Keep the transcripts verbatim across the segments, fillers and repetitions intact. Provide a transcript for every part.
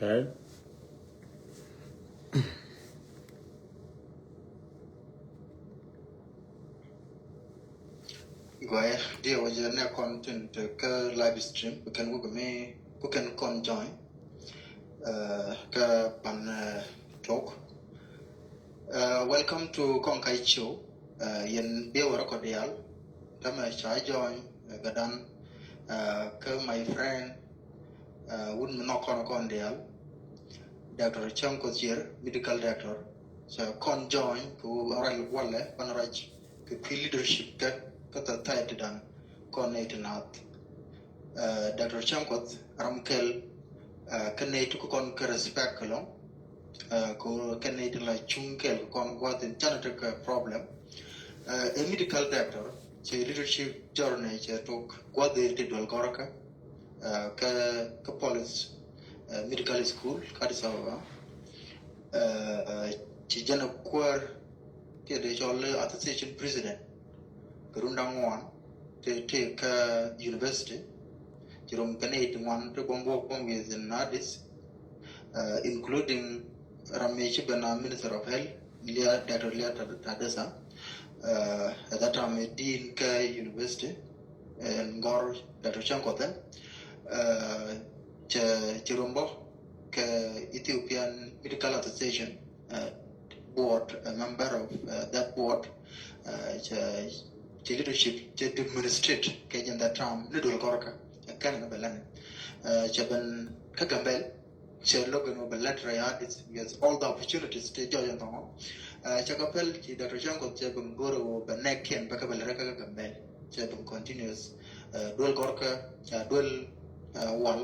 Okay. Guay, diɛ wä jɛ nɛ kɔn tin te kä live stream, ku kɛn wä mi, ku kɛn kɔn join. Uh, kä pan uh, talk. Uh, welcome to Kɔŋ Kac Show. Uh, yɛn biɛ wä rɛ kɔ dial. Tämɛ ca join uh, gadan uh, kä my friend uh, wun mi nɔ kɔn kɔn dial. Doctor Chang Kochier, medical doctor. Ca kɔn join ku rɛl walɛ pan raj kɛ kui̱ leadership kɛ kä society dan kɔn nɛy ti naath. Uh, Doctor Chang Koth ram kɛl uh, kä nɛy ti kɔn kä respect kɛ lɔŋ. Uh, kɛ nɛy ti la cuŋ kɛl kɔn guath in canɛ tekɛ problem. Uh, a medical doctor cɛ leadership journey cɛ tok guath in ti dual gɔrkä uh, kä kä police uh, medical school kä Addis Ababa. Uh, ci jɛn a kuäär ti de cɔl association president kɛ run daŋ ŋuan ti ti kä university. Ci rom kɛ nɛy ti ŋuan ti bom bok bom with in Addis uh, including ram mi ci ben a minister of health Lia, Doctor Lia Tadesa uh, at that time a dean kä university and gɔr Doctor Chang Koth. Uh, ci rom bɔ kɛ Ethiopian Medical Association uh, board, a member of uh, that board. Uh, ci leadership ci demonstrate kɛ jɛn that time ni dol gɔrkä kɛn ni bɛ lɛn. Uh, ci ben kä Gambel ci logan wä bɛ lɛt rɛ ya with all the opportunities ti jɔjɛ thɔŋɔ. Uh, ci kä pɛl ci Doctor Chang Koth ci ben goro wä bɛ nɛk kɛn bɛ kä bɛ lɛt rɛ kä Gambel ci ben continuous uh, duel gɔrkä uh, duel uh, wal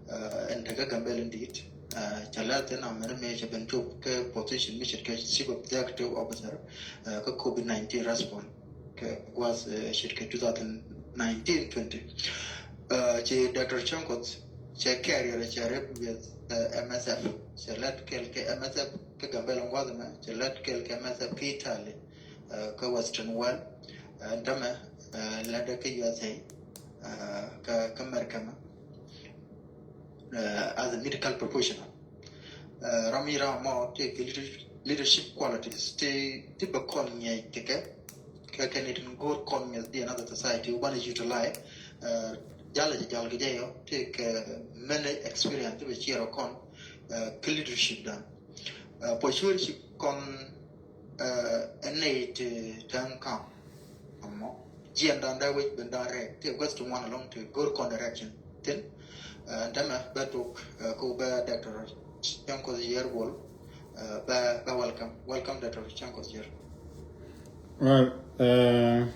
uh, ɛn tekɛ Gambel indeed. Uh, ca lɛ thin a mɛn mɛ ca ben cop kɛ position mi ce̱tkɛ chief executive officer uh, kɛ covid nineteen response kɛ guath uh, ce̱tkɛ two thousand nineteen twenty. Uh, ci Doctor Chang Koth cɛ career cɛ rep with uh, M S F. Cɛ lɛt kɛl kɛ M S F kɛ Gambel guath mɛ cɛ lɛt kɛl kɛ M S F kɛ Italy uh, kɛ Western world. Uh, tämɛ uh, lɛdɛ kɛ U S A uh, kɛ kɛ America mɛ uh, as a medical professional. Uh, ram mi ram mɔ ti kɛ leader- leadership qualities ti ti bɛ kɔn nyɛ kɛ kɛ kɛ kɛ ni tin go̱o̱r kɔn nyɛ di another society wä banɛ utilize. Uh, jalɛ jɛ jal kɛ jɛ yɔ ti kɛ many experience ti bɛ ciɛrɛ kɔn uh, kɛ leadership dan. Uh, puɔ̱c cuer ci kɔn uh, ɛ nɛy ti tɛŋ ka̱m. Ɛmɔ jiɛn dan dee wec ben dan rɛy ti guäth ti ŋuan ɛlɔŋ ti go̱r kɔn direction thin. Uh, ɛn tämɛ bɛ tok uh, kɛ wä bɛ Doctor Chang Koth Yier Bol. Uh, bɛ bɛ welcome welcome Doctor Chang Koth Yier. Well, uh,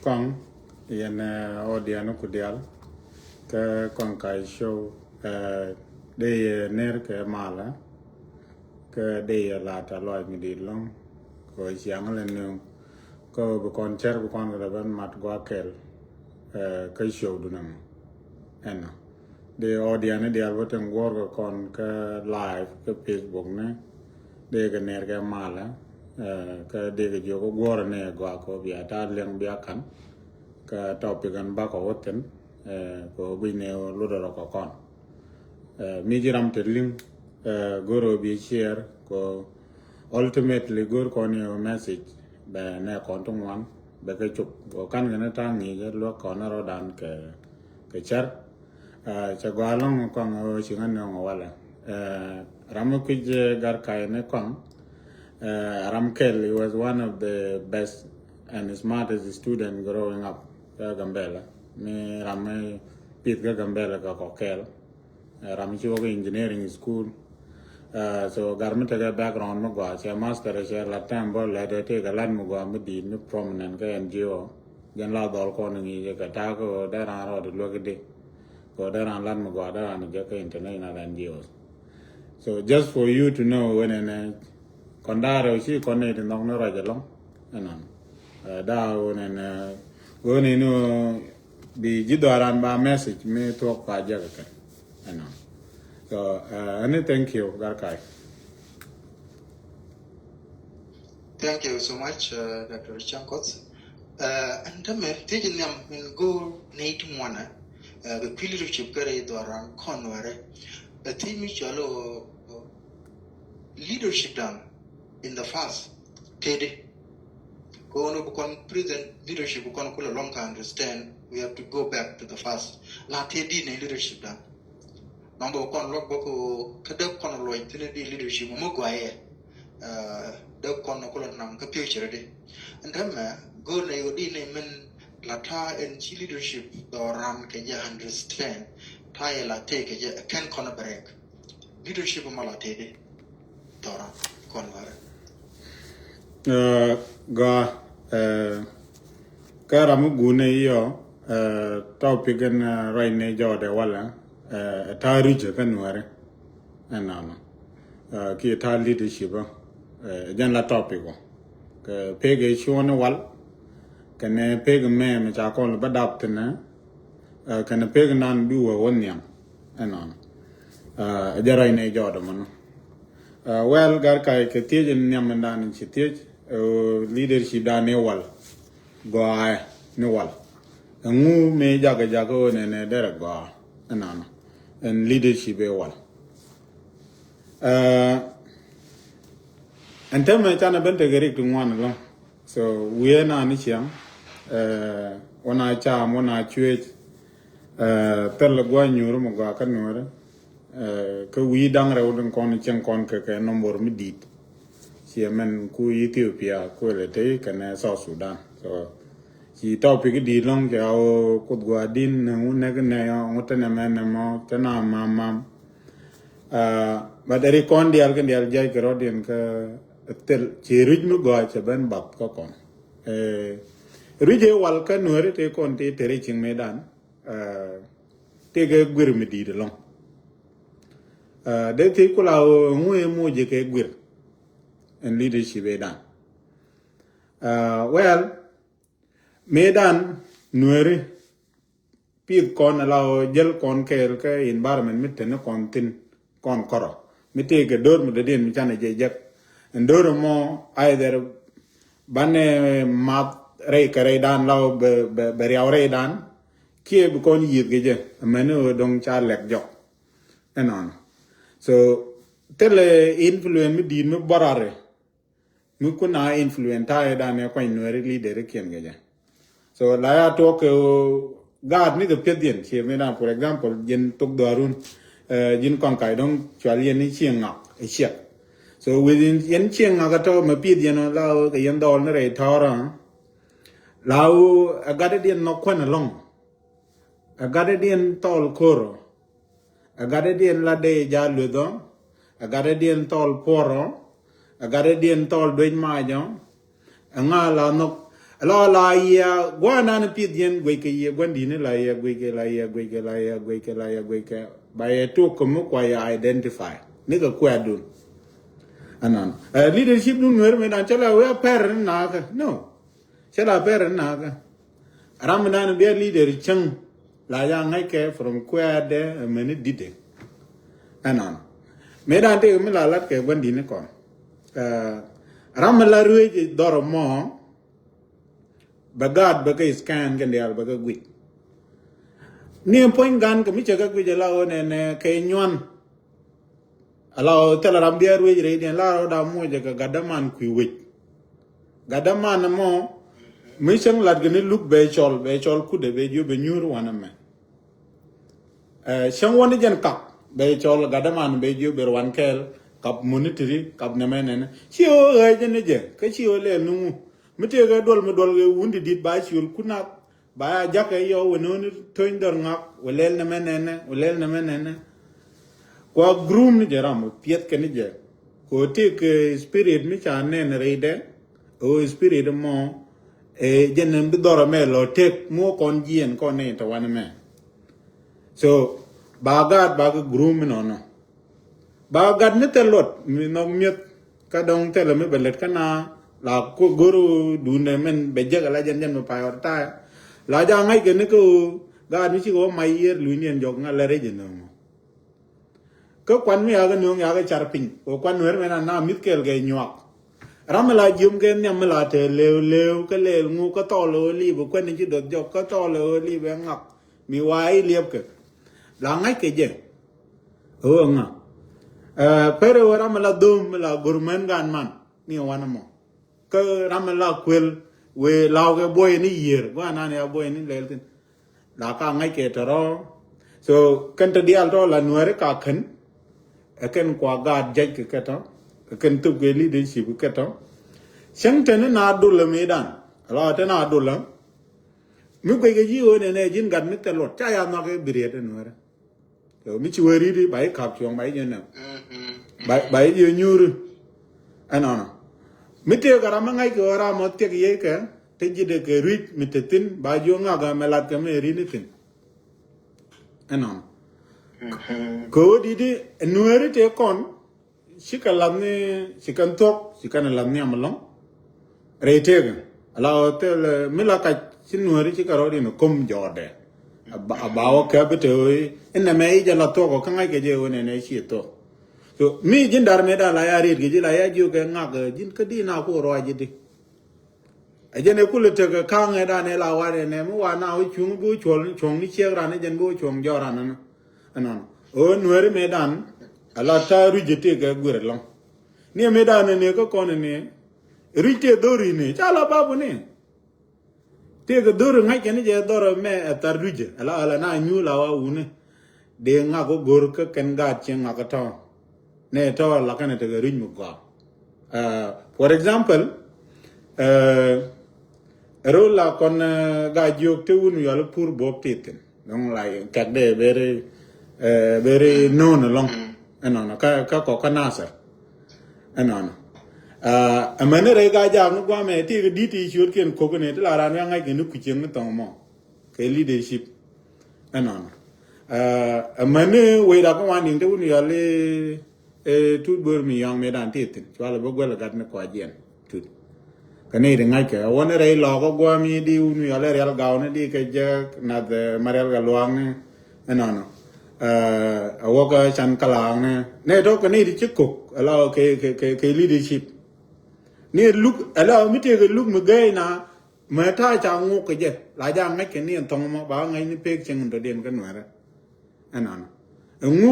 kɔŋ yɛn uh, audience ku dial kɛ Kɔŋ Kac Show uh, dee yɛ ner kɛ malä. Kä dee yɛ lat a lɔc mi dit lɔŋ kɛ ciaŋ lɛ nööŋ kä bi kɔn cär bi kɔn kɛ lɛ ben mat guak kɛl. Kä show dunɛ mɔ ɛnɔ dee audience dial bä tin guɔr kɛ kɔn kä live kä Facebook ni dee kɛ ner kɛ malä. Kä dee kɛ jiök kä guɔr ni guak kɛ bia ta liɛŋ bia kan kä topic ɛn bakɔ wä thin kɛ guic ni lutdɛ rɔ kɛ kɔn. Mi ji̱ ram te liŋ go̱r ɔ bi share kɔ ultimately go̱r kɔn yɛ message bɛ nɛ kɔn ti ŋuan bɛ kɛ cop kɔ kan kɛ ni ta̱a̱ ŋi̱i̱c luäk kɔn rɔ dan kɛ kɛ cär. Cɛ gɔaa lɔŋ kɔaŋ ɔ ci ŋä nööŋ ɔ walɛ ram mi kui̱c gar kay ni kɔaŋ. Ram kɛl, he was one of the best and smartest student growing up kä Gambela. Mi ram mi pith kä Gambela kɛ kɔ kɛl. Ram ci wä kä engineering school. So gar mi tekɛ background mi gɔaa cɛ master cɛ la tɛm bä lɛ dee tëë kɛ lat mi gɔaa mi di̱i̱t mi prominent kä N G O. Jɛn la dhɔl kɔn ŋi̱i̱c kɛ ta̱a̱ kä dee ran rɔɔd luäk di kɛ dee ran lat mi gɔaa dee ran jɛ kä international N G Os. So just for you to know wen ɛn kɔn da̱a̱ rɛw ci kɔn ni ti nhɔk ni ruac ɛlɔ̱ŋ ɛnɔn. Da̱a̱ wen ɛn wen ɛn bi ji̱ dhɔaran ba message mi thuɔk pa jɛ kɛ kɛn ɛnɔn. So ɛn ni thank you gar kay. Thank you so much, Doctor Chang Koth. Ɛn tämɛ thiec nhiam min go̱o̱r nɛy ti muɔnɛ kɛ kui̱ leadership kärɛ i̱ dhɔaran kɔn wɛrɛ. Ɛ thiec mi cɔal ɔ leadership dan in the past tëëdi. Kɔn bi kɔn present leadership bi kɔn kulɛ lɔŋ ka understand, we have to go back to the past. La tëëdi ni leadership dan. Nɔmba kɔn luɔk bä ko kä dee kɔn luɔc thin di leadership mi gɔaa yɛ. Dee kɔn kulɛ naŋ kä future di. Ɛn täämɛ go̱o̱r nɛ yɔ di ni min la ta̱a̱ ɛn ci leadership dhɔran kɛ jɛ understand. Ta̱a̱ yɛ la tëë kɛ jɛ kɛn kɔn bɛ rɛk. Leadership ma la tëë di dhɔran kɔn bɛ rɛk. Gɔaa. Kä ram mi guun ni yɔ topic in ruac ni jɔɔdɛ walɛ. Ta̱a̱ ri̱cä kä nuɛri ɛnɔnɔ. Kiɛ ta̱a̱ leadership ɛ jɛn la topic ɔ. Kɛ pek ɛ cuɔni wal kɛnɛ pek mɛ mi ca kɔn bä dap thinɛ. Kɛnɛ pek nan bi wä wä nhiam ɛnɔnɔ. Ɛ jɛ ruac ni jɔɔdɛ mɔnɔ. Well, gar kac kɛ thiec in nhiam in dan in ci thiec. Leadership dan ni wal. Gɔaa ni wal. Ɛŋu mi jakɛ jakɛ ɣöö nɛnɛ derɛ gɔaa ɛnɔnɔ. Ɛn leadership ɛ wal. Ɛn täämɛ canɛ ben tekɛ rik ti ŋuan ɛlɔ̱ŋ. So wiee na ni ciaŋ. Wä na cam wä na cuec. Thil gua̱ nyuur mɛ gɔaa kä nuɔri. Kä wi̱i̱ da̱ŋ rɛw din kɔn cieŋ kɔn kɛ kɛ number mi di̱i̱t. Ciɛ mɛn ku Ethiopia ku lɛ tey kɛnɛ South Sudan. So ci topic di̱i̱t lɔŋ cɛ a wä Kuoth gua̱a̱ din ni ŋu nɛk nɛ yɔ ŋu tɛnɛ mɛn nɛ mɔ tɛnɛ mam mam. But ri kɔn dial kɛ dial jaj kɛ rɔdiɛn kä thil ci ruic mi gɔaa cɛ ben bath kä kɔn. Ruic ɛ wal kä nuɛri tey kɔn tey teri ciŋ mi dan. Tëëkɛ guir mi di̱i̱t ɛlɔ̱ŋ. Dee thiec kula ɣöö ŋu ɛ moc jɛ kɛ guir ɛn leadership ëëdan. Well, mëëdan nueeri pith kɔn ala ɣöö jäl kɔn kɛɛl kä environment mi teni kɔn thin kɔn kɔrɔ mi tëëkɛ do̱r mi dɔ̱diɛn mi canɛ jɛ jek. Ɛn do̱r ɛmɔ either banɛ math rɛy kɛ rɛydan la ɣöö bɛ riaw rɛydan kiɛ bi kɔn yiëth kɛ jɛ amäni ɣöö dɔ̱ŋ ca lɛk jɔk. Ɛnɔnɔ so thilɛ influence mi di̱i̱t mi bɔrarɛ mi kun a influence ta̱a̱ ëëdan ɛ kuany nueeri leader kiɛn kɛ jɛ. So la ya tuɔk kɛ ɣöö gaat ni kɛ piɛth yɛn ciɛ mi dan, for example, ji̱n thok dhɔarun. Ji̱n kɔn kac dɔ̱ŋ cual yɛn ni cieŋ ŋak ɛ ciɛk. So within yɛn cieŋ ŋak ɛ tɔ̱ mɛ piɛth yɛn la ɣöö kɛ yɛn dhɔɔl ni rɛy tɔ̱rä. La ɣöö ɛ gatdɛ diɛn nhɔk kuän ɛlɔ̱ŋ. Ɛ gatdɛ diɛn thɔɔl ko̱rɔ. Ɛ gatdɛ diɛn la dee ja lueth ɔ. Ɛ gatdɛ diɛn thɔɔl puɔr ɔ. Ɛ gatdɛ diɛn thɔɔl duec mac ɔ. Ɛ ŋa la nhɔk ɛ la la yia gua̱a̱nan pieth yɛn guec kɛ yia gua̱n di̱ni la yia guec kɛ la yia guec kɛ la yia guec kɛ la yia guec kɛ ba yɛ tok kɛ mi kua yɛ identify ni kɛ kuɛɛtdun. Ɛnɔn ɛ leadership dun nueer mi dan cɛ la wee a pɛr ni nakä no. Cɛ la pɛr ni nakä. Ram mi dan bia leader cäŋ la ja ŋäckɛ from kuɛɛtdɛ mɛni di̱tdɛ. Ɛnɔn mi dan tëëk mi la lat kɛ gua̱n di̱ni kɔn. Ram mi la ruëëc dhɔr mɔ bɛ gaat bɛ kɛ scan kɛ diaal bɛ kɛ guic. Ni puɔ̱ny gan kɛ mi cɛ kɛ guic ala ɣöö nɛnɛ kɛ nyuan. Ala ɣöö thilɛ ram bia ruëëc rɛydiɛn la rɔɔda muɔcɛ kɛ gatdä man kui̱ wec. Gatdä man ɛmɔ mi cäŋ lat kɛ ni luk bɛ cɔl bɛ cɔl kutdɛ bɛ jiö bɛ nyuur wanɛ mɛ. Cäŋ wä ni jɛn kap bɛ cɔl gatdä man bɛ jiö bɛ ruan kɛɛl kap munitiri kap nɛmɛ nɛnɛ ci ɣöö ɣɛɛc ni jɛ kä ci ɣöö lɛɛl ni ŋu. Mi tëëkɛ duɔl mi duɔl kɛ wun ti di̱t ba ciöl kunak. Ba ya jakä yɔ wä no̱o̱ni töny dɔr ŋak wä lɛl nɛmɛ nɛnɛ wä lɛl nɛmɛ nɛnɛ. Kua groom ni jɛ ram wä piɛth kɛ ni jɛ. Kɛ wä tëëk spirit mi ca nɛn rɛydɛ. Ɛ wä spirit mɔ ɛ jɛn bi dhɔr ɛmɛ lɔ tëk mi wä kɔn jiɛn kɔn nɛy tɔ wan ɛmɛ. So ba gaat ba kɛ groom mi nɔnɔ. Ba gat mi thil luɔt mi nhɔk mi̱eth kä dɔ̱ŋ thilɛ mi bɛ lät kä na la go̱r duundɛ min bɛ jek ala jɛn jɛn mi pay ɣɔr tayɛ. La ja ŋa̱c kɛ ni kä ɣöö gaat mi cikɛ wä mac yiër lunydiɛn jɔk ŋa̱ lɛ rɛc ɛ nööŋ ɔ. Kä kuan mi yakä nööŋ yakä car piny kɛ kuan nueer mɛn a na mi̱th kɛɛl kɛ nyuak. Ram mi la jiöm kɛ nhiam mi la te lëëu lëëu kä lɛɛl ŋu kä thɔɔl ɣöö liip ɛ kuɛn ci doth jɔk kä thɔɔl ɣöö liip ɛ ŋak mi wa i̱ liɛpkɛ. La ŋa̱c kɛ jɛ. Ɣöö ŋa. Ɛ, pɛrɛ wä ram la dhom la gurmän gan man ni wan mɔ. Kä ram la kuel wee law kɛ buɔy ni yier gua nan ya buɔy ni lɛl thin. La ka ŋa̱c kɛ tɔrɔ. So kɛn te dial tɔ la nuɛri ka kɛn. Ɛ kɛn kua gaat jɛc kɛ kɛ tɔ. Ɛ kɛn thop kɛ leadership kɛ tɔ. Cäŋ te ni na dul mi dan. La te na dul. Mi guec kɛ ji̱ ɣöö nɛnɛ ji̱n gat mi thil luɔt ca ya nhɔk i̱ bi riet ɛn wärä. So mi ci wee ri̱t i̱ ba i̱ ka̱p cuɔ̱ŋ ba i̱ jɛ nɛm. Ba ba i̱ jɛ nyuuri. Ɛnɔnɔ mi tëëk kɛ ram mi ŋa̱c kɛ ɣöö ram mɔ thiɛk yee kɛ te ji̱dɛ kɛ rui̱c mi te thi̱n ba ji̱ ɣöö ŋak ɛ mɛ lat kɛ mɛ ri̱t ni thi̱n. Ɛnɔnɔ kɛ ɣöö di̱t i̱ nueeri tëë kɔn. Ci kɛ lath ni ci kɛn thuɔ̱k ci kɛn lath ni am ɛlɔ̱ŋ. Rɛy tëëkɛ ala ɣöö thil mi la kac ci nuääri ci kɛ rɔɔd in ko̱m jɔɔdɛ. A ba wä kɛp bi te ɣöö inɛ mɛ i̱ jɛ la thuɔ̱k ɔ kä ŋa̱c kɛ jɛ ɣöö nɛnɛ ci thuɔ̱k. So mi ji̱n dar mëë da̱a̱n la ya riet kɛ ji̱ la ya jiök kɛ ŋak ji̱n kä di̱n a ku ruac ji̱ di. Ɛ jɛn ɛ kulɛ tekɛ ka̱ŋɛ dan ɛ la wanɛ nɛ mi wa na wä cuŋ bi wä cuɔl ni cuɔ̱ŋ ni ciek ran ɛ jɛn bi wä cuɔ̱ŋ jɔɔk ran ɛnɔ. Ɛnɔnɔ ɣöö nueeri mëë dan ɛ la ta̱a̱ rui̱c ɛ tëëkɛ guir ɛlɔ̱ŋ. Ni ɛ mëë dan ɛ ni kä kɔn ɛ ni rui̱c tëë dho̱ri ni ca la babu ni. Tëëkɛ dho̱ri ŋa̱c kɛn jɛ dhɔr ɛmɛ ɛ thar rui̱c ɛ la ɣäl ɛ na nyuul a wa wuni. Dee ŋak ɔ go̱r kä kɛn gaat cieŋ ŋak ɔ tɔ̱. Nɛ tɔ̱ la kɛn ɛ tekɛ rui̱c mi gɔaa. For example, ɛ rol la kɔn gaa jiök te wun yɔl pur buɔk ti thin. Dɔŋ la kɛk dee beri beri no̱o̱n ɛlɔ̱ŋ. Ɛnɔnɔ kä kɔk kä nasɛr. Ɛnɔnɔ ɛmɛni rɛy gaa jaak ni guamɛ ti kɛ di̱t ti ciötkiɛn ko̱k ni ti la raan wiaŋ ŋa̱c kɛ ni kucieŋ ni thɔŋ mɔ. Kɛ leadership. Ɛnɔnɔ ɛmɛni wecda kä wan niŋ te wun yɔl i̱ tut bör mi yɔŋ mi dan ti thin cual bä guɛl gat ni kɔajiɛn tut. Kɛ ni ti ŋa̱ckɛ a wä ni rɛy lɔɔk kä guam i̱ di wun yɔl i̱ rial gaw ni di kɛ jɛ nath ma rial kɛ luaak ni. Ɛnɔnɔ a wä kä can kalaak ni ni tɔk kɛ ni ti ci kok ala kɛ leadership. Ni luk ala mi tëëkɛ luk mi gɛɛc na. Mɛ ta̱a̱ ca ŋuk kɛ jɛ la ja ŋäc kɛ ni ɛn thɔŋ mɔ ba ŋäc ni pek cieŋ in dɔ̱diɛn kä nuɛrɛ. Ɛnɔnɔ ɛŋu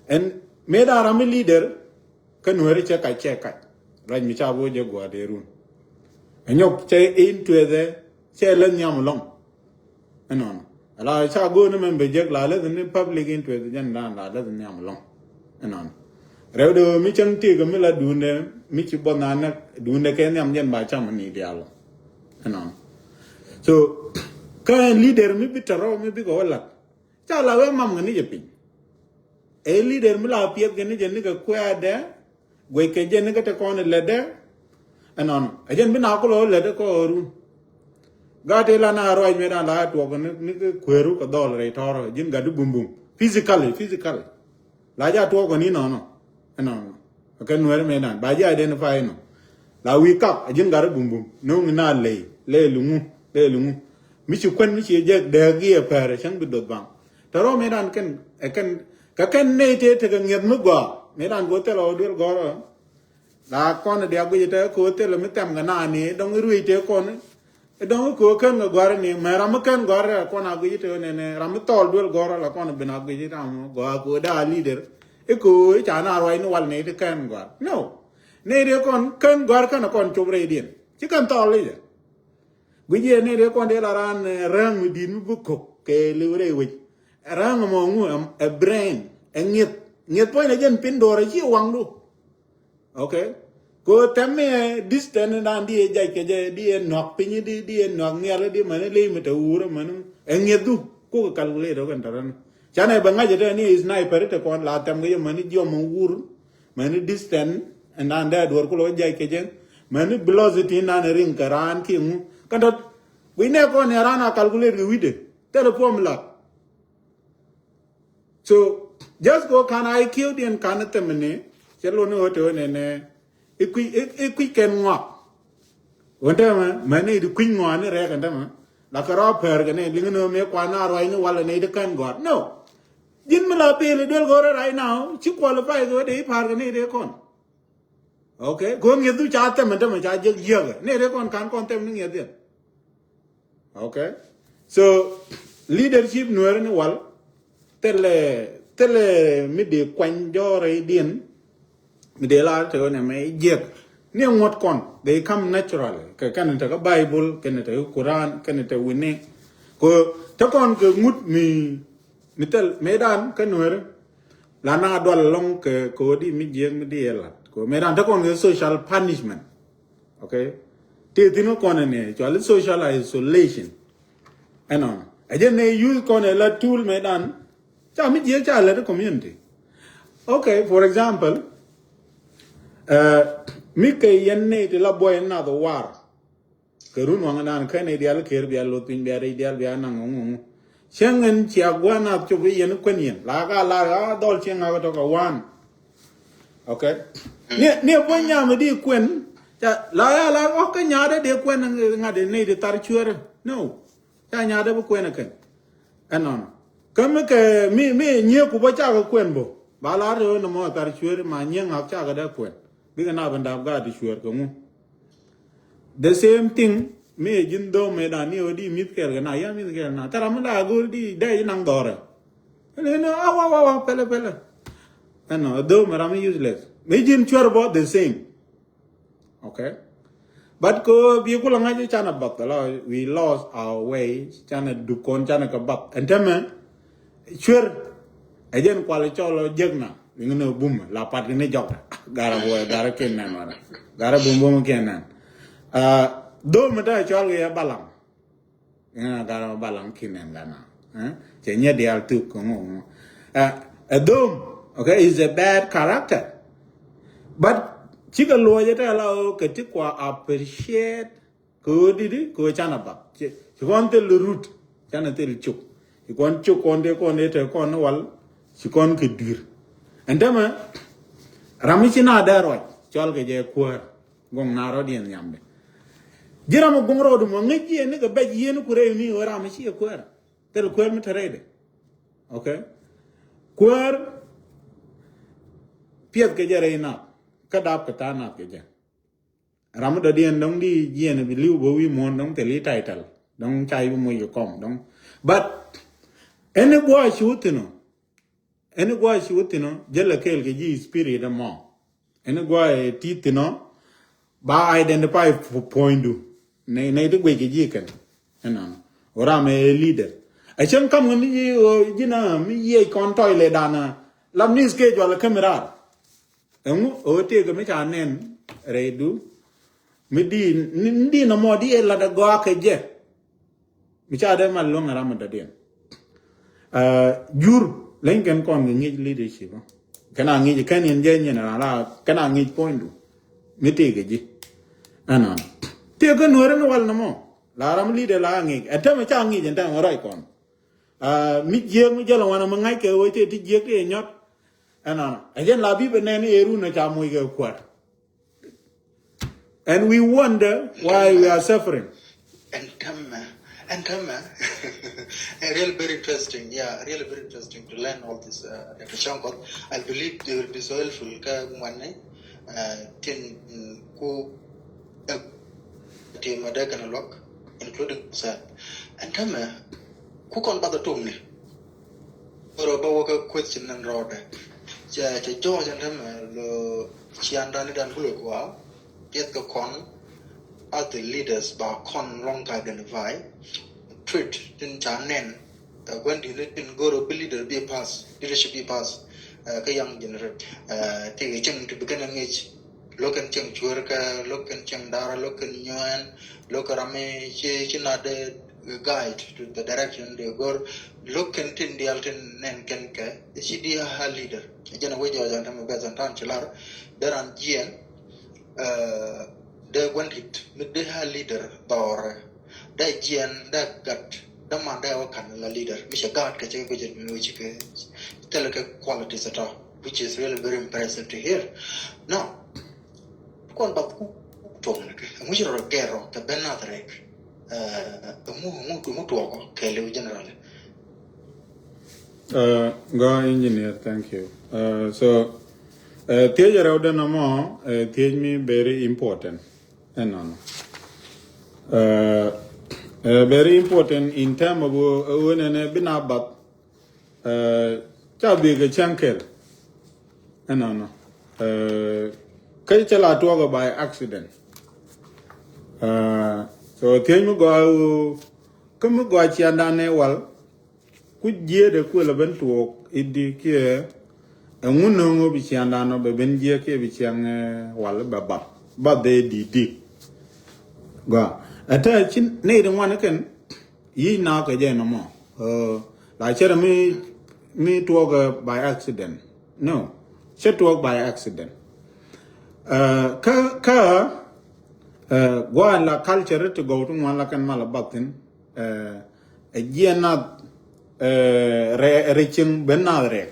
ɛn mëë da̱a̱ ram mi leader. Kä nuɛrɛ cɛ kac cɛ kac rac mi ca bo̱o̱ jɛ gua̱a̱r dee run. Ɛnyɔk cɛ in tuɛthɛ cɛ lä nhiam ɛlɔŋ. Ɛnɔnɔ ala ca go̱o̱r ni mɛn bɛ jek la läth ni public interest jɛn dan la läth nhiam ɛlɔŋ. Ɛnɔnɔ rɛw de mi cäŋ tiek mi la duundɛ mi ci bɔth na näk duundɛ kɛ nhiam jɛn ba cam ni diaal. Ɛnɔnɔ so kä ɛn leader mi bi tɛrɔ mi bi kɛ wä lat ca la wee mam ŋä ni jɛ piny. Ɛ leader mi la piɛth kɛ ni jɛ ni kɛ kuɛɛdɛ guɛc kɛ jɛ ni kɛ te kɔn lɛtdɛ. Ɛnɔnɔ ɛ jɛn bi na kulɔ lɛtdɛ kɔ run. Gat te la na ruac mi dan la tuɔk ni kɛ kueru kɛ dhɔl rɛy tɔrɔ ji̱n gat di bumbum physically physically. La ja tuɔk ni nɔnɔ. Ɛnɔnɔ kɛ nuɛr mi dan ba ji̱ identify nɔ. La wi̱i̱ kak a ji̱n gat di bumbum no̱ŋ na ley ley luŋu ley luŋu. Mi ci kuɛn mi ci jɛ dɛɛk giɛ pɛɛrɛ cäŋ bi doth baŋ. Tɛ rɔ mi dan kɛn ɛ kɛn kɛ kɛn ney tëë tekɛ ŋiɛth mi gɔaa mi dan go̱o̱r thilɛ ɣöö duel gɔ̱rä. La kɔn diak guic tɛ ko̱o̱r thilɛ mi thɛm kɛ naan ni dɔ̱ŋ i̱ ruëc tëë kɔn i̱ dɔ̱ŋ i̱ ko̱o̱r kän kɛ gɔ̱a̱r ni mɛ ram mi kän gɔ̱a̱r rɛ kɔn a guic tëë nɛnɛ ram mi thɔɔl duel gɔ̱rä la kɔn bin a guic ram mi gɔ̱a̱r ko̱o̱r daa lider. I̱ ko̱o̱r i̱ ca na ruac ni wal ney ti kän gɔ̱a̱r no. Ney tëë kɔn kän gɔ̱a̱r kän kɔn cop rɛydiɛn ci kän thɔɔl i̱ jɛ. Guic yɛ ni dee kɔn dee la raan räŋ mi di̱t mi bi kok kɛ liw rɛy wec. Räŋ mɔ ŋu ɛ brain ɛ ŋieth ŋieth puɔ̱ny na jɛn pin do̱r ɛ ci waŋdu. Ok. Ko tɛm mi ɛ distance dan di ɛ jac kɛ jɛ di ɛ nɔak piny di di ɛ nɔak nhial di mani ley mi te wur mani ɛ ŋiethdu. Kuk ɛ calculate ɔ kɛn tɛrɛn. Canɛ bɛ ŋa̱c ɛ tɛ ni sniper te kɔn la tɛm kɛ jɛ mani jiɔm wur. Mani distance ɛn dan dee duɔr kulɔ jac kɛ jɛ. Mani velocity nan riŋ kɛ raan ki ŋu kɛn tɔt. Wi̱c nɛ kɔn ɛ raan a calculate kɛ wi̱cdɛ thilɛ formula. So just go kan I Q diɛn kan themini cɛ loni ɣöö te ɣöö nɛnɛ i̱ kui̱ i̱ kui̱ kɛn ŋɔak. Ɣöö tämɛ mani di kui̱ ŋɔak ni rɛɛk ɛn tämɛ la kɛ rɔ pɛr kɛ ni liŋ ni ɣöö mëë kuan a ruac ni walɛ ni di kɛn gɔ̱a̱r no. Ji̱n mi la pil i̱ duel go̱rɛ right now ci qualify kɛ wä dee i̱ pa̱a̱r kɛ ni dee kɔn. Ok. Kɛ wä ŋi̱eth du ca thɛm ɛn tämɛ ca jek yiäkä ni dee kɔn ka̱n kɔn thɛm ni ŋi̱eth yɛn. Ok. So leadership nuɛɛri ni wal thilɛ thilɛ mi dee kuany jɔɔrɛ idiɛn. Mi dee lar te wä nɛ mɛ jiɛk ni ŋuɔt kɔn, they come natural. Kɛ kɛn te kä Bible, kɛn te kä Quran, kɛn te wini. Ko te kɔn kɛ ŋut mi mi thil mi dan kä Nuɛri. La na dual lɔŋ kɛ kodi mi jiɛk mi di lat ko mi dan te kɔn kɛ social punishment. Okay. Ti thin kɔn ni actually social isolation. Ɛnɔ. Ɛ jɛ ne use kɔn ɛ la tool mi dan. Ca mi jiɛk ca lɛ community. Okay, for example, uh, mi kɛ yɛn ne ti la boy na the war. Kɛ run waŋ dan kɛ ne dial kɛr bia luth piny bia rɛy dial bia naŋ ŋuŋ ŋuŋ. Cieŋ ɛn cia guan a cop i̱ yɛn kuɛn yɛn la ka la a dhɔl cieŋ a tɔk a wan. Okay. Ni ni a buɔny nyam di kuɛn. Ca la ya la ɔ kɛ nyaat di kuɛn ŋa̱t ni di thar cuɛrɛ. No. Ca nyaat bi kuɛn kɛn. Ɛnɔnɔ. Kä mi kɛ mi mi nyie ku bä cakɛ kuɛn bä ba la rɛ wä ni mɔ thar cuɛr ma nyie ŋak cakɛ dee kuɛn. Bikɛ na bɛ ndap gaat di cuɛr kɛ ŋu. The same thing mi ɛ ji̱n dho̱o̱m mëë dan ni ɣöö di mi̱th kɛɛl kɛ na ya mi̱th kɛɛl na thɛr ram mi la go̱o̱r di dee ji̱ naŋ dhɔrɛ. Ɛn ɛn a wa wa wa pɛlɛ pɛlɛ. Ɛn ɔ dho̱o̱m ram mi useless mi ji̱n cuɛr bɔ the same. Okay. But ko bi kula ŋa̱c canɛ bath la we lost our way canɛ dukon canɛ kɛ bath ɛn tämɛ. Cuer ɛ jɛn kual cɔl jek na wiŋ ni bum la pat ni jɔk. Gara buɔy gara kin nɛn wala gara bum bum kin nɛn. Dho̱o̱m mi te cɔl kɛ yɛ balaŋ. Ŋa gara balaŋ kin nɛn gana. Cɛ nyɛ dial thuk kɛ ŋo ŋo. Ɛ dho̱o̱m okay is a bad character. But cikɛ luɔcɛ te la o kɛ ti kua appreciate. Kɛ ɣöö di̱t kɛ ɣöö canɛ bath ci kɔn thil rut canɛ thil cuk. Ci kɔn cuk kɔn dee kɔn dee te kɔn ni wal ci kɔn kɛ dui̱r. Ɛn tämɛ ram mi ci na dee ruac cɔl kɛ jɛ kuäär. Gɔŋ na rɔ̱diɛn nhiamdɛ ji̱ ram mi guŋ rɔɔdu mɔ ŋäc jiɛn ni kɛ bɛc yieen ku rɛy mi ɣöö ram mi ci kɛ kuäär. Thil kuäär mi te rɛydɛ. Okay. Kuäär piɛth kɛ jɛ rɛy nath kä dap kɛ ta̱a̱ nath kɛ jɛ. Ram mi dɔ̱diɛn dɔ̱ŋ di jiɛn bi li̱w bä wi̱i̱ muɔ̱ɔ̱n dɔ̱ŋ thil i̱ title dɔ̱ŋ ca i̱ bi moc kɛ kɔm dɔ̱ŋ. But ɛn i̱ gua̱a̱ cu thi̱n ɔ ɛn i̱ gua̱a̱ cu thi̱n ɔ jälɛ kɛɛl kɛ ji̱ spirit ɛmɔ. Ɛn i̱ gua̱a̱ ɛ ti thi̱n ɔ ba identify puɔ̱nydu nɛy ti guic kɛ ji̱ kɛn. Ɛnɔnɔ ɣöö ram ɛ leader. Ɛ cäŋ kam ɣän ji̱ ɣöö ji̱n ɛ mi yiëëc kɔn tɔy lɛ danɛ la miss kɛ jual ɛ kämi raar. Ɛŋu ɣöö tëëkɛ mi ca nɛn rɛydu mi di̱i̱n ni di̱i̱n ɛmɔ di ɛ lat ɛ gɔaa kɛ jɛ. Mi ca dee mal luäŋ ɛ ram mi dɔ̱diɛn. Jur leny kɛn kɔn kɛ ŋi̱i̱c leadership. Kɛn a ŋi̱i̱c kɛn in jɛ nyin ran la kɛn a ŋi̱i̱c puɔ̱nydu mi tëëkɛ ji̱. Ɛnɔnɔ tëëkɛ nuɔ̱ɔ̱ri ni wal nɔmɔ la ram leader la a ŋi̱i̱c ɛ tämɛ ca ŋi̱i̱c ɛn tämɛ ruac kɔn. Mi jiääk mi jäl ɛ wanɛ mi ŋa̱ckɛ ɣöö cɛ ti jiääk ti ɛ nyɔt. Ɛnɔnɔ ɛ jɛn la bi bɛ nɛn i̱ ɛ run ɛ ca moc kɛ kuäär. And we wonder why we are suffering. And come, uh, and come, uh, really very interesting. Yeah, really very interesting to learn all this, uh, Doctor Shankar. I believe they will be so helpful. Ka mwane, uh, tin, mm, ku, uh, team ada kana lok, including sir. And come, uh, ku kon bada tumni. Oro ba wä kä question ni rɔɔdɛ. Cɛ cɛ jɔɔc ɛn tämɛ lo ciandani dan bulɛ kua piɛth kɛ kɔn as the leaders ba kɔn lɔŋ ka identify. Treat tin ca nɛn ɛ gua̱n di̱t ni tin goro bi leader bi pass, leadership bi pass. Kä young generate ti kɛ cieŋ ti bi kɛn ŋic. Lo̱k kɛn cieŋ cueer kɛ, lo̱k kɛn cieŋ dara, lo̱k kɛn nyuɛɛn, lo̱k kɛ ram mi ci ci na de guide to the direction de gor. Lo̱k kɛn tin dial tin nɛn kɛn kɛ ci di a leader. Jɛn a wec jɔɔc an tämɛ bɛth an tan ci lar dee ran jiɛn dee gua̱n dit mi dee a leader dhɔrɛ dee jiɛn dee gat dee man dee wä kan la leader mi cɛ gaat kɛ cɛ guic mi wec kɛ thilɛ kɛ qualities at all, which is really very impressive to hear. Now, kɔn bath ku tuɔm ni kɛ ɛŋu ci rɔ gɛr rɔ kɛ ben nath rɛk. Ɛŋu ɛŋu ɛŋu tuɔkɔ kɛ liw general. Gɔ engineer, thank you. So thiec rɛw den amɔ thiec mi very important. Ɛnɔnɔ very important in term of ɣöö nɛnɛ bi na bath. Ca bi kɛ cäŋ kɛl. Ɛnɔnɔ. Kä cɛ la tuɔɔkɛ by accident. So thiec mi gɔaa ɣöö kä mi gɔaa ciandan ɛ wal. Ku jiɛɛdɛ kuël ɛ ben tuɔɔk i̱di kiɛ ɛŋu nöŋ ɣöö bi ciandan ɔ bɛ ben jiɛɛk kiɛ bi ciaŋ wal bɛ bath bath dee di̱i̱t di. Gɔaa ɛ tɛ ci nɛy ti ŋuan kɛn. Yic na kɛ jɛ nɔmɔ. La cɛ rɛ mi mi tuɔɔk by accident. No, cɛ tuɔɔk by accident. Kä kä gua̱a̱n la culture ti gɔw ti ŋuan la kɛn mal a bathin. Ɛ jiɛn nath rɛ rɛ cieŋ ben nath rɛ.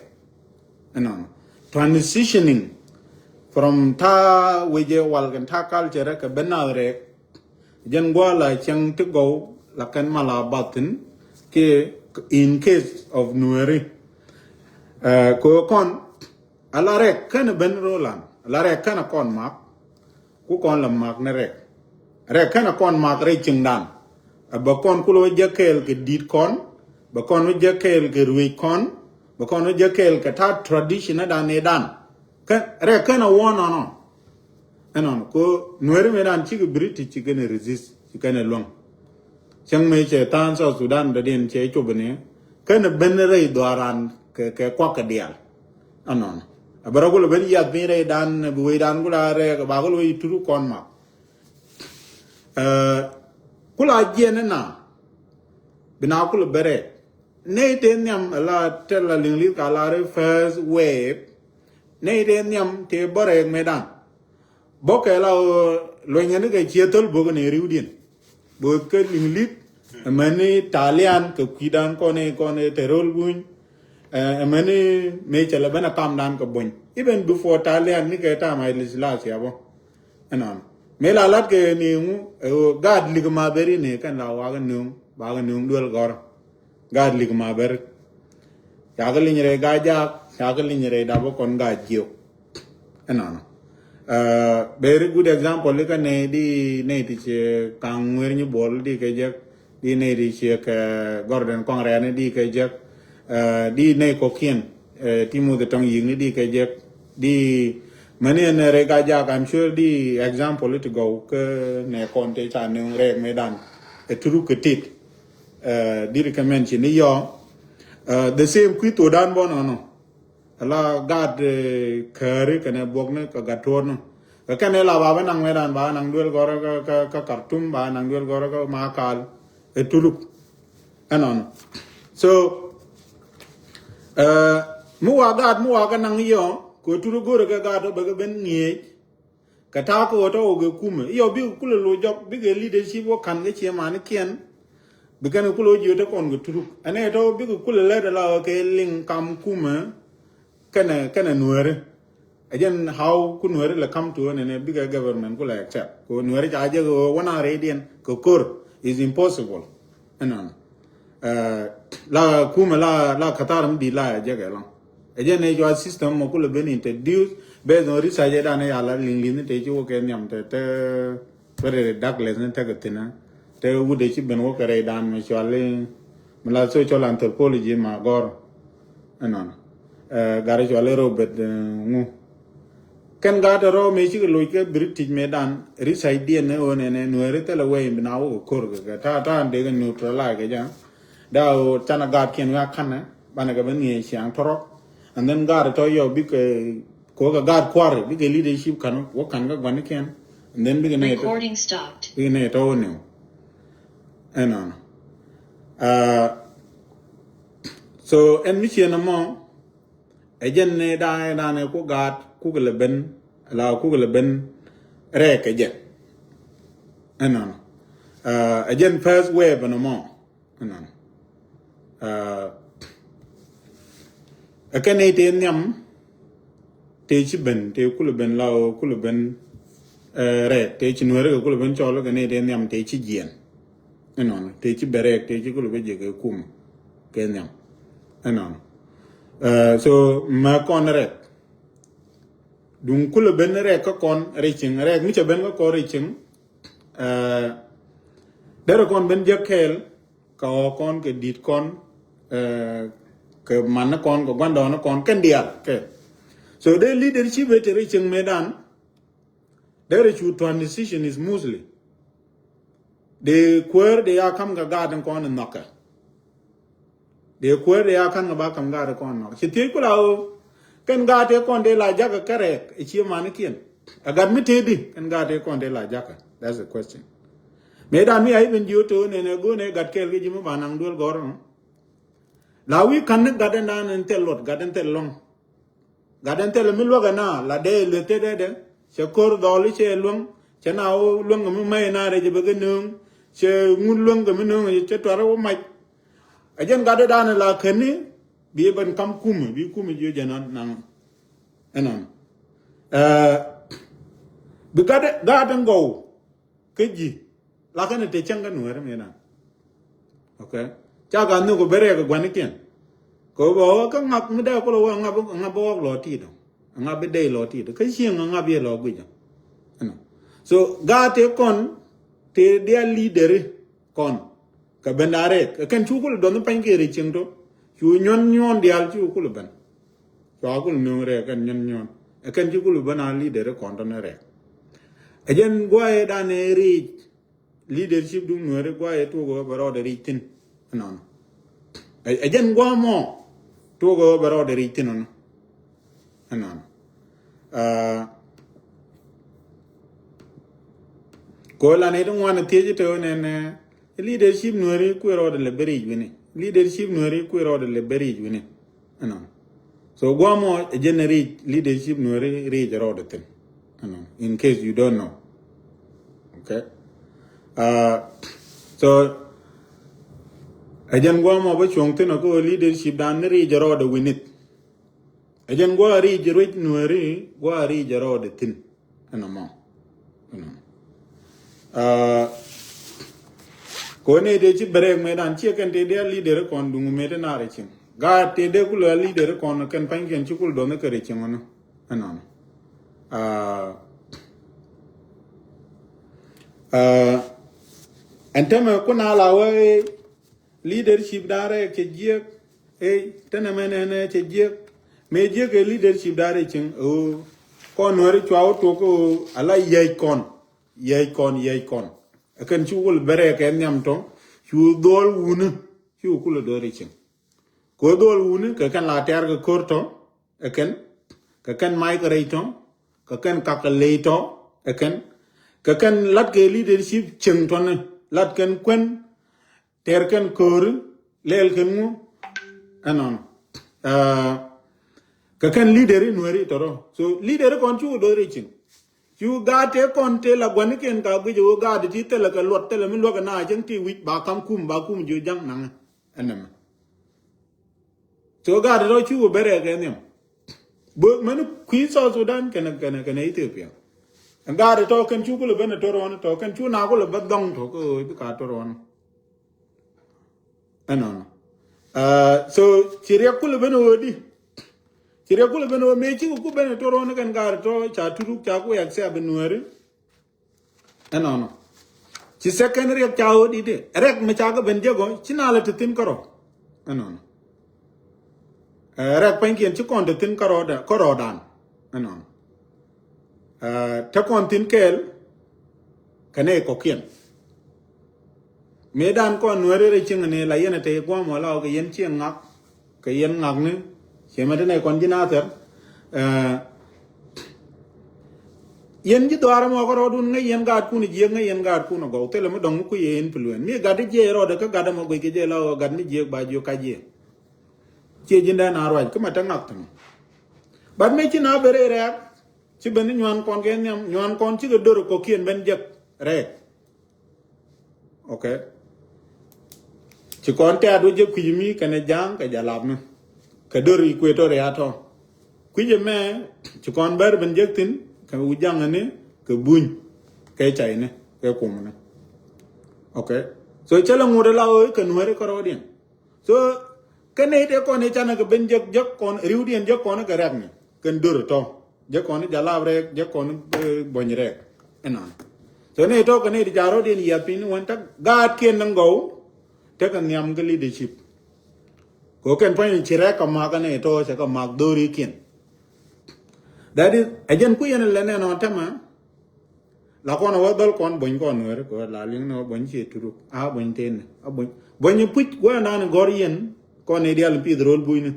Ɛnɔnɔ transitioning from ta wecɛ wal kɛn ta culture kɛ ben nath rɛ. Jɛn gua̱a̱ la cäŋ ti gɔw la kɛn mal a bathin kiɛ in case of Nuɛri. Kɛ kɔn a la rɛk kɛn ben rolan a la rɛk kɛn kɔn mak. Ku kɔn la mak ni rɛk rɛk kɛn kɔn mak rɛy cieŋdan. Bɛ kɔn ku lɛ wä jɛ kɛɛl kɛ di̱t kɔn. Bɛ kɔn wä jɛ kɛɛl kɛ ruëc kɔn. Bɛ kɔn wä jɛ kɛɛl kɛ ta tradition dan ni dan. Rɛk kɛn a wä nɔnɔ. Ɛnɔn ko Nuɛri mëë dan cikɛ British cikɛ ni resist cikɛ ni luäŋ. Cäŋ mëë cɛ tha̱a̱ŋ South Sudan dɔ̱diɛn cɛ cop ni kɛn ben rɛy dhuaaran kɛ kɛ kuak kɛ diaal. Ɛnɔn a bɛ rɔ kulɛ ben yiath piny rɛy dan bi wecdan kula rɛɛk ba kulɛ wec turu kɔn mak. Kula jiɛn ni na bi na kulɛ ben rɛɛk. Nɛy tëë nhiam la tɛl la liŋ li̱th ka la ri first wave. Nɛy tëë nhiam tëë bä rɛɛk mëëdan. Bä kɛ la luɔ̱nyɛ ni kɛ ciɛ thöl bök ni riwdiɛn. Bök kä liŋ li̱th. Ɛmɛni Talian kɛ kui̱dan kɔn i̱ kɔn i̱ te röl buny. Ɛmɛni mëë cɛ lɛ ben a kamdan kɛ buny. Even before Talian ni kɛ tam Haile Selassie a bä. Ɛnɔn mëë la lat kɛ ni ŋu ɛ ɣöö gaat lik ma beri ni kɛn la wakä nöŋ bakä nöŋ duel gɔr. Gaat lik ma beri. Cakɛ liny rɛy gaa jaak cakɛ liny rɛy dap bä kɔn gaa jiök. Ɛnɔnɔ. Very good example ikä nɛy di nɛy ti ci kaŋ ŋuer nyi bol di kɛ jek. Di nɛy ti ci kɛ gɔrdɛn kɔŋ rɛɛni di kɛ jek. Di nɛy kɔkiɛn. Timothi tɔŋ yikni di kɛ jek. Di mani ɛn rɛy gaa jaak I'm sure di example ti gɔw kä nɛ kɔn ti ca ni rɛɛk mi dan. Ɛ turuk kɛ tit. Di recommend ci ni yɔ. The same kui̱ thodan bɔ nɔnɔ. Ala gaat kääri kɛnɛ buɔkni kɛ gat tuɔɔtni. Kɛ kɛn ila ba bä naŋ mɛ dan ba naŋ duel gɔrä kä Kartum ba naŋ duel gɔrä kä Makal. Ɛ turuk. Ɛnɔnɔ. So mi wa gaat mi wa kɛ naŋ yɔ kɛ turuk go̱rɛ kɛ gaat bɛ kɛ ben ŋi̱eec. Kɛ ta̱a̱ kä ɣöö tɔ̱ wä kɛ kumɛ iɔ bikɛ kulɛ lo̱c jɔk bikɛ leadership wä ka̱n kä ciɛ manikiɛn. Bi kɛn kɛ kulɛ wä jiöt te kɔn kɛ turuk ɛn ɛ tɔ̱ bikɛ kulɛ lät ala ɣä kɛ liŋ kam kumɛ. Kɛnɛ kɛnɛ nuääri. Ɛ jɛn how ku nuääri lɛ kam tuɔ̱ɔ̱n ɛnɛ bikɛ government kulɛ accept kɛ nuääri ca jɛ kɛ ɣöö wä na rɛydiɛn kɛ ko̱r. Is impossible. Ɛnɔnɔ. La kumɛ la la kathar mi di̱i̱t la ya jek ɛlɔ̱ŋ. Ɛ jɛn ɛ cua system mɔ kulɛ ben introduce based on research ɛ dan ɛ ya la liŋ li̱th ni te ci wä kɛ nhiam te te very ridiculous ni tekɛ thi̱n. Te wut ɛ ci ben wä kɛ rɛy dan mɛ cuali mi la social anthropology ma gɔr. Ɛnɔnɔ. Gat ɛ cuali Robert ŋu. Kɛn gaat tɔ̱ rɔ̱ mëë cikɛ loc kɛ British mëë dan research diɛn ni ɣöö nɛnɛ nueeri thilɛ wee in bi na wä kɛ ko̱r kɛ kɛ ta̱a̱ ta̱a̱ dee kɛ neutralize kɛ jɛ. Daa ɣöö canɛ gaatkiɛn wi̱i̱ a ka̱nɛ banɛ kɛ ben ŋi̱eec ciaŋ tɔ̱rɔk. And then gaat tɔ̱ yɔ bikɛ ko̱r kɛ gaat kua̱ri bikɛ leadership ka̱n wä ka̱n kä gua̱nikiɛn. And then bikɛ nɛy tɔ̱ bikɛ nɛy tɔ̱ wä niw. Ɛnɔnɔ. So ɛn mi ciɛn ɛmɔ. Ɛ jɛn ni da̱a̱n ni da̱a̱n ni ku gaat kukɛ lɛ ben la kukɛ lɛ ben rɛɛk kɛ jɛ. Ɛnɔnɔ. Ɛ jɛn first wave ɛnɔ mɔ. Ɛnɔnɔ. Ɛ kɛ ni tëë nhiam tëë ci ben tëë kulɛ ben la kulɛ ben rɛɛk tëë ci nueeri kɛ kulɛ ben cɔl kɛ ni tëë nhiam tëë ci jiɛn. Ɛnɔnɔ tëë ci bɛ rɛɛk tëë ci kulɛ bɛ jɛ kɛ kum kɛ nhiam. Ɛnɔnɔ. So mɛ kɔn rɛk duŋ kulɛ ben rɛk kä kɔn rɛk ciŋ rɛk mi cɛ ben kä kɔn rɛk ciŋ. Derɛ kɔn ben jɛ kɛɛl kɛ ɣɔɔ kɔn kɛ di̱t kɔn. Kɛ man ni kɔn, kɛ gua̱ndɔɔŋ ni kɔn, kɛn diaal kɛ. So dee leadership ɛ te ri cieŋ mëëdan. Dee ri cu transition is mostly. Dee kuäär dee ya ka̱m kɛ gaat in kɔn in nhɔkɛ. Dee kuäär dee ya ka̱n kɛ ba ka̱m gaat in kɔn in nhɔkɛ. Ci thiec kula ɣöö kɛn gaat tëë kɔn dee la jakä kɛ rɛɛk ɛ cie manikiɛn. Ɛ gat mi tëëdi kɛn gaat tëë kɔn dee la jakä. That's the question. Mëëdan mi a i̱ ben jiö to̱o̱ nɛn ɛ go̱o̱n ɛ gat kɛɛl kɛ ji̱ mi ba naŋ duel gɔ̱r ɔ. La wi̱i̱ ka̱n ni gat in dan in thil luɔt, gat in thil lɔ̱ŋ. Gat in thil mi luäk ɛ na la dee lueth te dee dee. Cɛ ko̱r dhɔl i̱ cɛ luäŋ. Cɛ na wä luäŋ kɛ mi mɛy na rɛc ɛ bɛ kɛ nööŋ. Cɛ ŋut luäŋ kɛ mi nööŋ cɛ tuar wä mac. Ɛ jɛn gat in dan in la käni bi ben kam kumɛ, bi kumɛ jiö jɛ nɔn naŋ. Ɛnɔn. Ɛ, bi gat in, gat in gɔw. Kä ji̱ la kɛn te cäŋ kä nuɛɛri mi nan. Okay. Ca ka nhök kɛ ben rɛɛk kɛ gua̱nikiɛn. Kɛ bɛ wä kä ŋak mi dee kulɛ wä ŋak, ŋak bɛ wɔk lɔ tit ɔ. Ŋak bi dee lɔ tit ɔ. Kä cieŋ ŋak bi lɔ guic ɔ. Ɛnɔ. So gaat tëë kɔn tëë dial leaderi kɔn. Kɛ ben da rɛɛk kɛ kɛn cu kulɛ dɔn pany kɛ ri cieŋ tɔ. Cu nyuɔn nyuɔn dial cu kulɛ ben. Cua kul nööŋ rɛɛ kɛn nyɔn nyɔn. Ɛ kɛn ci kul ben a leader kɔn tɔn rɛɛ. Ɛ jɛn guayɛ dan ɛ ric leadership dun nuɛri guayɛ tuɔk ɛ bɛ rɔɔdɛ ric thin. Ɛnɔnɔ. Ɛ jɛn guamɔ tuɔk ɛ bɛ rɔɔdɛ ric thin ɔnɔ. Ɛnɔnɔ. Ko lan it ŋuan thiec ite nɛn. Leadership nuɛri kuɛ rɔɔdɛ lɛ bɛ ric wini. Leadership nuɛri kuɛ rɔɔdɛ lɛ bɛ ric wini. Ɛnɔ. So guamɔ ɛ jɛn ric leadership nuɛri ric rɔɔdɛ thin. Ɛnɔ. In case you don't know. Okay. So ɛ jɛn guamɔ bɛ cuɔŋ thin ɔ kɛ leadership dan ni ric rɔɔdɛ winit. Ɛ jɛn gua̱a̱ ric ruec nuɛri gua̱a̱ ric rɔɔdɛ thin. Ɛnɔ mɔ. Kɔn ni dee ci bɛ rɛɛk mëë dan ciɛ kɛn tëë dee a leader kɔn duŋ mëë te naar ɛ cieŋ. Gaat tëë dee kulɛ a leader kɔn kɛn pa̱nykiɛn ci kul duɔth ni kɛ rɛ cieŋ ɔnɔ. Ɛnɔnɔ. Ɛn tämɛ kun a la wee leadership dan rɛɛk cɛ jiɛk. Ey, tɛnɛ mɛn ɛn ɛ cɛ jiɛk. Mëë jiɛk ɛ leadership dan rɛɛk cieŋ ɣöö kɔn nuɛri cua wä tuɔk ɣöö a la yɛc kɔn. Yɛc kɔn, yɛc kɔn. Ɛ kɛn ci wul bɛ rɛɛk ɛ nhiam tɔ. Cu dhɔl wuni. Ci wä kulɛ dhɔl rɛɛk cieŋ. Kɛ dhɔl wuni kɛ kɛn la tɛɛr kɛ ko̱r tɔ. Ɛ kɛn. Kɛ kɛn mac kɛ rɛc tɔ. Kɛ kɛn kak kɛ ley tɔ. Ɛ kɛn. Kɛ kɛn lat kɛ leadership cieŋ tɔni. Lat kɛn kuɛn. Tɛr kɛn kööri lɛɛl kɛn ŋu. Ɛnɔnɔ. Kɛ kɛn leader in nuɛri tɔrɔ. So leader kɔn cu do̱ri cin. Cu gaat tëë kɔn tëë la gua̱nikiɛn ka guic ɣöö gaat ti thilɛ kɛ luɔt thilɛ mi luäk na cäŋ ti wi̱c ba kam kum ba kum jiö ja̱ŋ naŋɛ. Ɛnɛmɛ. So gaat tɔ̱ cu bɛ rɛɛk ɛ nhiam. Bä mɛn kui̱ South Sudan kɛnɛ kɛnɛ kɛnɛ Ethiopia. Gaat tɔ̱ kɛn cu kulɛ ben ɛ tɔr ɣɔn tɔ̱ kɛn cu na kulɛ bä dhɔŋ tɔ̱ kä ɣöö bi ka tɔr ɣɔn. Ɛnɔnɔ. So ci riɛk kulɛ ben ɣöö di. Ci riɛk kulɛ ben ɣöö mëë cikɛ ku ben ɛ tɔr ɣɔn kɛn gaat tɔ̱ ca turuk ca ku riɛk thiap ɛ nuɛri. Ɛnɔnɔ. Ci second riɛk ca ɣöö di di rɛk mi ca kɛ ben jek ɔ ci na lɛ ti thin kärɔ. Ɛnɔnɔ. Rɛk pɛnykiɛn ci kɔn ti thin kärɔ kärɔ dan. Ɛnɔnɔ. Te kɔn thin kɛɛl. Kɛ nɛy kɔkiɛn. Mëë dan kɔn nuɛri rɛ cieŋ ni la yɛn a te guam wala kɛ yɛn cieŋ ŋak. Kɛ yɛn ŋakni ciɛ mɛ ti nɛy kɔn ji̱ nathɛr. Yɛn ji̱ dhɔaar ɛmɔ kärɔɔdun ŋäc yɛn gaatkun jiäk ŋäc yɛn gaatkun agɔw thilɛ mi dɔ̱ŋ mi kui̱ yɛ influence mi gat i̱ jiɛc rɔɔdɛ kä gat ɛmɔ guic kɛ jɛ la ɣöö gat mi jiäk ba jiök kac yɛ. Ciɛ ji̱n dɛn a ruac kä mɛ te ŋak thi̱n. Bat mëë ci na ben rɛy rɛɛk ci ben i̱ nyuan kɔn kɛ nhiam nyuan kɔn cikɛ dör kɔ̱kiɛn ben jek rɛɛk. Okay. Ci kɔn tɛ̈t wä jɛ kui̱c mi kɛnɛ ja̱a̱ŋ kɛ jalapni kɛ dör Equatoria tɔ. Kui̱c ɛmɛ ci kɔn bɛr ben jek thi̱n kɛ wi̱c ja̱ŋni kɛ buny kɛ cayni kɛ kumni. Okay. So cä lɛ ŋut ala ɣöö kɛ nuɛri kärɔɔdiɛn. So kɛ nɛy tëë kɔn i̱ canɛ kɛ ben jek jek kɔn ri̱wdiɛn jek kɔn kɛ rɛ̈kni kɛn dör tɔ. Jek kɔn i̱ jalap rɛɛk jek kɔn i̱ buɔ̱ny rɛɛk. Ɛnɔn. So nɛy tɔ kɛ nɛy ti ca rɔ̱diɛn yiath piny ni wän tak gaatkiɛn ni gɔw. Tekɛ nhiam kä leadership. Kɛ ɣöö kɛn pua̱nyni ci rɛk kɛ mak ɛn ɛ tɔ̱ cɛ kɛ mak dho̱rikiɛn. That is, ɛ jɛn kui̱ ɛn lɛ nɛn ɔ tɛmɛ. La kɔn ɛ wä dhɔl kɔn buɔ̱ny kɔn Nuɛri kɛ ɣöö la liŋ ni wä buɔ̱ny ci turuk a buɔ̱ny tëëni a buɔ̱ny buɔ̱ny puc wä nan gɔ̱r yɛn. Kɔn ni dial pith ro̱l bunyni.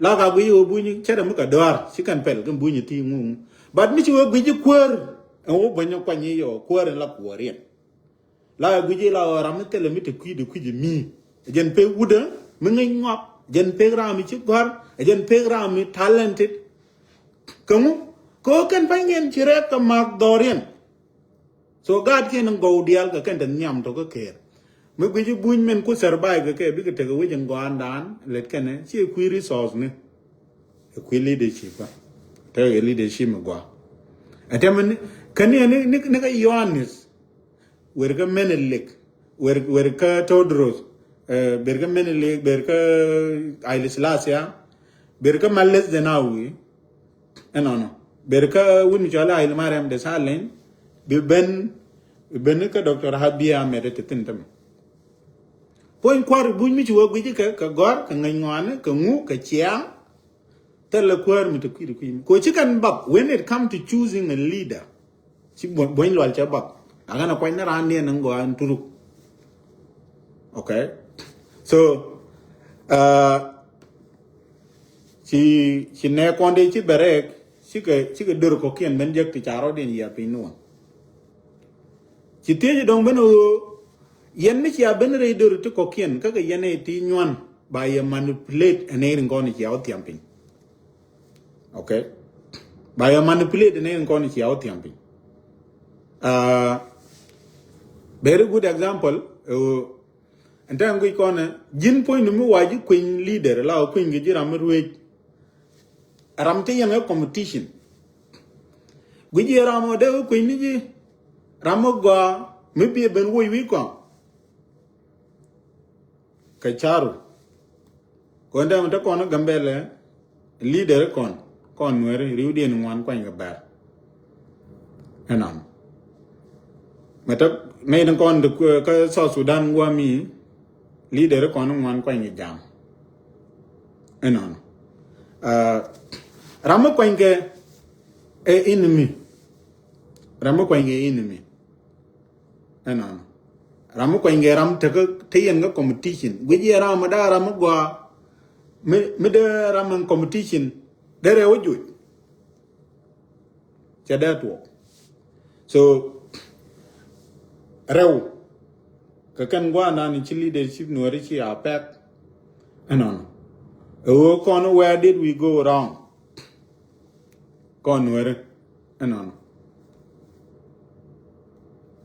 La ka guiy ɣöö bunyni cɛ rɛ mi kɛ dɔ̱a̱r ci kɛn pɛl kɛn bunyni ti ŋuŋ. But mi ci wä guiy ci kuäär ɛn wä buɔ̱ny kuany i̱ yɔ kuäär ɛn la kuäär yɛn. La ɛ guic i̱ la ɣɔɔ ram mi thilɛ mi te kui̱dɛ kui̱c ɛ mi. Ɛ jɛn pek wutdä mi ŋi̱c ŋɔak. Ɛ jɛn pek ram mi ci gɔ̱a̱r. Ɛ jɛn pek ram mi talented. Kä ŋu kɛ ɣöö kɛn pa̱nykiɛn ci rɛk kɛ ma̱a̱k dhɔriɛn. So gaatkiɛn in gɔw diaal kɛ kɛn te nhiam tɔ̱ kä kɛɛr. Mi guic i̱ buny min ku survive kɛ kɛ bikɛ tekɛ wec in gɔaandan lɛt kɛnɛ ci ɛ kui̱ resource ni. Ɛ kui̱ leadership kä tekɛ leadership mi gɔaa. Ɛ tɛmɛ ni kä ni ni ni kä Yohanes. Wer kä Menelik, wer wer kä Todros, eh, ber kä Menelik, ber kä Haile Selassie, ber kä Meles Zenawi, ɛnɔnɔ, ber kä wun mi cɔal Haile Mariam Desalegn, bi ben, bi ben kä Doctor Abiy Ahmed te thin tämɛ. Puɔ̱ny kua̱r buny mi ci wä guic kɛ kɛ gɔ̱r kɛ ŋäc ŋɔaani kɛ ŋu kɛ ciaŋ. Thilɛ kuäär mi te kui̱dɛ kui̱ mi kɛ ɣöö ci kɛn bak when it come to choosing a leader. Ci buɔ̱ny lual cɛ bak. Akan a kuany ni raan diɛn ni gɔaa in turuk. Okay. So uh, ci ci nɛ kɔn dee ci bɛ rɛɛk cikɛ cikɛ dör kɔkiɛn ben jek ti ca rɔɔdiɛn yia piny ni wan. Ci thiec dɔ̱ŋ ben ɣöö yɛn mi cia ben rɛy dör ti kɔkiɛn kä kɛ yɛn ɛ ti nyuan ba yɛ manipulate ɛn ɛ rin kɔn cia wä thiam piny. Okay. Ba yɛ manipulate ɛn ɛ rin kɔn cia wä thiam piny. Uh, very good example. Ɛn tɛn guic kɔn ɛ ji̱n puɔ̱ny ni mi wa ji̱ kueny leader la wa kueny kɛ ji̱ ram mi ruëëc. Ram ti yɛn ɛ competition. Guic yɛ ram ɔ dee wä kueny ni ji̱ ram mi gɔaa mi biɛ ben woc wi̱i̱ kɔn. Kɛ caru kɔn dee mi te kɔn Gambɛlɛ leader kɔn kɔn Nuɛri riwdiɛn ŋuan kuany kɛ bɛr. Ɛnɔn mɛ te nɛy ni kɔn kä South Sudan guami leader kɔn ŋuan kuany kɛ jam. Ɛnɔn ram mi kuany kɛ ɛ enemy. Ram mi kuany kɛ enemy. Ɛnɔn ram mi kuany kɛ ram te kä te yɛn kä competition guic yɛ ram mi daa ram mi gɔaa mi mi dee ram in competition dee rɛw a juc. Cɛ dee tuɔɔk. So rɛw kɛ kɛn gua̱a̱r nan ci leadership Nuɛri ci a pɛk. Ɛnɔn ɛ ɣöö kɔn where did we go wrong? Kɔn Nuɛri ɛnɔn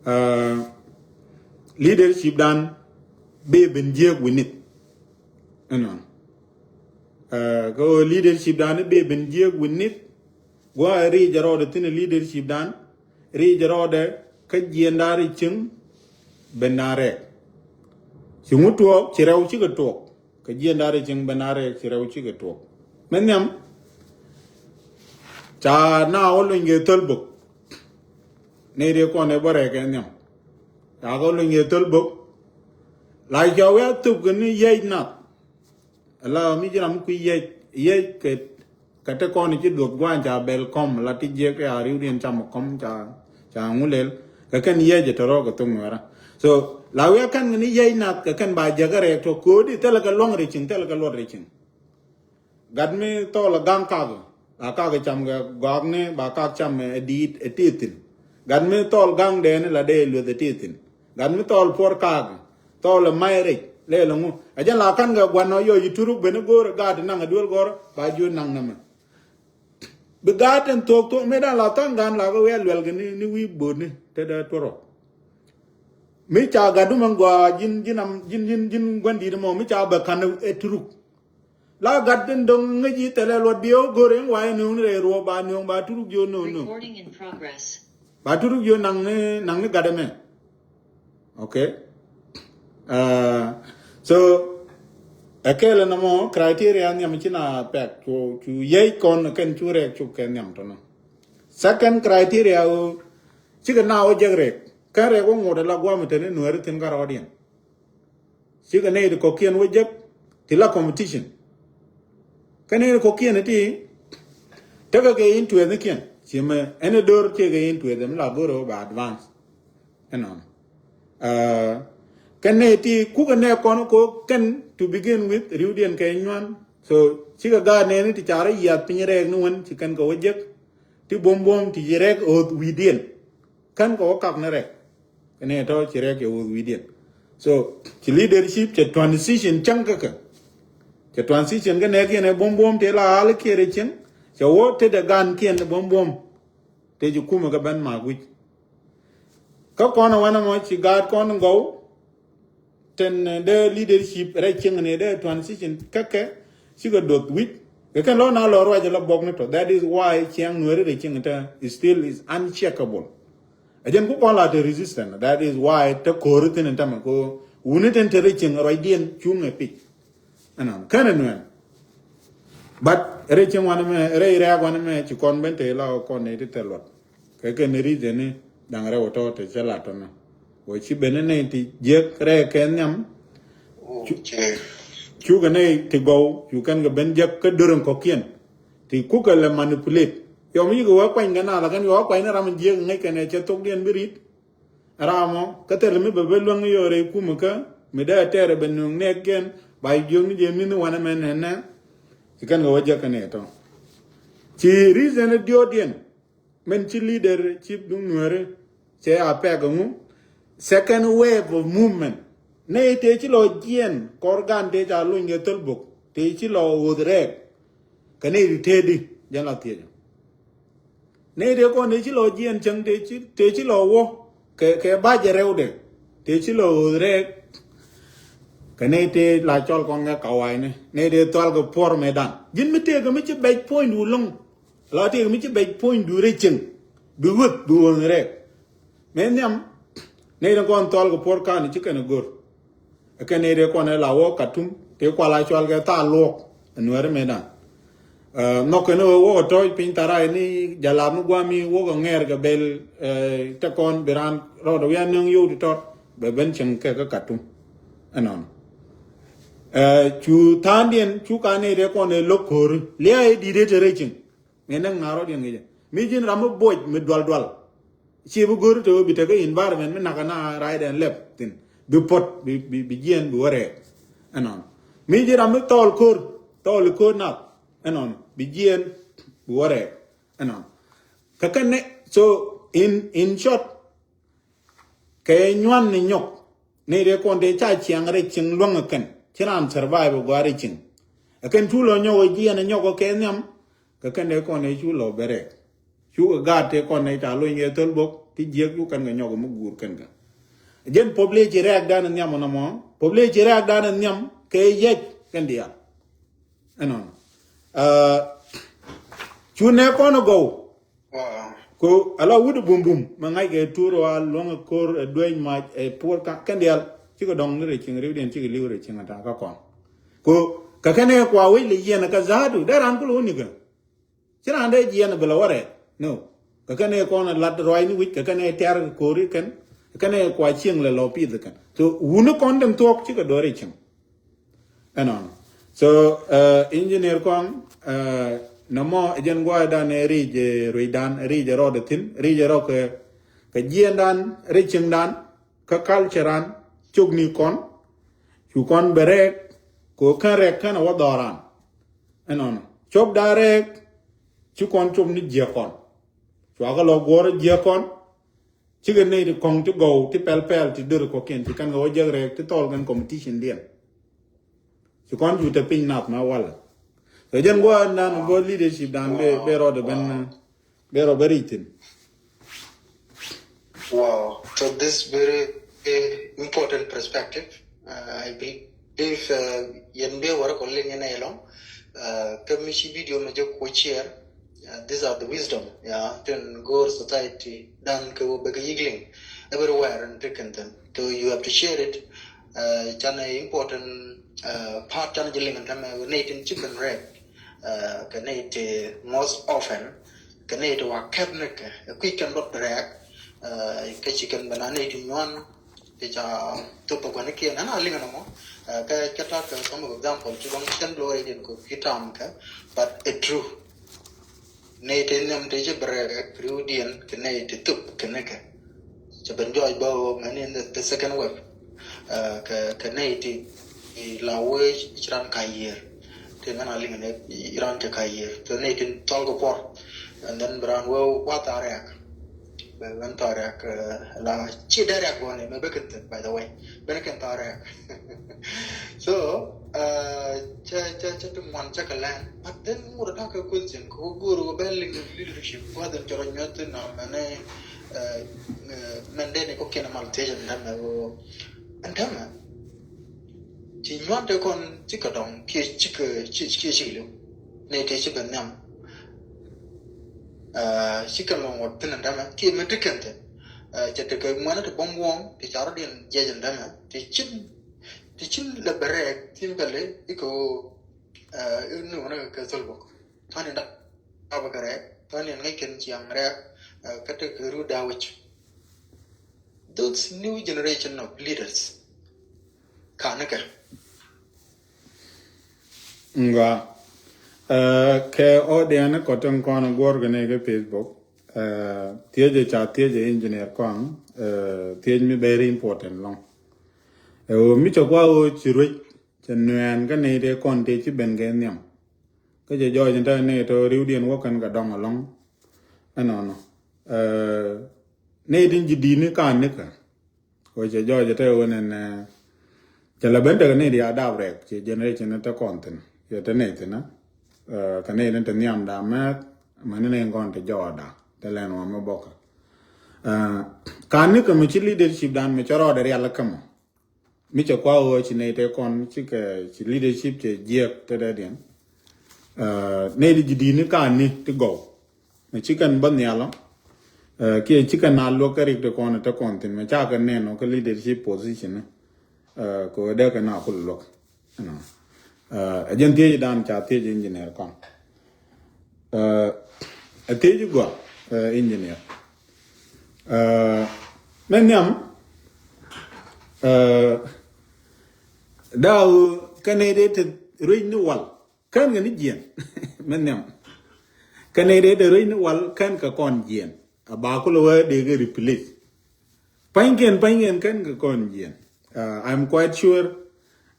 uh, leadership dan bi ben jiek wi̱nith. Ɛnɔn uh, kɛ ɣöö leadership dan bi ben jiek wi̱nith. Gua̱a̱ ri jɛ rɔɔdɛ thi̱n leadership dan ri jɛ rɔɔdɛ kä jiɛn dan ri cieŋ ben dan rɛɛk. Ci ŋu tuɔɔk ci rɛw cikɛ tuɔɔk. Kɛ jiɛn da̱r ɛ cieŋ ben a rɛɛk ci rɛw cikɛ tuɔɔk. Mɛ nhiam ca na wä luny kɛ thöl bök. Nɛy riek kɔn ɛ bä rɛɛk ɛ nhiam. Ca kɛ wä luny kɛ thöl bök. La ca wä a thöp kɛ ni yɛc nath. Ala mi ji̱ ram mi kui̱ yɛc yɛc kɛ Kä te kɔn ci duɔth gua̱a̱n ca bɛl kɔm la ti jiɛk te a riwdiɛn cam kɔm ca ca ŋu lel. Kɛ kɛn yiɛc te rɔ kɛ thok nuɛra. So la wiɛ kɛn ni yiɛc nath kɛ kɛn ba jiɛk rɛɛk tɔ ko̱o̱di thilɛ kɛ luɔ̱ŋ ri ciŋ thilɛ kɛ luɔt ri ciŋ. Gat mi thɔɔl ɛ gaŋ kak ba kak cam kɛ gɔakni ba kak cam ɛ diit ɛ ti thi̱n. Gat mi thɔɔl gaŋ dɛɛni la dee lueth ɛ ti thi̱n. Gat mi thɔɔl puɔr kaak thɔɔl ɛ may rɛc lɛɛl ɛŋu. Ɛ jɛn la ka̱n kɛ gua̱n ɔ yɔc i̱ turuk ben i̱ go̱o̱r ɛ gaat i̱ naŋ ɛ duel gɔ̱rä ba jiöt naŋ nɛmɛ. Bi gaat ɛn thuɔ̱k thuɔ̱k mëë da̱ŋ la tha̱a̱ŋ ga̱a̱n la kɛ wi̱i̱ a luɛl kɛ ni wi̱i̱ bo̱o̱tni te dee tuɔrɔ. Mi ca gat dumɛ gɔaa ji̱n ji̱n am ji̱n ji̱n ji̱n gua̱n di̱i̱t ɛmɔ mi ca bɛ ka̱n ɛ turuk. La gat tin dɔ̱ŋ ŋäc i̱ thɛlɛ luɔt bi ɣä go̱r in wa in nööŋni rɛy ruɔ̱ɔ̱k ba nööŋ ba turuk jiö nööŋ nööŋ. Recording in progress. Ba turuk jiö naŋni naŋni gat ɛmɛ. Okay. Uh, so ɛ kɛɛl ɛn ɛmɔ criteria nhiam ci na pɛk cu cu yiec kɔn kɛn cu rɛɛk cuk kɛ nhiam tɔnɔ. Second criteria ɣöö cikɛ na wä jek rɛɛk kɛn rɛɛk wä ŋot ɛ la guam teni nuɛɛri thin ka rɔɔdiɛn. Cikɛ nɛy ti kɔ̱kiɛn wä jek. Ti la competition. Kɛn in kɔkiɛn ti tekɛ kɛ interest ni kiɛn. Ci mɛ ɛn do̱r tiɛ kɛ interest mi la go̱r ɛ ba advance. Ɛnɔn. Kɛn nɛ ti kukɛ nɛ kɔn ko kɛn to begin with riwdiɛn kɛ nyuan. So cikɛ gaat nɛ ni ti carɛ yiath piny rɛɛk ni wän ci kɛn kɛ wä jek. Ti buɔm buɔm ti ci rɛɛk ɣöth wi̱i̱diɛn. Kɛn kɛ wä kak ni rɛɛk. Kɛn nɛ tɔ ci rɛɛk kɛ ɣöth wi̱i̱diɛn. So ci leadership cɛ transition cäŋ kä kɛ. Cɛ transition kä nɛɛkiɛn ɛ buɔm buɔm tëë la ɣa̱l kiɛɛr ɛ cieŋ. Cɛ wä tetdɛ gaankiɛn ɛ buɔm buɔm. Tëë ci kumɛ kɛ ben mak wi̱c. Kä kɔn ɛ wanɛ mɔ ci gaat kɔn gɔw. Tɛn dee leadership rɛy cieŋ ni dee transition kä kɛ cikɛ doth wi̱c. Kɛ kɛn lɔ na lɔ ruac lɔ bɔk ni tɔ. That is why ciaŋ nuɛri rɛy cieŋ tɛ still is unshakable. Ɛ jɛn ku kɔn la te resistance. That is why te ko̱ri thin in tämɛ ko wuni tin te rɛy cieŋ ruacdiɛn cuŋ ɛ pic. Ɛnɔn kɛn ɛ nuɛn. But rɛy cieŋ wanɛ mɛ rɛy rɛɛk wanɛ mɛ ci kɔn ben te la kɔn ni ti te luɔt. Kɛ kɛn ni reason ni da̱ŋ rɛw tɔ te cɛ la tɔnɔ. Wä ci ben ni ti jiäk rɛɛ kɛ nhiam. Cu- Cukɛ ni ti gɔw cu kɛn kɛ ben jiäk kä dörän kɔkiɛn. Ti kukɛ lɛ manipulate. Yɔm yikɛ wä kuany kɛ na la kɛn yɔ wä kuany ni ram jiäk ŋäc kɛn ɛ cɛ thokdiɛn bi rit. Ram mɔ kä thil mi bɛ ben luäŋ yɔ rɛy kumɛ kä mi dee tɛɛrɛ ben nuŋ nɛɛk kɛn ba jiök ni jɛ mi̱th ni wanɛ mɛn nɛn nɛ. Ci kɛn kɛ wä jiäk kɛn ɛ tɔ. Ci reason diɔ̱ɔ̱diɛn. Min ci leader ci duŋ nuääri cɛ a pɛk ɛŋu. Second wave of movement. Nɛy tëë ci lɔ jiɛn kɔr gan tëë ca lony kɛ thöl bok tëë ci lɔ ɣöth rɛɛk. Kɛ nɛy ti tëëdi jɛn la thiecä. Nɛy tëë kɔn tëë ci lɔ jiɛn cäŋ tëë ci tëë ci lɔ wä kɛ kɛ bacɛ rɛwdɛ tëë ci lɔ ɣöth rɛɛk. Kɛ nɛy tëë la cɔl kɔn kɛ kawayni nɛy tëë thual kɛ puɔr mëëdan ji̱n mi tëëkɛ mi ci bɛc puɔ̱nydu loŋ. La tëëk mi ci bɛc puɔ̱nydu rɛy cieŋ bi ɣöth bi ɣöth rɛɛk. Mëë nhiam nɛy rin kɔn thɔl kɛ puɔr kan ci kɛn go̱r. Ɛ kɛn nɛy rin kɔn ɛ la wä Katum tëë kual a cual kɛ thaal luɔk ɛ nuɛɛri mëëdan. Nhɔk kɛn ɣöö wä kɛ tɔ̱ɔ̱c piny tharay ni jalap ni guami wä kɛ ŋɛɛr kɛ bel. Te kɔn bi raan rɔɔdɛ wian nöŋ yow ti tɔt bɛ ben cieŋ kɛ kä Katum. Ɛnɔn cu thaandiɛn cu ka nɛy rin kɔn ɛ lo̱k ko̱ri lia̱a̱ ɛ di̱t ɛ te rɛy cieŋ. Ŋi̱n ni ŋa̱r rɔ̱diɛn ŋi̱cä mi ji̱n ram mi buɔc mi dual dual. Ci bi go̱ri te ɣöö bi tekɛ environment mi nakä na raydɛn lɛp thi̱n bi puɔ̱t bi bi bi jiɛɛn bi wä rɛɛk. Ɛnɔn mi ji̱ ram mi thɔɔl ko̱r thɔɔl ko̱r nath. Ɛnɔn bi jiɛɛn bi wä rɛɛk. Ɛnɔn kä kɛn ni so in in short. Kɛ nyuan ni nyɔk ni dee kɔn dee ca ciaŋ rɛy cieŋ luäŋ kɛn ci raan survive gɔaa rɛy cieŋ. Ɛ kɛn cu lɔ nyɔk ɛ jiɛn ɛ nyɔk ɛ kɛ nhiam. Kɛ kɛn dee kɔn dee cu lɔ bɛ rɛɛk. Cu kɛ gaat tëë kɔn dee ca lony kɛ thöl bok ti jiäk cu kɛn kɛ nyɔk ɛ mi guur kɛn kɛ. Jɛn population rɛɛk dan ɛ nhiam ɔ nɔmɔ population rɛɛk dan ɛ nhiam kɛ yɛc kɛn diaal. Ɛnɔn cu nɛ kɔn ɛ gɔw. Ko ala wut bum bum ma ŋa̱c kɛ tur wa luɔ̱ŋ ɛ ko̱r ɛ duec mac ɛ puɔr ka kɛn dial. Cikɛ dɔŋ ni rɛ cieŋ riwdiɛn cikɛ liw rɛ cieŋ ata ka kɔn. Ko kɛ kɛn ɛ kua wec lɛ yiɛn ɛ ka zaatu dee raan kulɛ wä nikɛ. Ci raan dee jiɛn ɛ bi lɛ wä rɛɛk no. Kɛ kɛn ɛ kɔn ɛ lat ruac ni wic kɛ kɛn ɛ tɛr kɛ ko̱r ikɛn. Kɛ kɛn ɛ kua cieŋ lɛ lɔ pith ikɛn so wuni kɔn den thuɔk cikɛ do̱r ɛ cieŋ. Ɛnɔn so engineer kɔn nɔmɔ ɛ jɛn gua̱a̱dan ɛ ric ɛ ruecdan ɛ ric ɛ rɔɔdɛ thi̱n ric ɛ rɔ kɛ kɛ jiɛɛndan rɛy cieŋdan kä culture ran cok ni kɔn. Cu kɔn bɛ rɛɛk kɛ kɛn rɛɛk kɛn ɛ wä dhɔran. Ɛnɔn copdan rɛɛk ci kɔn cop ni jiɛk kɔn. Cuakɛ lɔ guɔ̱r jiɛk kɔn. Cikɛ nɛy ti kɔŋ ti gɔw ti pɛl pɛl ti dör kɔkiɛn ti kɛn kɛ wä jek rɛɛk ti thɔl kɛn competition diɛn. Ci kɔn cu te piny nath mɛ walɛ. Kɛ jɛn guɔ nan guɔ leadership dan bɛ bɛ rɔɔdɛ ben bɛ rɔ bɛ ric thin. Wow, so this very uh, important perspective. Uh, I believe uh, yɛn bɛ wara kɔ liŋ yɛn ɛlɔŋ. Uh, kɛ mi ci video mɛ jɛ kuɔ share. Uh, these are the wisdom. Yeah, tin goor society dan kɛ wä bɛ kɛ yigling everywhere and taken them. So you have to share it. Uh, can a important uh, part can jɛ liŋ tɛmɛ nɛy tin ci ben rɛk. Uh, kɛ nɛy ti most often kɛ nɛy ti wa kɛp ni kɛ kui̱ kɛn dot rɛk. Uh, kɛ ci kɛn bɛ na nɛy ti nyuan. Ca thop a guani kiɛ nana liŋ nɔmɔ. Kɛ kɛ ta kɛ some of example ci lɔŋ cɛn blow rɛ diɛn ko ki tam kɛ, but it true. Nɛy te nhiam te ci bɛ rɛk riwdiɛn kɛ nɛy te thop kɛ ni kɛ. Cɛ ben jɔɔc bä mɛn in the second wave. Kɛ kɛ nɛy te i la wee ci ran ka yier. Te mɛn a liŋ ni ran cɛ ka yier te nɛy te thɔl kɛ puɔr. And then bɛ ran wee wa tha rɛk. Bɛ ben tha rɛk la ci dee rɛk gɔni mɛ bɛ kɛ thin, by the way. Bɛ ni kɛ tha rɛk. So cɛ cɛ cɛ ti muan cɛ kɛ lɛn. But then ŋut a ta kɛ question kɛ go̱o̱r wä bɛ liŋ leadership gua̱dhin cɛ rɔ nyuɛth thin na mɛn ni mɛn dee ni kɔ kiɛn mal thiec ɛn tämɛ wä ɛn tämɛ. Ci nyuan te kɔn ci kɛ dɔŋ kiɛ ci kɛ ci kiɛ ci liw. Nɛy te ci bɛ nhiam. Ci kɛ lɔŋ wä thin ɛn tämɛ kiɛ mɛ ti kɛn thin. Cɛ te kɛ muan ti bɔm wɔŋ ti ca rɔ diɛn jiɛc ɛn tämɛ ti cin ti cin lɛ bɛ rɛk thin bɛ lɛ ikɛ wä. Ni wä ni kɛ thol bok tɔni da. Aba kɛ rɛk tɔni ŋäc kɛn ciaŋ rɛk. Kä te kɛ ru da wec. Those new generation of leaders. Ka ni kɛ Nga kɛ audience kɔtin kɔn guɔr kɛ ni kɛ Facebook. Thiec ca thiec engineer kɔn thiec mi very important lɔŋ. Ɛ ɣöö mi cɛ kua ɣöö ci ruec cɛ nuɛɛn kä nɛy tëë kɔn tëë ci ben kɛ nhiam. Kä cɛ jɔɔc in te nɛy tɔ̱ riwdiɛn wä kɛn kɛ dɔŋ alɔŋ. Ɛnɔnɔ nɛy tin ji̱ di̱i̱ni ka nikä. Kɛ cɛ jɔɔc in te wen ɛn cɛ lɛ ben tekɛ nɛy ti a dap rɛk cɛ generation in te kɔn thin cɛ te nɛy thin. Kɛ nɛy tin te nhiam da mɛth mɛn ni nɛy kɔn te jɔɔda te lɛn wä mi bɔkä. Ka nikä mi ci leadership dan mi cɛ rɔɔdɛ rial kä mɔ. Mi cɛ kua ɣöö ci nɛy te kɔn ci kɛ ci leadership cɛ jiɛk te dee diɛn. Nɛy ti ji̱ di̱i̱ni ka ni ti gɔw. Mi ci kɛn bä nhialɔ kiɛ ci kɛn na luäk kä rik ti kɔn te kɔn thin mi ca kɛ nɛn ɔ kä leadership position. Kɛ ɣöö dee kɛ na kul luäk. Ɛ jɛn thiec dan ca thiec engineer kɔn. Ɛ thiec gua engineer. Mɛ nhiam daa ɣöö kɛn nɛy dee te ruec ni wal kɛn kɛ ni jiɛn. Mɛ nhiam kɛn nɛy dee te ruec ni wal kɛn kɛ kɔn jiɛn. A ba kulɛ wee dee kɛ replace. Pa̱nykiɛn pa̱nykiɛn kɛn kɛ kɔn jiɛn. I'm quite sure.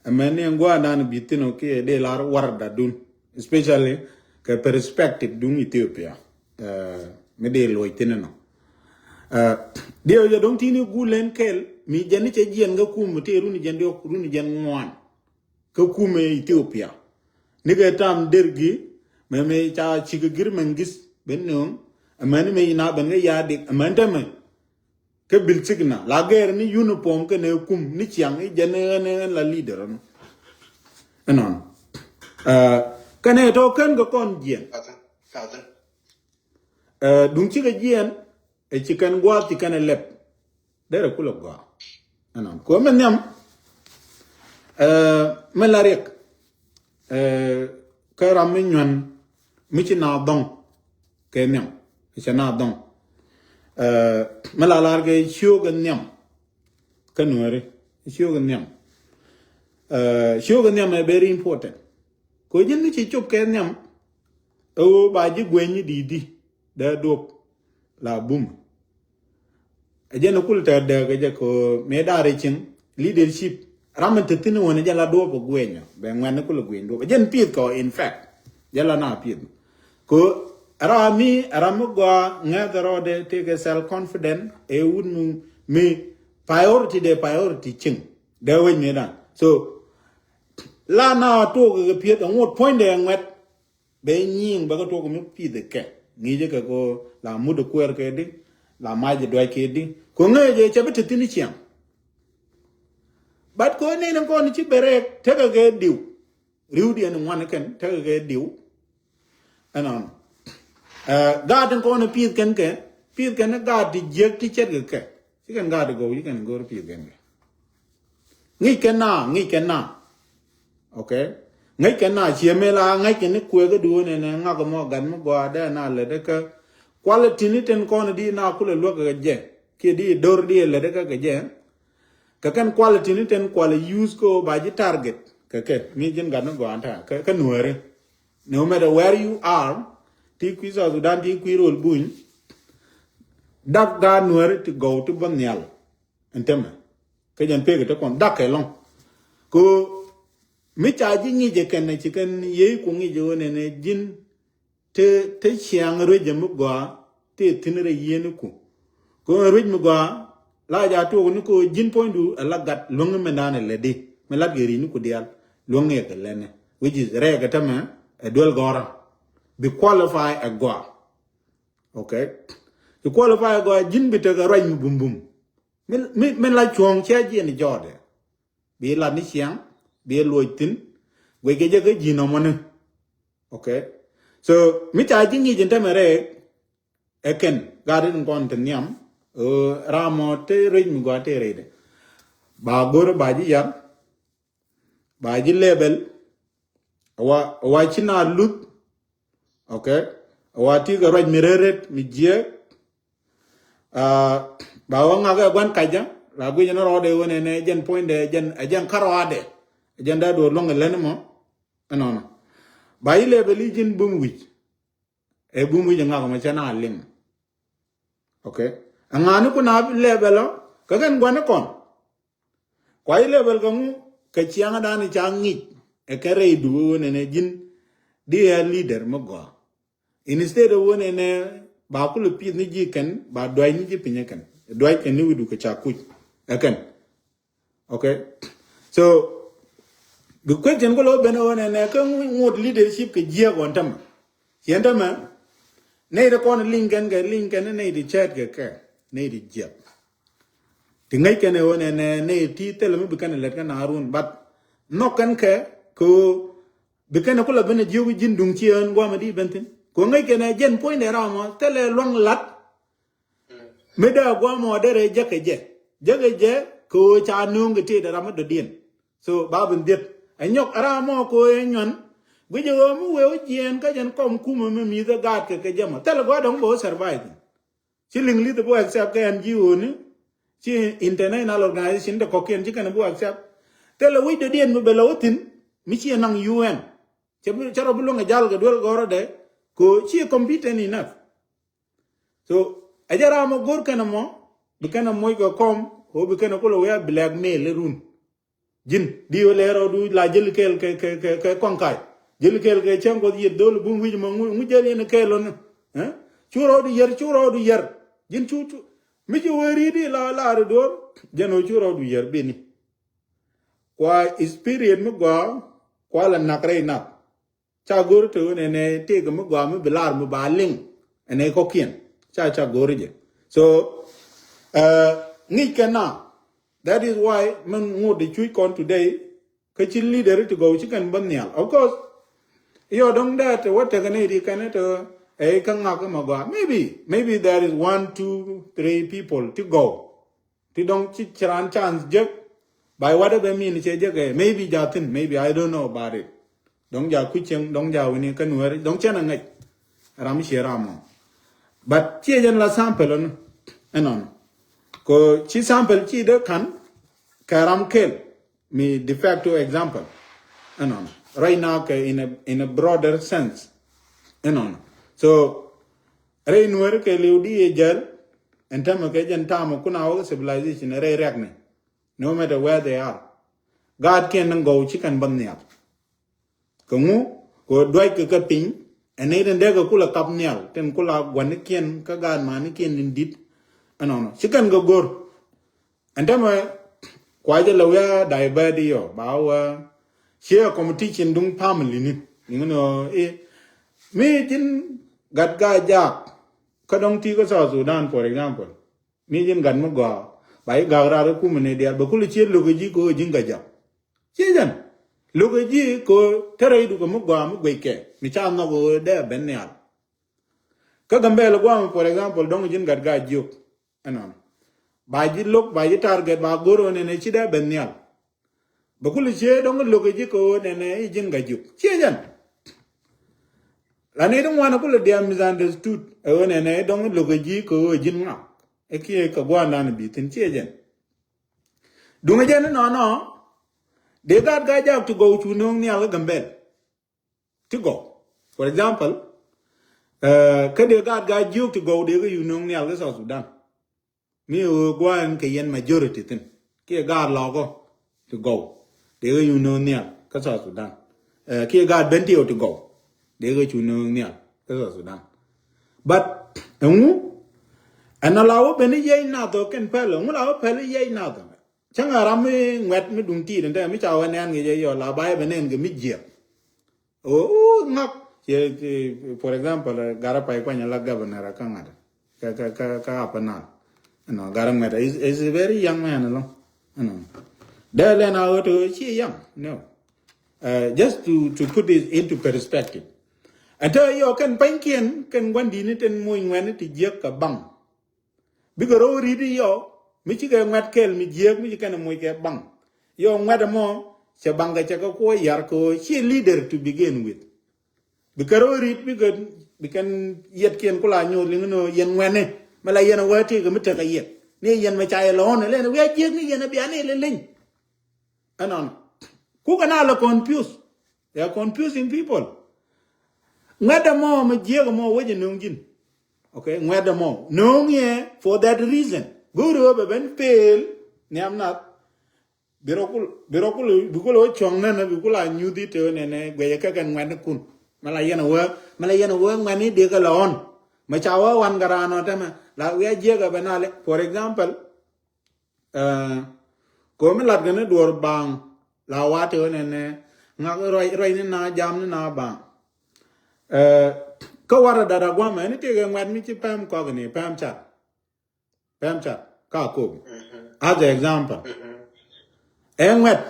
Ɛmɛn ni ɛn gua̱a̱r dan bi thin ɔ kiɛ dee lar war da dun, especially kɛ perspective dun Ethiopia. Mi dee luɔc thin nɔ. Diɛ jɛ do̱ŋ tini gulen kɛl mi jɛn ni cɛ jiɛn kɛ kum mi tëë runi jɛn diɔk runi jɛn ŋuan. Kä kumɛ Ethiopia nikɛ tam dergi mɛ mɛ ca cikɛ gir mɛn gis ben nööŋ. Ɛmɛn mɛ ina ben kɛ yadik ɛmɛn tämɛ. Kä bil cikna la gɛr ni uniform kɛ nɛ kum ni ciaŋ i jɛn ni ɣän la leader ɛnɔ. Ɛnɔn kɛ nɛ tɔ kɛn kɛ kɔn jiɛn. Duŋ cikɛ jiɛn ɛ ci kɛn gua̱a̱th ci kɛn ɛ lɛp. Derɛ kulɛ gɔaa ɛnɔn kuɛ mɛ nhiam. Mɛ la riɛk kä ram mi nyuan mi ci na dhɔŋ kɛ nhiam. Cɛ na dhɔŋ mɛ la lar kɛ ciok kɛ nhiam. Kä nuɛri ciok kɛ nhiam. Ciok kɛ nhiam ɛ very important. Kɛ ji̱n mi ci cop kɛ nhiam ɛ ɣöö ba ji̱ gueny ni di̱i̱t di̱ dee duɔp la bum. Ɛ jɛn kul tɛr dɛk ɛ jɛ kɛ mëë da̱r ɛ cieŋ leadership. Ram in te thi̱n ɣän ɛ jɛ la duɔp ɛ guenyɔ bɛ ŋuɛn ni kul ɛ gueny duɔp ɛ jɛn pieth kɔ in fact. Jɛ la na pieth kɛ ram mi ram mi gɔaa ŋɛth rɔɔdɛ tekɛ self confident ɛ wut mi mi priority dɛ priority cieŋ dɛ wec mëë dan. So la na tuɔk kɛ pieth ɛ ŋot puɔ̱nydɛ ɛ ŋuɛt. Bɛ nyiŋ bɛ kɛ tuɔk mi pi̱th kɛ ŋi̱i̱cä kɛ ko la mut kuɛɛr kɛ di la mac duac kɛ di ko ŋäc jɛ cɛ bi te thi̱n ciɛŋ. Bat ko nɛn kɔn ci bɛ rɛɛk tekɛ kɛ diw riwdiɛn ŋuan kɛn tekɛ kɛ diw. Ɛnɔn gaat in kɔn pi̱th kɛn kɛ pi̱th kɛn gaat ti jiäk ti cɛt kɛ kɛ ci kɛn gaat gɔw ci kɛn go̱r pi̱th kɛn kɛ. Ŋi̱c kɛ na ŋi̱c kɛ na. Okay. Ŋi̱c kɛ na ciɛ mëë la ŋi̱c kɛ ni kuëë kä duun ɛn ŋak mɔ gat mi gɔaa dee na lät kä quality ni tin kɔn di na kulɛ luäk kɛ jɛ kiɛ di do̱r di lät kä kɛ jɛ. Kɛ kɛn quality ni ten quality use ko ba ji̱ target kɛ kɛ mi ji̱n gat ni gɔaa ta kɛ nuääri. No matter where you are, ti kui̱ South Sudan, ti kui̱ rol buny. Dak gaat nuääri ti gɔw ti bä nhial. Ɛn tämɛ kä jɛn pek ite kɔn dak kɛ lɔŋ. Ko mi ca ji̱ ŋi̱c ɛ kɛn ɛ ci kɛn yey ku ŋi̱c ɛ ɣöö nɛnɛ ji̱n te te ciaŋ ruec ɛ mi gɔaa te thi̱n rɛy yieen iku. Ko ruec mi gɔaa la ja tuɔk ni ko ji̱n puɔ̱nydu ɛ la gat luäŋ mi naan ɛ lɛ di mi lat kɛ ri̱c ni ku diaal luäŋ ɛ kɛ lɛnɛ, which is rɛɛk ɛ tämɛ ɛ duel gɔra bi qualify ɛ gɔaa. Okay. Bi qualify ɛ gɔaa ji̱n bi tekɛ ruec mi bumbum. Min la cuɔ̱ɔ̱ŋ cia jiɛn jɔɔdɛ bi lat ni ciaŋ bi luɔc thi̱n guic kɛ jɛ kä ji̱ nɔmɔni. Okay. So mi ca ji̱ ŋi̱c in tämɛ rɛɛk ɛ kɛn gaat in kɔn te nhiam. Ram mɔ te rec mi gɔaa te rec de ba go̱r ba ji̱ yar ba ji̱ level. Wa ci na luth. Okay. Wa ti kɛ ruac mi reret mi jiɛk. Ba wä ŋak ɛ gua̱n kacä la guic ni rɔɔdɛ wen ɛn ɛ jɛn puɔ̱nydɛ ɛ jɛn kä rɔɔdɛ ɛ jɛn dee duɔl luäŋ ɛ län mɔ. Ɛnɔnɔ ba yi level i̱ ji̱n bum wi̱c. Ɛ bum wi̱c ɛ ŋak mɔ cɛ na liŋ. Okay. Ɛŋa̱ni kun a level ɔ kä kɛn gua̱n ni kɔn. Kua yi level kɛ ŋu kɛ ciaŋdan ca ŋic ɛ kɛ rɛy du wen ɛn ɛ ji̱n di ɛ leader mi gɔaa. Instead of wen ɛn ɛ ba kulɛ pi̱th ni ji̱ kɛn ba duac ni ji̱ piny ɛ kɛn duac kɛn ni wi̱du kɛ ca kuc ɛ kɛn. Okay. So bi question ku lo̱ ben wen ɛn ɛ kä ŋut leadership kɛ jiɛk ɣɔn tämɛ. Ciɛn tämɛ nɛy ti kɔn liŋ kɛn kɛ liŋ kɛn nɛy ti cɛɛt kɛ kɛ nɛy ti jiɛk. Ti ŋäc kɛn ɛ ɣöö nɛnɛ nɛy ti thilɛ mi bi kɛn ɛ lät kɛn a run but nhɔk kɛn kɛ kɛ ɣöö bi kɛn ɛ kulɛ ben ɛ jiök ji̱n duŋ ci ɣän gua̱a̱mɛ di ben thi̱n. Kɛ ɣöö ŋäc kɛn ɛ jɛn puɔ̱nydɛ ram ɔ thilɛ luaŋ la̱t. Mi dee a gua̱a̱mɛ ɔ derɛ jäkɛ jɛ jäkɛ jɛ kɛ ɣöö ca nööŋ kɛ tëëdɛ ram mi dɔ̱diɛn. So ba bin dhiet ɛ nyɔk ram mɔ kɛ ɣöö ɛ nyuan. Guic ɛ ɣöö mi wee wä jiɛɛn kä jɛn kɔm kumɛ mi mi̱th ɛ gaatkɛ kɛ jɛ mɔ thilɛ gua̱a̱r dɔ̱ŋ bɛ wä survive. Ci liŋ li̱th bi wä accept kɛ ɛn ji̱ ɣööni ci international organization ti kɔ̱kiɛn ci kɛn bi wä accept. Thilɛ wi̱c dɔ̱diɛn mi bɛ lɛ wä thi̱n mi ci ɛ naŋ U N. Cɛ rɔ bi luäŋ ɛ jal kɛ duel gɔ̱rä dɛ ko ci ɛ competent enough. So ɛ jɛ ram mɔ go̱r kɛn ɛmɔ bi kɛn ɛ moc kɛ kɔm ko bi kɛn ɛ kulɛ wee a blackmail ɛ run. Ji̱n di wä lɛ rɔɔdu la jäl kɛɛl kɛ kɛ kɛ kɛ kɔŋka̱y jäl kɛɛl kɛ cäŋ kuɔth yieth dhol bum wi̱c mɔ ŋu jäl yɛn kɛɛl ɔni. Cu rɔɔdu yär cu rɔɔdu yär ji̱n cu cu mi ci wee ri̱i̱di la laari duɔ̱ɔ̱r jɛn wä cu rɔɔdu yär bini. Kua spirit mi gɔaa kua la nak rɛy nak. Ca go̱r te wen ɛnɛ tëëk mi gɔaa mi bi lar mi ba liŋ ɛnɛ kɔ̱kiɛn ca ca go̱r jɛ. So ŋic kɛn na that is why min ŋot de cuc kɔn today. Kä ci leader ti gɔw ci kɛn bä nhial of course. Yɔ dɔŋ dɛ te wä tekɛ ni ri kɛn te ɛ kä ŋak ma gɔaa maybe maybe there is one two three people ti gɔw. Ti dɔŋ ci ci raan chance jek. Ba iwat ɛ bɛ min cɛ jek ɛ maybe ja thin maybe I don't know about it. Dɔŋ ja kucieŋ dɔŋ ja wini kä nuɛɛri dɔŋ cɛn a ŋäc. Ram mi ciɛ ram mɔ but ciɛ jɛn la sample ɔni. Ɛnɔn ko ci sample ci dee kan kɛ ram kel mi de facto example. Ɛnɔn right now kɛ in a in a broader sense. Ɛnɔn so rɛy nuɛɛri kɛ liw di yɛ jɛl. Ɛn tämɛ kɛ jɛn tamɛ kun a wä civilization rɛy rɛk ni. No matter where they are. Gaatkiɛn ni gɔw ci kɛn bä nhial. Kɛ ŋu kɛ duac kɛ kɛ piny. Ɛn ni tin dee kɛ kula kap nhial tin kula guanikiɛn kä gaat manikiɛn tin dit. Ɛnɔnɔ ci kɛn kɛ go̱r. Ɛn tämɛ kua jɛ lɛ wiaa da̱y bɛɛdi yɔ ba wä ciɛ competition duŋ family ni. Ni ŋun ɔ i̱ mi ji̱n gat gaa jaak. Kä dɔŋ ti kä South Sudan for example. Mi ji̱n gat mi gɔaa ba yi gak raar i̱ kumɛ ni diaal bɛ kulɛ ciɛ lo̱k i̱ ji̱ kɛ ɣöö ji̱n gat jaak. Ciɛ jɛn lo̱k i̱ ji̱ kɛ ɣöö te rɛy dukɛ mi gɔaa mi gueckɛ mi ca nhɔk ɣöö dee ben nhial. Kä Gambɛl guam for example dɔŋ ji̱n gat gaa jiök. Ɛnɔn ba ji̱ lo̱k ba ji̱ target ba go̱r ɣöö nɛnɛ ci dee ben nhial. Bɛ kulɛ ciɛ dɔŋ lo̱k i̱ ji̱ kɛ ɣöö nɛnɛ i̱ ji̱n gat jiök ciɛ jɛn. La ni ti ŋuan kulɛ diaal misunderstood ɛ ɣöö nɛnɛ i̱ dɔŋ lo̱k i̱ ji̱ kɛ ɣöö ji̱n ŋa. Ɛ kiɛ kɛ gua̱a̱ndan bi thi̱n ciɛ jɛn. Duŋ ɛ jɛn inɔnɔ, dee gaat gaa jak ti gɔw cu nööŋ nhial kä Gambel. Ti gɔw. For example, eh, kä dee gaat gaa jiök ti gɔw dee kä cu nööŋ nhial kä South Sudan. Mi ɣöö gua̱a̱n kɛ yɛn majority thin kiɛ gaat lɔɔkɔ ti gɔw dee kä cu nööŋ nhial kä South Sudan. Eh, kiɛ gaat ben ti ɣöö ti gɔw dee kä cu nööŋ nhial kä South Sudan. But ɛŋu ɛn a la wä ben i̱ yiec nath ɔ kɛn päl, ɛŋu la wä päl i̱ yiec nath ɔ? Cäŋ a ram mi ŋuɛt mi duŋ tiit ɛn tɛ mi ca wä nɛn kɛ jɛ yɔ la ba yɛ ben nɛn kɛ mi jiɛk. O, o, ŋak. Cɛ, cɛ, for example, eh, Garɛ Pay Kuany la governor a kä ŋa̱t. Kä, kä, kä, kä Upper Nile. You know, Garɛ Ŋuɛt is, is a very young man alɔ. You know. Dee lɛn a ɣöö to ci young. No. Uh, just to, to put this into perspective. Ɛn tɛ yɔ kɛn pa̱nykiɛn kɛn gua̱n di̱t ni tin moc ŋuɛ̈tni ti jiäk kɛ baŋ. Bikɛ rɔw ri̱t i̱ yɔ mi cikɛ ŋuɛ̈t kɛl mi jiääk mi ci kɛn ɛ moc kɛ baŋ. Yɔ ŋuɛ̈t ɛmɔ cɛ baŋ kɛ cɛ kɛ kuɔ yar kɛ ɣöö ci leader to begin with. Bikɛ rɔw ri̱t bikɛ bikɛn yɛtkiɛn kula nyoth liŋ ni ɣöö yɛn ŋuɛ̈tni mɛ la yɛn ɛ wee tëëkɛ mi tekɛ yɛt ni yɛn mɛ ca yɛ lɛ ɣɔ̱n ɛ lɛn ɛ wi̱i̱ a jiääk ni yɛn ɛ bia ni lɛ leny. Ɛnɔnɔ. Kukɛ na lɛ confuse. They are confusing people. Ŋuɛ̈t ɛmɔ mi jiääk ɛmɔ wec ɛ nööŋ ji̱n. Okay, ŋuɛ̈t ɛmɔ nööŋ yɛ for that reason. Go̱o̱ri ɣöö bɛ ben fail nhiam nath. Bi rɔ kul, bi rɔ kul, bi kul ɣöö cuɔ̱ŋ nɛnɛ bi kul a nyuthi te ɣöö nɛnɛ guɛcɛ kɛ kɛn ŋuɛ̈tnikun. Mɛ la yɛn ɛ wee, mɛ la yɛn ɛ wee ŋuɛ̈tni dee kɛ lɛ ɣɔ̱n. Mɛ ca wee wan kɛ raan ɔ tɛmɛ la wi̱i̱ a jiääk ɛ bɛ na lɛ. For example, Eh, komi lat kɛ ni duɔr baŋ la wa te wä nɛnɛ ŋak ruac, ruac ni na jam ni na baŋ. Eh, kä warɛ dat a guamɛ ni tëëkɛ ŋuɛ̈t mi ci pɛm kɔk ni pɛm cat. Pɛm cat ka kok. As an example. Ɛ ŋuɛ̈t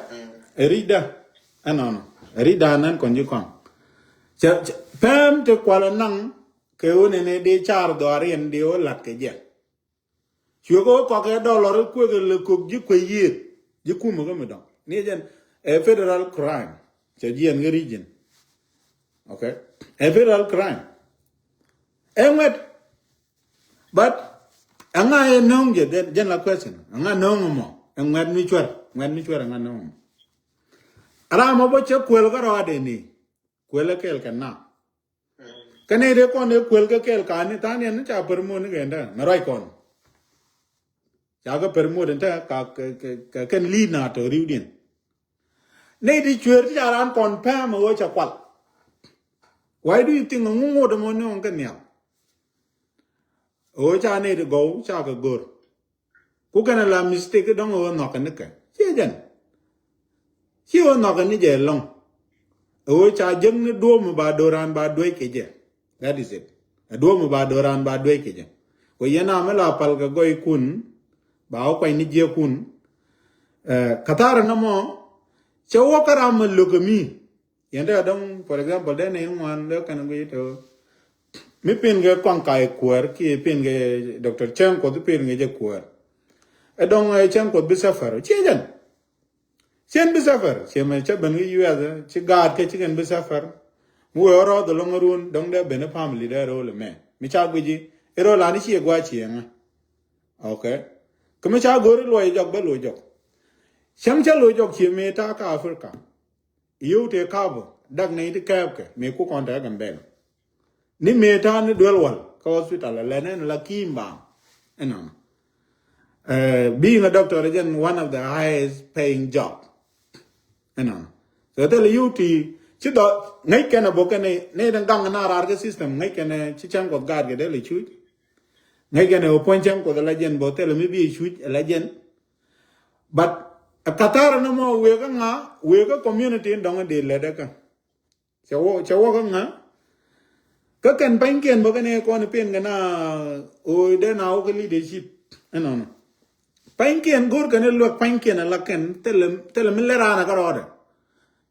ɛ ri̱cdä ɛnɔnɔ ɛ ri̱cdä anɛn kɔn ji̱ kɔn. Cɛ, cɛ, pɛm te kual ɛ naŋ kɛ wä nɛnɛ dee car dhɔaariɛn dee wä lat kɛ jɛ. Cuɛ kɛ wä kɔkɛ dollar kuekɛ lɛ kok ji̱ kuec yiëëth ji̱ kumä kä mi dɔ̱ŋ ni jɛn ɛ federal crime. Cɛ jiɛn kä region. Okay. Ɛ federal crime. Ɛ ŋuɛ̈t. But ɛŋa ɛ nöŋ jɛ jɛn la question ɛŋa nöŋ mɔ ɛ ŋuɛ̈t mi cuɛr ŋuɛ̈t mi cuɛr ɛŋa nöŋ mɔ. Ram mɔ bä cɛ kuel kä rɔɔdɛ ni kuel ɛ kɛl kɛ na. Kä nɛy dee kɔn dee kuel kä kɛɛl ka̱a̱ni tha̱a̱ŋ yɛn ni ca pär muɔ̱t ni kɛn tɛ mɛ ruac kɔn. Ca kä pär muɔ̱t in tɛ ka kɛ kɛn li̱i̱t na tɔ ri̱wdiɛn. Nɛy ti cueer ti ca raan kɔn pɛm ɛ ɣöö ca kual. Why do you think ŋuŋ ŋot ɛmɔ ni ɣɔŋ kɛ nhial? Ɣöö ca nɛy ti gɔw ca kɛ go̱r. Ku kɛn a la mistake dɔ̱ŋ ɣöö nhɔk kɛ ni kɛ ciɛ jɛn. Ci ɣöö nhɔk kɛ ni jɛ lɔ̱ŋ. Ɣöö ca jek ni duɔ̱ɔ̱p mi ba do̱ran ba duec kɛ jɛ. That is it. Ɛ duɔ̱ɔ̱p mi ba do̱ran ba duec kɛ jɛ. Kɛ yɛn a mi la pal kɛ gɔy kun ba wä kuany ni jiɛ kun. Ɛ, kathar ni mɔ cɛ wä kä ram mi lo̱k kɛ mi. Yɛn te a dɔŋ, for example, dee nɛy ŋuan lɛ kɛn guic te mi pin kɛ kɔŋ kay kuäär kiɛ pin kɛ Doctor Cɛŋ Kuɔth pin kɛ jɛ kuäär. Ɛ dɔŋ, ɛ, Cɛŋ Kuɔth bi safar ciɛ jɛn. Cɛn bi safar ciɛ mɛ cɛ ben kɛ U S ci gaat kɛ ci kɛn bi safar. Mi wee ɣä rɔɔth ɛlɔŋ run dɔŋ dee ben ɛ family dee ro̱l ɛmɛ mi ca guic i̱ ro̱l ani ciɛ gua̱a̱ ciɛ ŋä. Okay. Kä mi ca go̱r i̱ luɔc jɔk bä luɔc jɔk. Cäŋ cä luɔc jɔk ciɛ mëë ta̱a̱ kä Africa. Yio̱w tëë ka̱pä dak nɛy ti kɛɛpkɛ mëë ku kɔn tɛ̈ Gambɛl. Ni mëë ta̱a̱ ni duel wal kä hospital alɛ nɛn la ki̱i̱m baaŋ. Ɛnɔnɔ. Being a doctor is one of the highest paying job. Ɛnɔnɔ. So thilɛ yio̱w ti ci dhɔ ŋäc kɛn a bok kɛn nɛy ti gaŋ na raar kä system ŋäc kɛn ci cäŋ Kuɔth gaat kɛ dee lɛ cuc. Ŋäc kɛn ɛ puɔ̱ny cäŋ Kuɔth ala jɛn bok thilɛ mi bi cuc ala jɛn. But ɛ kathar ni mɔ wëë kä ŋa wëë kä community in dɔŋ in dee lɛt ɛ kä. Cɛ wä, cɛ wä kä ŋa. Kä kɛn pa̱nykiɛn bä kɛn ɛ kɔn pen kɛ na ɣöö dee na wä kä leadership. Ɛnɔnɔ. Pa̱nykiɛn go̱r kɛn ɛ luɛk pa̱nykiɛn ɛ la kɛn thilɛ, thilɛ mi lɛ raan ɛ kä rɔɔdɛ.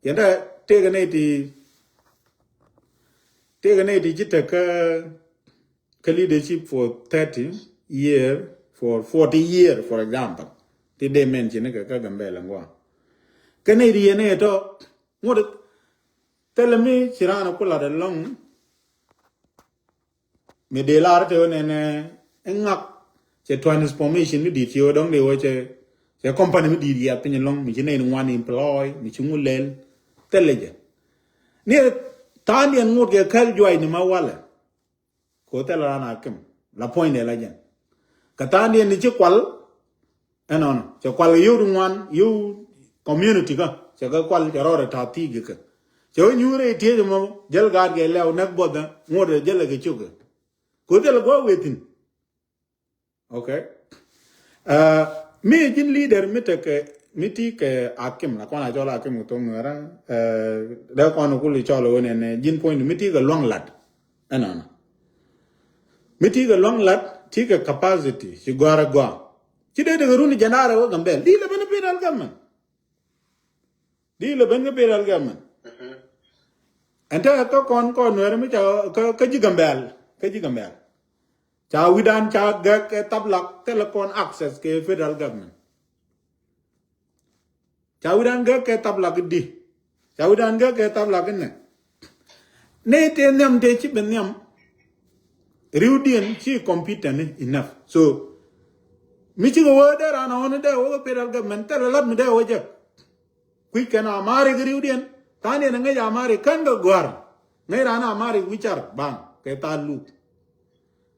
Yɛn tɛ tëëkɛ nɛy ti tëëkɛ nɛy ti ci tek kä kä leadership for thirty year, for forty year, for example. Ti dee mention kɛ kä Gambɛl ŋuan. Kä nɛy ti yɛn ɛ tɔ ŋut thilɛ mi ci raan ku lat ɛlɔŋ. Mi dee lar te wä nɛnɛ ŋak cɛ transformation mi di̱t ci wä dɔŋ dee wä cɛ Kɛ company mi di̱i̱t yiath piny ɛlɔ̱ŋ, mi ci nɛy ni ŋuan employ, mi ci ŋu lɛl. Thilɛ jɛ. Ni tha̱a̱ŋdiɛn ŋot kɛ kɛl juac ni ma walɛ. Ko thilɛ ran a kim. La puɔ̱nydɛ la jɛn. Kɛ tha̱a̱ŋdiɛn ni ci kual, ɛnɔnɔ. Cɛ kual kɛ yio̱w di ŋuan, yio̱w community kä. Cɛ kɛ kual cɛ rɔɔdɛ ta̱a̱ thi̱i̱k kɛ. Cɛ wä nyuurɛ i̱ tiec ɛmɔ, jäl gaat kɛ lɛw, näk buɔthɛ, ŋotdɛ jälɛ kɛ cio̱kɛ. Ko thilɛ gua̱a̱k wëë thi̱n. Okay. Uh, mi ji̱n leader mi tekɛ, mi ti kɛ akim, la kɔn a cɔl akim kɛ thok nuɛrä. Uh, dee kɔn kul cɔl wä nɛn ji̱n puɔ̱ny mi ti kɛ luaŋ lat. Ɛnɔnɔ. Mi ti kɛ luaŋ lat, ti kɛ capacity, ci gɔ̱a̱r a gɔ̱a̱. Ci dee tekɛ run jɛn da̱rɛ wä Gambɛl. Di lɛ ben a federal government. Di lɛ ben kä federal government. Ɛn te kä kɔn kɔn nuɛrä mi ca kä, kä ji̱ Gambɛl. Kä ji̱ Gambɛl. Ca wi̱dan ca gäk kɛ thaplak thilɛ kɔn access kɛ federal government. Ca wi̱dan gäk kɛ thaplak di. Ca wi̱dan gäk kɛ thaplak inɛ. Nɛ te nhiam te ci ben nhiam. Riwdiɛn ci competent enough. So mi cikɛ wä dee ran a ɣɔn dee wä federal government thilɛ lat mi dee wä jɛ. Kui̱c kɛn a mari kɛ riwdiɛn. Tha̱a̱ŋdiɛn a ŋäc a mari kän kɛ gɔ̱a̱r. Ŋäc ran a mari wi̱car baŋ kɛ tha̱a̱ŋ luk.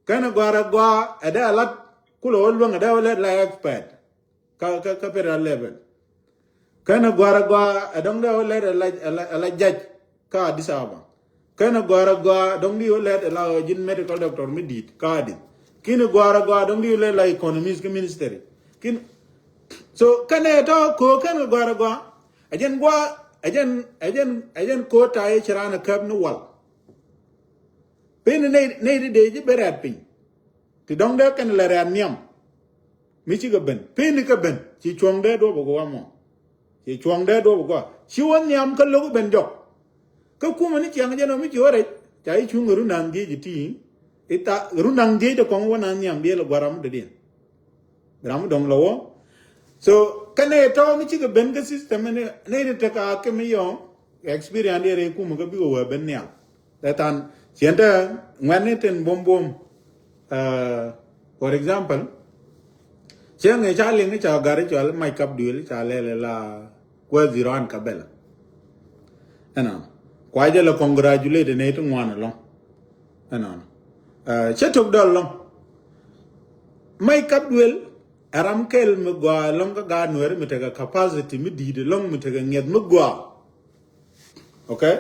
Kɛn gɔ̱a̱r a gɔaa ɛ dee a lat kulɛ wä luäŋ ɛ dee wä lɛt la expert. Kä, kä, kä federal level. Kɛn gɔ̱a̱r a gɔaa ɛ dɔ̱ŋ dee wä lɛt ɛ la, ɛ la, ɛ la judge kä Addis Ababa. Kɛn gɔ̱a̱r a gɔaa ɛ dɔ̱ŋ di wä lɛt ɛ la ji̱n medical doctor mi di̱i̱t kä Addis. Kin gɔ̱a̱r a gɔaa ɛ dɔ̱ŋ di wä lɛt la economist kä ministry. Kin, so kɛn ɛ tɔ ko kɛn gɔ̱a̱r a gɔaa. Ɛ jɛn gɔaa, ɛ jɛn, ɛ jɛn, ɛ jɛn ko ta i̱ ci raan ɛ käp ni wal. Peni nɛy, nɛy ti dee ji̱ ben rɛ̈t piny. Ti dɔ̱ŋ dee kɛn lɛ rɛ̈t nhiam. Mi cikɛ ben. Peni kɛ ben. Ci cuɔ̱ŋ dee duɔp ɛ guɔ mɔ. Ci cuɔ̱ŋ dee duɔp ɛ guɔ. Ci wä nhiam kä lo̱k ben jɔk. Kä kumɛ ni ciaŋ jɛn ɔ mi ci wä rɛc. Ca i̱ cuŋ kɛ run da̱ŋ dhiec iti. I̱ tha run da̱ŋ dhiec ti kɔŋ wä na nhiam biɛl ɛ gua̱ram dee diɛn. Ram mi dɔ̱ŋ lɔ wä. So kä nɛ tɔ̱ mi cikɛ ben kä system ni, nɛ ni tekɛ a kɛ mi yɔ experience diɛ rɛ kumɛ kä bikɛ wä ben nhial. Lɛ than ciɛn te ŋuɛn ni tin buɔm buɔm. Uh, for example, cɛ ŋɛ ca liŋ ca gari cɔal mac kap duel ca lɛlɛ la kuɛ zero an kabɛlɛ. Ɛnɔ. Kua jɛ lɛ congratulate nɛ ti ŋuan ɛlɔŋ. Ɛnɔ. Uh, cɛ tok dɔl lɔŋ. Mac kap duel. Ɛ ram kɛl mi gɔaa ɛlɔŋ kä gaat nuɛri mi tekɛ capacity mi di̱i̱t ɛlɔŋ mi tekɛ ŋiɛth mi gɔaa. Okay?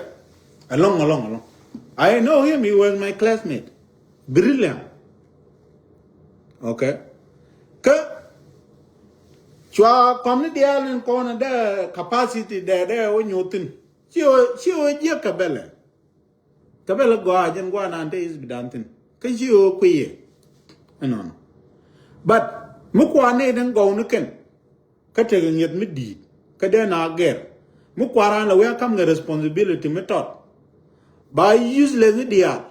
Ɛlɔŋ, ɛlɔŋ, ɛlɔŋ. I know him, he was my classmate. Brilliant. Okay? Kä cua kɔm ni diaal in kɔn dee capacity dee dee wä nyuth thi̱n. Ci wä, ci wä jiäk kɛ bɛlɛ. Kɛ bɛlɛ gɔaa jɛn guanan te is bi dan thi̱n. Kä ci wä kui̱ yɛ. Ɛnɔnɔ. But mi kuan ni den gɔw ni kɛn. Kä tekɛ ŋiɛth mi di̱i̱t. Kä dee na gɛr. Mi kuaran la wee a kam kɛ responsibility mi tɔt. Ba useless ni diaal.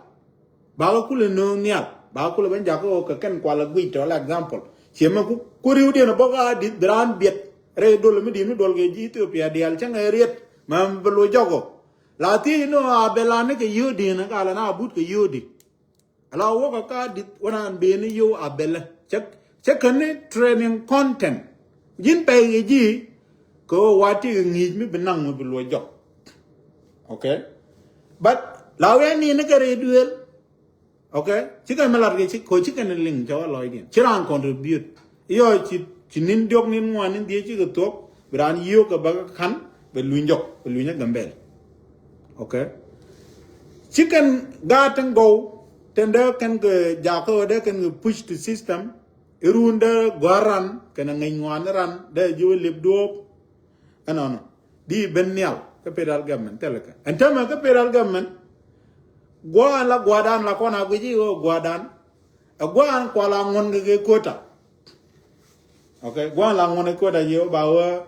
Ba kä kulɛ nööŋ nhial. Ba kä kulɛ ben jakä ɣöö kɛ kɛn kual a guic tɔ la example. Ciɛ mɛ ku, ku riwdiɛn a bɔk a di̱t bi raan biɛt. Rɛy duɔl mi di̱i̱t mi duɔl kɛ ji̱ Ethiopia diaal cäŋ ɛ riɛt. Mɛ bi loc jɔk ɣöö. La thiec ni ɣöö a bɛ la ni kɛ yio̱o̱diɛn ka la na a but kɛ yio̱o̱di. Ala wä kä ka di̱t wä naan ben ni yio̱w a bɛlɛ. Cä, cä kän ni training content. Ji̱n pɛy kɛ ji̱ kɛ ɣöö wa ti kɛ ŋi̱i̱c mi bi naŋ mi bi luɔc jɔk. Okay? But la wee ni ni kɛ rɛy duëël. Okay? Ci kɛn mi lat kɛ ci, ko ci kɛn liŋ cɛ wä lɔcdiɛn. Ci raan contribute. Iyɔ ci, ci nin diɔk nin ŋuan nin dhiec ci kɛ thuɔk. Bi raan yio̱w kɛ bä kɛ ka̱n, bɛ luny jɔk, bɛ luny a Gambɛl. Okay? Ci kɛn gaat tin gɔw, tin dee kɛn kɛ jakä, dee kɛn kɛ push to system. Irun dee gɔ̱a̱r ran, kɛn a ŋäc ŋuan ran, dee ji̱ wä lip duɔ̱ɔ̱p. Ɛnɔnɔ. Di ben nhial, kä federal government, thilɛ kɛ. Ɛn tämɛ kä federal government, gua̱a̱n la gua̱a̱dan la kɔn a guic i̱ ɣöö gua̱a̱dan. Ɛ gua̱a̱n kual a ŋuɔ̱n kɛ kɛ quota. Okay, gua̱a̱n la ŋuɔ̱n ɛ quota yɛ ba wä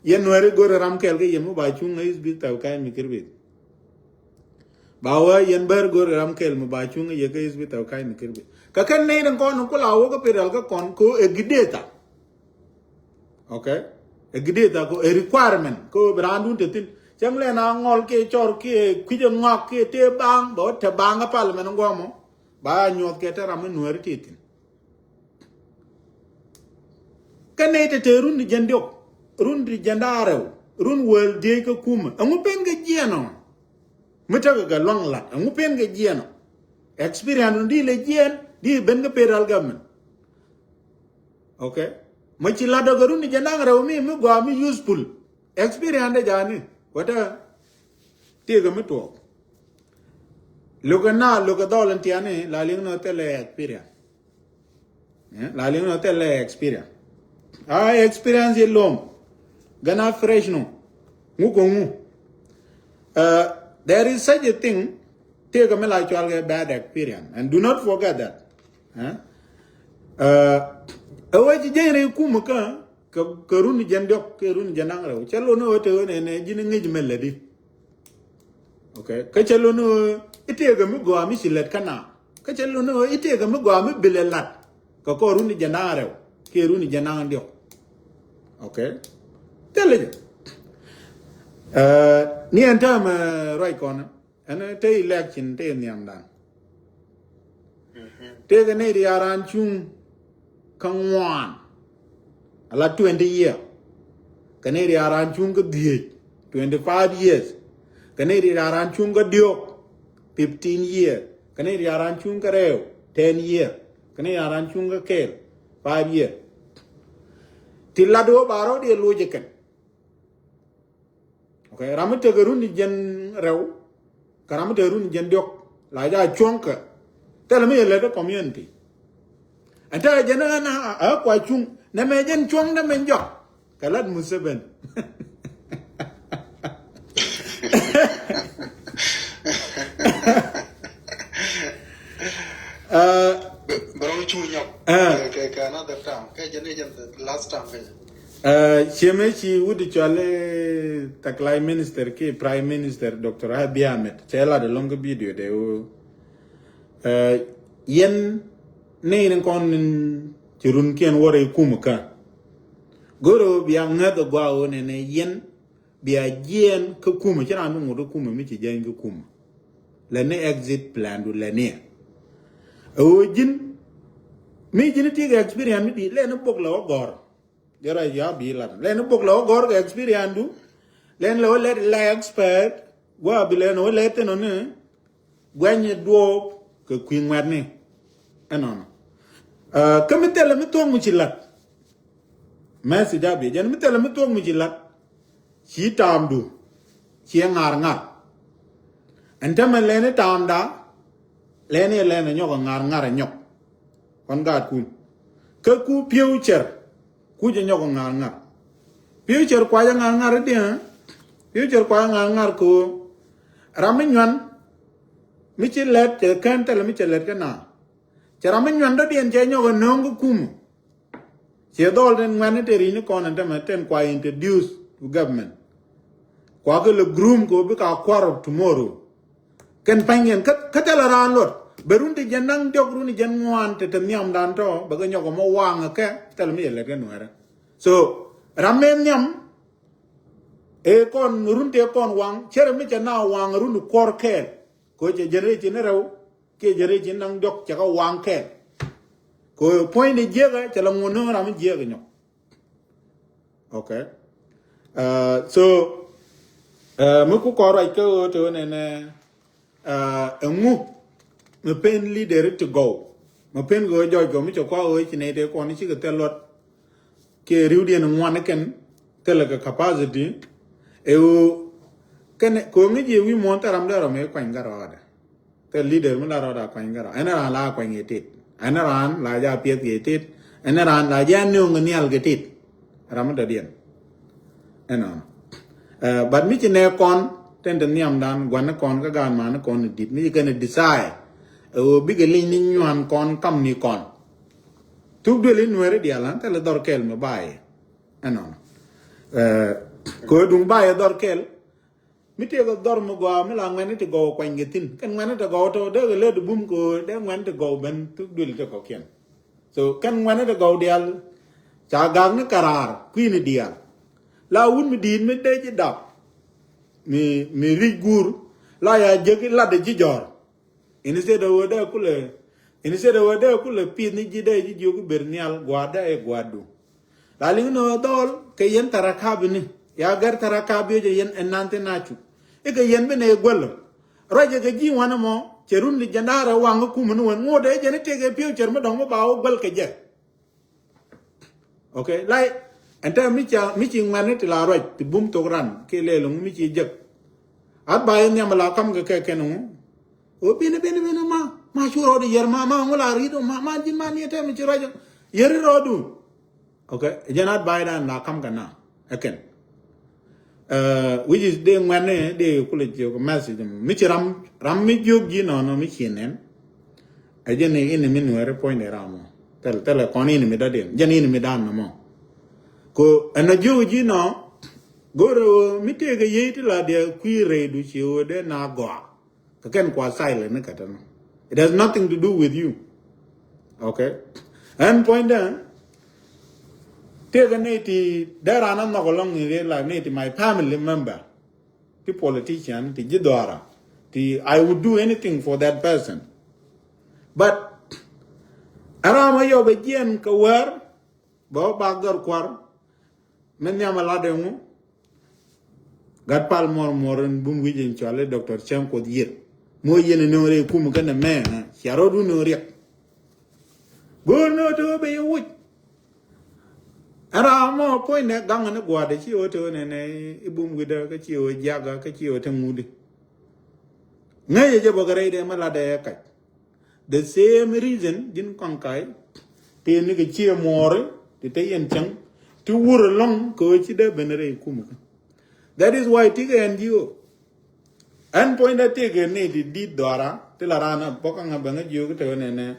yɛn nuɛri go̱r ram kɛl kɛ yɛ mi ba cuŋ ɛ is bi thɛw ka̱ny mi kir bith. Ba wä yɛn bär go̱r ram kɛl mi ba cuŋ ɛ yɛ kɛ is bi thɛw ka̱ny mi kir bith. Kä kɛn nɛy ni kɔn ku la wä kä federal kä kɔn ko ɛ gideta. Okay? Ɛ gideta ko ɛ requirement ko bi raan dun te thin. Cäŋ lɛ na ŋɔl kiɛ cɔr kiɛ kui̱c ɛ ŋɔak kiɛ tëë baŋ bɛ wä te baŋ kä parliament ŋuɔmɔ. Ba ya nyuɔth kɛ te ram mi nuɛri te thin. Kä nɛy te te run ti jɛn diɔk, run ti jɛn da̱ŋ rɛw, run wäl diec kä kumä. Ɛŋu pen kɛ jiɛn ɔ? Mi tekɛ kɛ luaŋ lat, ɛŋu pen kɛ jiɛn ɔ? Experience di lɛ jiɛn di ben kä federal government. Okay. Mɛ ci lat dɔk kɛ run ti jɛn da̱ŋ rɛw mi, mi gɔaa mi useful. Experience de jani wata. Tiek kɛ mi tuɔɔk. Lo̱kɛ na lo̱kɛ dhɔl in tiani la liŋ nɔ thilɛ experience. Eh, la liŋ nɔ thilɛ experience. A experience yɛ lom. Gana fresh nɔ. Ŋu kɔ ŋu. Uh, there is such a thing. Tiek kɛ mi la cual kɛ bad experience, and do not forget that. Eh? Uh, ɛ wee ci jɛn rɛy kumä kä kɛ, kɛ run jɛn diɔk kɛ run jɛn da̱ŋ rɛw. Cɛ lon ɛ wee te wee nɛ nɛ ji̱n ŋi̱c mɛ lɛ di. Okay. Kä cɛ lon ɛ wee i̱ tëëkɛ mi gɔaa mi ci lɛt kä na. Kä cɛ lon ɛ wee i̱ tëëkɛ mi gɔaa mi bilɛ lat. Kɛ kɔ run jɛn da̱ŋ rɛw kiɛ run jɛn da̱ŋ diɔk. Okay. Thilɛ jɛ. Uh, ni ɛn täämɛ ruac kɔn. Ɛn te election te nhiamdan. Tëëkɛ nɛy ti yaran cuŋ kä ŋuan. Ala twenty year. Kɛ nɛy ti yaran cuŋ kä dhieec, twenty five years. Kɛ nɛy ti yaran cuŋ kä diɔk, fifteen year. Kɛ nɛy ti yaran cuŋ kä rɛw, ten year. Kɛ nɛy ti yaran cuŋ kä kɛl, five year. Ti lat wä ba rɔ̱ di loc kɛn. Okay, ram mi tekɛ run jɛn rɛw kɛ ram mi tekɛ run jɛn diɔk la ja cuɔ̱ŋ kɛ. Thilɛ mi yɛ lɛt community. Ɛn tekɛ jɛn ɛn a kua cuŋ nɛ mɛ jɛn cuɔ̱ŋ nɛ mɛ jɔk. Kɛ lat Museveni. Bɛ rɔŋ cu nyɔk. Kɛ, kɛ, kɛ another time. Kɛ jɛn, jɛn the last time kɛ. Ciemɛ ci wut cual, eh, taklay minister ki prime minister Doctor Abiy Ahmed. Cɛ lat ɛlɔŋ kä video de woo. Yɛn ni ni kɔn ci run kiɛn wä rɛy kumä kä. Goro bia ŋäth a gua woo nɛ nɛ yɛn bia jiɛn kä kumä, ci raan bi ŋut kä kumä mi ci jiɛn kä kumä. Lɛ ni exit plan du lɛ ni. Ɛ woo ji̱n mi ji̱n ti kɛ experience mi di lɛ ni bok lɛ wä gɔr. Jɛ ruac ya bi lat. Lɛn bok lɛ wä gɔr kɛ experience du. Lɛn lɛ wä lɛt la expert. Gua bi lɛn wä lɛt thin ɔni. Guɛny duɔɔp kɛ kui̱ ŋuɛtni. Ɛnɔnɔ. Kä mi thilɛ mi thuɔ̱k mi ci lat. Message a bi jɛn mi thilɛ mi thuɔ̱k mi ci lat. Ci taamdu ciɛ ŋa̱r ŋa̱r. Ɛn tämɛ lɛn i̱ taamda. Lɛn i̱ lɛn i̱ nyɔk ɛ ŋa̱r ŋa̱r ɛ nyɔk. Kɔn gaatkun. Kä ku future. Ku jɛ nyɔk ŋa̱r ŋa̱r. Future kuacä ŋa̱r ŋa̱r i̱diɛn. Future kuacä ŋa̱r ŋa̱r kɛ ɣöö ram mi nyuan mi ci lɛt cɛ kɛn thilɛ mi cɛ lɛt kä na. Cɛ ram mi nyuan dɔ̱diɛn cɛ nyɔk ɛ nööŋ kä kumä. Ciɛ dhɔl tin ŋuɛ̈tni te ri̱cni kɔn ɛn tämɛ tin kua introduce to government. Kua kɛ lɛ groom kɛ ɣöö bikɛ a kua̱r of tomorrow. Kɛn pa̱nykiɛn kä, kä thilɛ raan luɔt. Bɛ run ti jiɛn da̱ŋ diɔk run ti jiɛn ŋuan te te nhiamdan tɔ bɛ kɛ nyɔk ɛmɔ waŋ ɛ kɛ thilɛ mi yɛ lɛt kɛ nuɛɛrɛ. So ram mëë nhiam ëë kɔn run tëë kɔn waŋ cärɛ mi cɛ na waŋ run ti kuɔr kɛɛl. Kɛ ɣöö cɛ generation ni rɛw kiɛ generation ni da̱ŋ diɔk cɛ kɛ waŋ kɛɛl. Kɛ ɣöö puɔ̱nydɛ jiäkä cɛ lɛ ŋuɔ̱t ni ram mi jiäkä nyɔk. Okay. So mi ku kɔn ruac kä ɣöö te ɣöö nɛnɛ ɛŋu mi pen leader ti gɔw mi pen kɛ ɣöö jɔc gɔw mi cɛ kua ɣöö ci nɛy tëë kɔn cikɛ thil luɔt. Kiɛ ri̱wdiɛn ŋuan kɛn thilɛ kɛ capacity. Ɛ ɣöö kɛn kɛ ɣöö ŋäc yɛ wi̱i̱ muɔ̱ɔ̱n thil ram dee rɔ mëë kuany gat rɔɔdɛ. Thil leader mi la rɔɔdɛ a kuany gat rɔɔdɛ ɛn raan la kuany kɛ tit. Ɛn raan la ja piɛth kɛ tit. Ɛn raan la ja nööŋ kɛ nhial kɛ tit. Ram mi dɔ̱diɛn. Ɛnɔnɔ. But mi ci nɛ kɔn tin te nhiamdan gua̱n ni kɔn kä gaan man ni kɔn ni dit mi ci kɛn desire. Ɛ ɣöö bikɛ lic ni nyuan kɔn kam ni kɔn. Thuk duël in nuɛɛri diaal an thilɛ dhɔr kɛl mi bayɛ. Ɛnɔnɔ. Kɛ ɣöö duŋ bayɛ dhɔr kɛl. Mi tëëkɛ dhɔr mi gɔaa mi la ŋuɛ̈tni ti gɔw kuany kɛ thi̱n kɛn ŋuɛ̈tni ti gɔw tɔ dee kɛ lät bum kɛ ɣöö dee ŋuɛ̈tni ti gɔw ben thuk duël ti kɔ̱kiɛn. So kɛn ŋuɛ̈tni ti gɔw diaal ca gak ni kɛ raar kui̱ni diaal. La wut mi di̱i̱t mi dee ji̱ dap mi, mi ri̱c guur la ya jek i̱ latdɛ ji̱ jɔ̱ɔ̱r. Instead of ɣöö dee kulɛ, instead of ɣöö dee kulɛ pi̱i̱th ni ji̱ dee ji̱ jiök i̱ ber nhial gua̱a̱r dee i̱ gua̱a̱rdu. La liŋ ni ɣä dhɔl kɛ yɛn thara kap ni. Ya gɛr thara kap yɛ jɛ yɛn ɛn nan thin a cu. Ikɛ yɛn bi nɛ guɛl. Ruacɛ kɛ ji̱ wanɛ mɔ cɛ run di jɛn da̱rɛ waŋ kä kum ni wän ŋot ɛ jɛn itek ɛ piɛw cɛr mi dɔŋ mi ba wä guɛl kɛ jɛ. Okay, like, ɛn tɛ mi ca mi ci ŋuɛn ni ti la ruac ti bum thok ran ki lɛl ŋu mi ci jek. At ba yɛ nhiam la kam kɛ kɛ kɛn ŋu. O bini bini bini ma ma cu rɔɔdu yɛr ma ma ŋu la ri̱t o ma ma ji̱n ma ni tɛ mi ci ruac yɛri rɔɔdu. Okay, jɛn at ba yɛ dan la kam kɛ na ɛ kɛn. Uh, which is de ŋuɛn ni de kulɛ jiök message mi ci ram ram mi jiök ji̱ nɔnɔ mi ci nɛn. Ɛ jɛn ni ini mi nuɛri puɔ̱ny de ram mɔ. Thɛl thɛl ɛ kɔn ini mi dɔ̱diɛn jɛn ini mi dan nɔmɔ. Ko ɛn a jiök ji̱ nɔ go̱r mi tëëk ɛ yiey ti la diɛ kui̱ rɛy du ci ɣöö dee na gɔaa. Kɛ kɛn kua silent ni kɛ tɛn. It has nothing to do with you. Okay. Ɛn puɔ̱ny dɛ tëëk ɛ ni ti dee ran a nhɔk along in real life ni ti my family member. Ti politician ti ji̱ dhɔra ti I would do anything for that person. But aram a yɔp a jiɛn kɛ wär bä bak dhɔr kuar. Min nhiam a lat ɛŋu. Gat pal mɔr mɔr in bum wi̱c in cuali Doctor Chem Kuoth Yiet. Mo yɛn in nöŋ rɛy kum kɛn mɛ cia rɔdu nöŋ riɛk. Go̱o̱r ni ɣä ti ɣä ben yɛ wuc. Ɛn ram mɔ puɔ̱nynɛ gaŋ ni gua̱a̱dɛ ci ɣä te ɣä nɛnɛ i̱ bum wi̱dä kä ci ɣä jiakä kä ci ɣä te ŋudi. Ŋäcɛ jɛ bä kɛ rɛydɛ mi latdɛ ɛ kac. The same reason ji̱n kɔn ka̱c tëë nikɛ ciɛ muɔɔri ti te yɛn cäŋ ti wur ɛlɔ̱ŋ kɛ ɣä ci dee ben rɛy kum kä. That is why tikɛ ɛn ji̱ ɣä. Ɛn puɔ̱nydɛ tëëkɛ ni ti di̱t dhɔra ti la raan a bɔk aŋa bɛŋä jiök te ɣä nɛnɛ.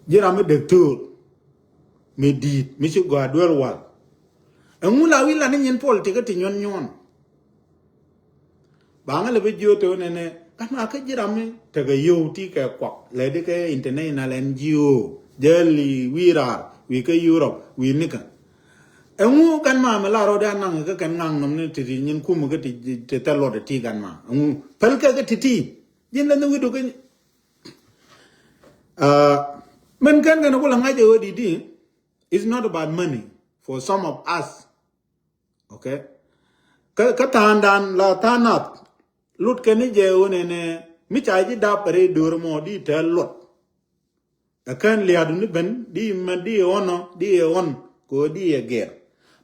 Ji̱ ram mi dek töör mi di̱i̱t mi ci gɔaa duel wal. Ɛŋu la wi̱i̱ la ni nyin puɔl tikä ti nyuɔn nyuɔn. Ba ŋä lɛ bi jiö te wä nɛnɛ kan ma kä ji̱ ram mi tekɛ yio̱w ti kɛ kuak lɛ di kɛ international N G O jäli wi̱i̱ raar wi̱i̱ kä Europe wi̱i̱ nikä. Ɛŋu kan ma mi la rɔ di anaŋ kä kɛn ŋaŋ nɔm ni ti ti nyin kum kä ti ti thɛl luɔt ti kan ma ɛŋu päl kɛ kä ti ti ji̱n lɛ ni wi̱du kä. Min kɛn kɛn ku la ŋa̱c ɛ wä di di. It's not about money for some of us. Okay. Kä kä tha̱a̱ŋdan la tha̱a̱ŋ nath lut kɛn ni jɛ ɣöö nɛnɛ mi ca ji̱ dap rɛy döör mɔ di tɛl luɔt. Ɛ kɛn lia̱a̱du ni ben di mɛ di ɛ ɣɔn ɔ di ɛ ɣɔn kɛ ɣöö di ɛ gɛr.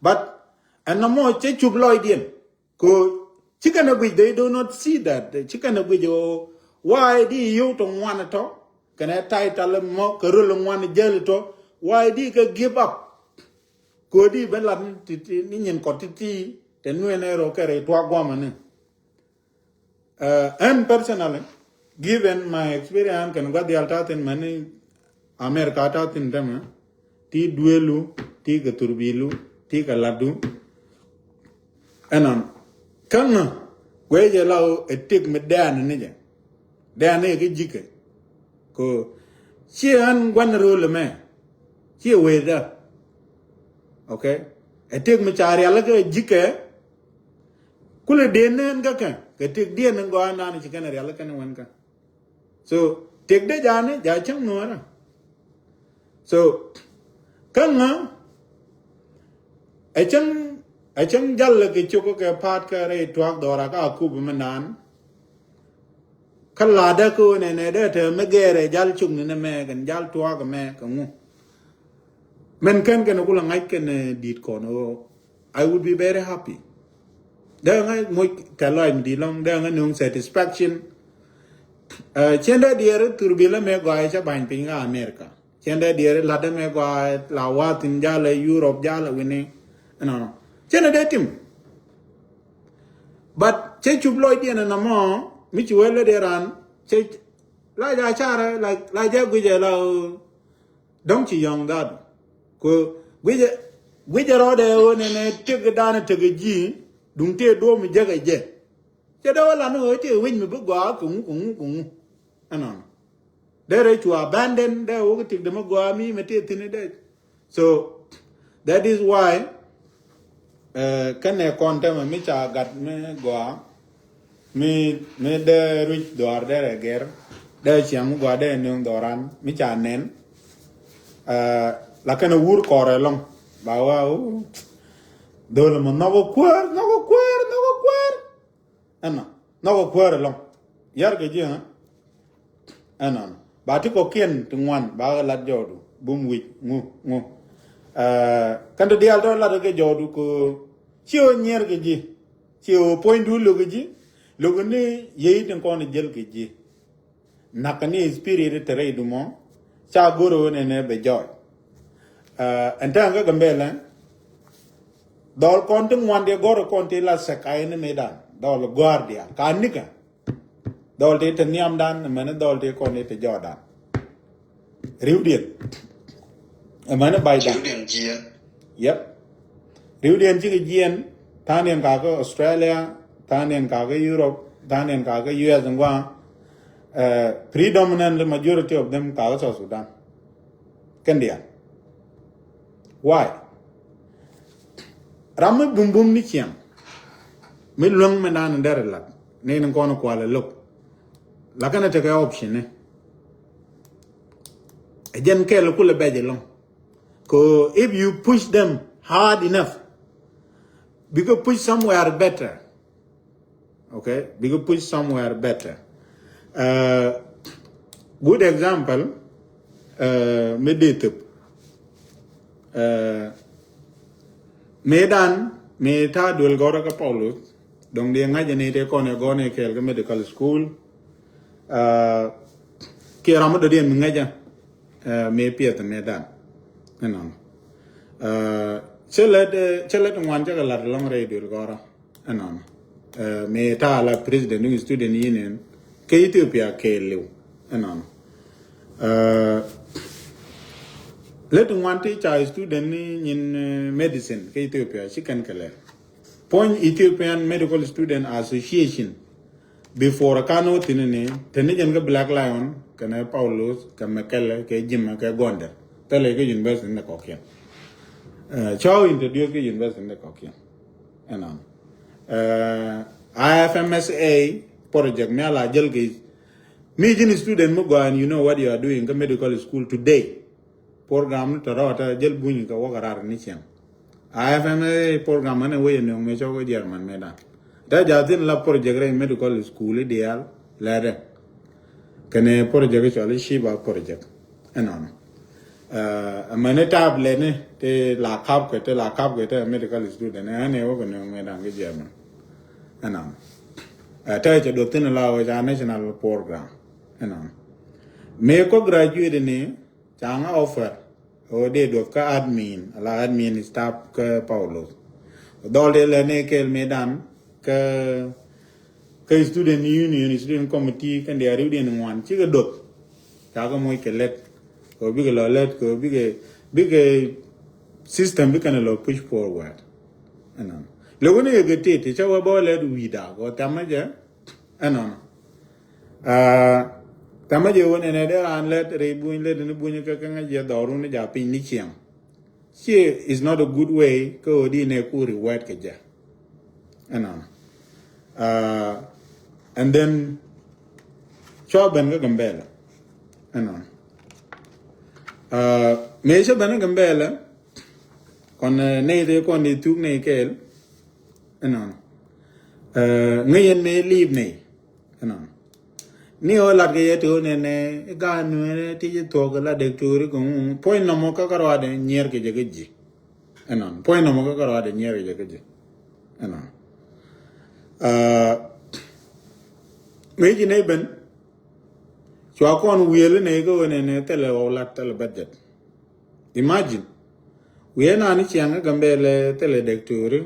But ɛn nɔmɔ cɛ cup lɔcdiɛn kɛ ɣöö ci kɛn ɛ guic, they do not see that. Ci kɛn ɛ guic ɣöö wa̱a̱ di yio̱w tɔ ŋuan tɔ kɛn ɛ title mɔ kɛ röl ŋuan jäl tɔ wa̱a̱ di kɛ give up. Kodi ben lat ni nyin kɔt ti ti te nuɛn ɛ rɔ kɛ rɛ tuak guamɛ ni. Ɛn personally, given my experience kɛn gua̱th dial ta̱thin mɛni America ta̱thin tämɛ ti duelu ti kɛ thurbilu ti kɛ latdu. Ɛnɔn käŋä guecɛ la ɛ tik mi dɛɛn ni jɛ. Dɛɛn ni kɛ ji̱kɛ ko ci ɛn gua̱n ro̱l mɛ ci wecdä. Okay. Ɛ tik mi ca rial kɛ ji̱kɛ. Kulɛ den ni ɛn kä kɛ kɛ tik diɛn ni gɔaa nan ci kɛn rial kɛn wɛn kä. So tik de jani ja cäŋ nuɔrä. So käŋä ɛ cäŋ ɛ cäŋ jal kɛ cok kɛ paat kɛ rɛy tuak dhɔra ka kup mi naan. Kä ladä kä wä nɛnɛ dee te mi gɛɛrɛ jal cuk ni nɛ mɛ kɛn jal tuak mɛ kɛ ŋu. Mɛn kɛn kɛn kula ŋa̱c kɛn di̱t kɔn ɣöö I would be very happy. Dee ŋa̱ moc kɛ lɔc mi di̱t lɔŋ dee ŋa̱ nuŋ satisfaction. Cien dee diɛɛr thur bi lä mɛ gɔaa cä ba̱ny piny kä America. Cien dee diɛɛr lat dee mɛ gɔaa la wathin jalɛ Europe jalɛ wini. Ɛnɔnɔ cien dee tim. But cɛ cup lɔcdiɛn ɛnɔ mɔ mi ci wee lätdiɛn ran cɛ la ja carɛ la ja guicɛ la dɔ̱ŋ ci yɔ̱ŋ dhat. Kɛ guicɛ guicɛ rɔɔdɛ ɣöö nɛnɛ tëk danɛ tëk ji̱ duŋ tëë duɔ̱ɔ̱m mi jäk ɛ jɛ. Cɛ dee wä lan ɣöö tëë wec mi bi gɔaa kɛ ŋu kɛ ŋu kɛ ŋu. Ɛnɔnɔ dee rɛ cu abandon dee wä kɛ tëk dee mi gɔaa mi mɛ tëë thi̱n dee. So that is why kɛnɛ kɔn tɛmɛ mi ca gat mi gɔaa mi mi dee ruc dhɔaar dee rɛ gɛr dee ciaŋ mi gɔaa dee nöŋ dhɔran mi ca nɛn. La kɛnɛ wur kɔrɛ lɔŋ Ba wa o. Dhol mɔ nhɔk kuäär, nhɔk kuäär, nhɔk kuäär. Ɛnɔ, nhɔk kuäär ɛlɔŋ. Yar kɛ ji̱ ɛ. Ɛnɔ. Ba ti kɔkiɛn ti ŋuan ba kɛ lat jɔɔdu bum wi̱c ŋu ŋu. Kɛn ti diaal tɔ lat kɛ jɔɔdu ko. Ci ɣöö nyier kɛ ji̱. Ci ɣöö puɔ̱nydu lo̱k kɛ ji̱. Lo̱k ni yey tin kɔn jäl kɛ ji̱. Nakä ni spirit te rɛy dumɔ ca go̱r ɣöö nɛnɛ bɛ jɔɔc. Ɛn tɛ̈n kä Gambɛlɛ dhɔl kɔn ti ŋuan diɛ gɔr kɔn ti la sɛk a in mëëdan dhɔl gɔ̱a̱r diaal ka nikä. Dhɔl ti te nhiamdan mɛni dhɔl ti kɔn ti te jɔɔdan. Riwdiɛn ɛmɛni baydan. Yep. Riwdiɛn cikɛ jiɛn. Tha̱a̱ŋdiɛn kakä Australia, tha̱a̱ŋdiɛn kakä Europe, tha̱a̱ŋdiɛn kakä U S in gua̱a̱. Predominantly majority of them kakä South Sudan. Kɛn diaal. Why? Ram mi bumbum ni ciɛŋ mi luäŋ mi naan in dɛr ilat ni in kɔn kual ilo̱k. Lakin a tekɛ option ni ɛ jɛn kɛl kulɛ bɛc ilɔŋ. Ko if you push them hard enough, bikɛ push somewhere better. Okay, bikɛ push somewhere better. Good example mi dee thöp mi dan mi ta̱a̱ duel gɔrä kä Paulus. Dɔŋ dee ŋa̱cä ni te kɔn ɛ gɔn ɛ kɛɛl kä medical school. Kiɛ ram mi dɔ̱diɛn mi ŋäcä mi piɛth mi dan. Ɛnɔn cä lät cä lät ŋuan cä kɛ lat lɔŋ rɛy duel gɔrä. Ɛnɔn mi ta̱a̱ la president ni student union kä Ethiopia kɛɛliw. Ɛnɔn lät ŋuan ti ca student ni nyin medicine kä Ethiopia ci kɛn kɛ lɛl. Puɔ̱ny Ethiopian Medical Student Association. Before a kan wä thi̱n ni te ni jɛn kä Black Lion kɛnɛ Paulus kɛ Mekele kɛ Jimɛ kɛ Gɔndɛr thilɛ kä university ni kɔkiɛn. Cɔw introduce kä university ni kɔkiɛn. Ɛnɔn I F M S A project mi ala jäl kɛ mi ji̱n student mi gɔaa and you know what you are doing kä medical school today. Program ni tɔ̱tɔ̱ tɛ jäl buny kɛ wäkɛ rar ni ciɛŋ. I F M A program ɛn ɛ wec ɛ nööŋ mëë cɔk ɛ German mëë dan. Tɛ ja̱ thi̱n la project rɛy medical school i̱ diaal lɛɛdɛ. Kɛnɛ project cɔl i̱ Shiba project. Ɛnɔn ɛmɛni tablet ni ti la kap kɛ ti la kap kɛ ti medical student ɛn ɛ wäkɛ nööŋ mëë dan kɛ German. Ɛnɔn tɛ cɛ duɔth thi̱n la wec a national program. Ɛnɔn mëë kɔ graduate ni Ca̱ŋ a offer ɣöö dee duɔth kä admin ala admin staff kä Paulus. Dhɔl dee lɛ ni kɛɛl mëë dan kä kä student union, student committee kɛn dee ariw dee ni ŋuan cikɛ duɔth. Ca kɛ moc kɛ lɛt kɛ ɣöö bikɛ lɔ lɛt kɛ ɣöö bikɛ bikɛ system bikɛn lɔ push forward. Ɛnɔn lɛ wä ni kɛ kɛ tit ti cä wä bä wä lɛt wi̱i̱ daak ɣöö thamä jɛ. Ɛnɔn Thamä jɛ wä nɛnɛ dee raan lät rɛy buny lät ni buny kä kä ŋäc jɛ dhɔru ni ja piny ni ciɛŋ. Ci is not a good way kä ɣöö di nɛ ku reward kɛ jɛ. Ɛnɔn and then cua ben kä Gambɛlɛ. Ɛnɔn mëë cä ben kä Gambɛlɛ kɔn nɛy te kɔn di thuk nɛy kɛɛl. Ɛnɔn ŋäc yɛn mëë liip nɛy. Ɛnɔn ni ɣöö lat kɛ yɛ ti ɣöö nɛnɛ i̱ gaat nuɛɛrɛ ti ci thuɔ̱k kɛ la dek to̱o̱ri kɛ ŋu puɔ̱ny nɔmɔ kä kä ruaadɛ nyiɛɛr kɛ jɛ kä ji̱. Ɛnɔn puɔ̱ny nɔmɔ kä kä ruaadɛ nyiɛɛr kɛ jɛ kä ji̱. Ɛnɔn mëë ci nɛy ben cua kɔn wiël nɛy kä ɣöö nɛnɛ thilɛ ɣɔw lat thilɛ budget. Imagine wiee naan i̱ ciaŋ kä Gambɛlɛ thilɛ dek to̱o̱ri.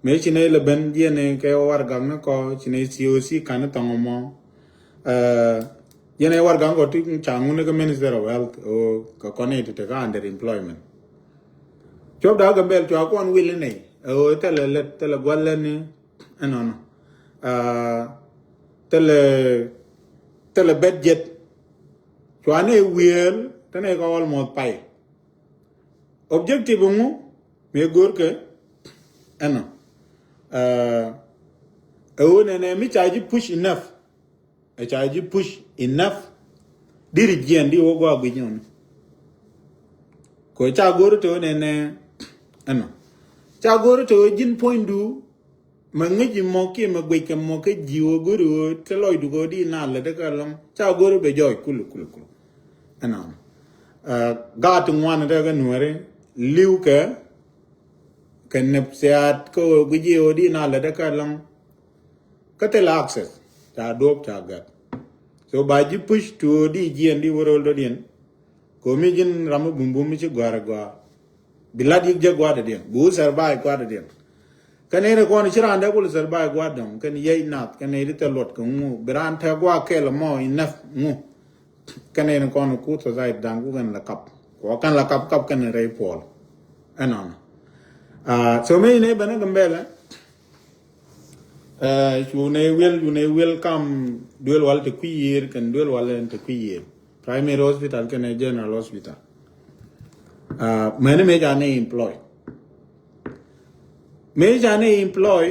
Mëë ci nɛy lɛ ben jiɛn kɛ warɛgak ni kɔ ci nɛy C O C kan ni thɔŋ mɔ. Jiɛn warɛgak ni kɔ ti ca ŋun kä Minister of Health ɣöö kɛ kɔn i̱ ti te kä under employment. Cuɔp da̱a̱ Gambɛl cua kɔn wil inɛy ɣöö thilɛ lät thilɛ gua̱l lät ni ɛnɔnɔ. Thilɛ thilɛ budget. Cua nɛy wieel te nɛy kɛ almost pay. Objective ŋu mëë görkɛ ɛnɔ ɛ ɣöö nɛnɛ mi ca ji̱ push enough. Ɛ ca ji̱ push enough. Diri jiɛn di wä gɔaa guic nyɔni. Kɛ ca go̱r te ɣöö nɛnɛ Ɛnɔ. Ca go̱ri te ɣöö ji̱n puɔ̱nydu mɛ ŋäc imɔ kiɛ mɛ guic kɛ mɔ kä ji̱ ɣöö go̱ri ɣöö te lɔcdu kɛ ɣöö di na lät kä lɔŋ. Ca go̱ri bɛ jɔɔc kul kul kul. Ɛnɔ. Gaat ti ŋuan rɛ kä nuɛri li̱w kɛ kɛ nɛp siaat kä ɣöö guic i̱ ɣöö di na lät kä lɔŋ. Kä thilɛ access ca duɔ̱ɔ̱p ca gak. So ba ji̱ push to di jiɛn di wä ro̱l dɔ̱diɛn. Ko̱mi ji̱n ram mi bumbum mi ci gɔ̱a̱r gɔaa. Bi lat yik jɛ gua̱a̱r dɔ̱diɛn bi wä survive gua̱a̱r dɔ̱diɛn. Kɛn in kɔn ci raan dee kul survive gua̱a̱r dɔ̱ŋ kɛn yɛc nath kɛn in thil luɔt kɛ ŋu bi raan tɛk gua̱a̱r kɛl mɔ enough ŋu. Kɛn in kɔn ku society da̱ŋ ku kɛn la kap kua kɛn la kap kap kɛn rɛy puɔl. Ɛnɔnɔ. So mi in ɛ ben ɛ Gambɛlɛ. Cu nɛ wiɛl cu nɛ wiɛl kam duel wal te kui̱ yiër kɛn duel wal te kui̱ yiër. Primary hospital kɛn general hospital. Mɛni mëë ca nɛ employ. Mëë ca nɛ employ.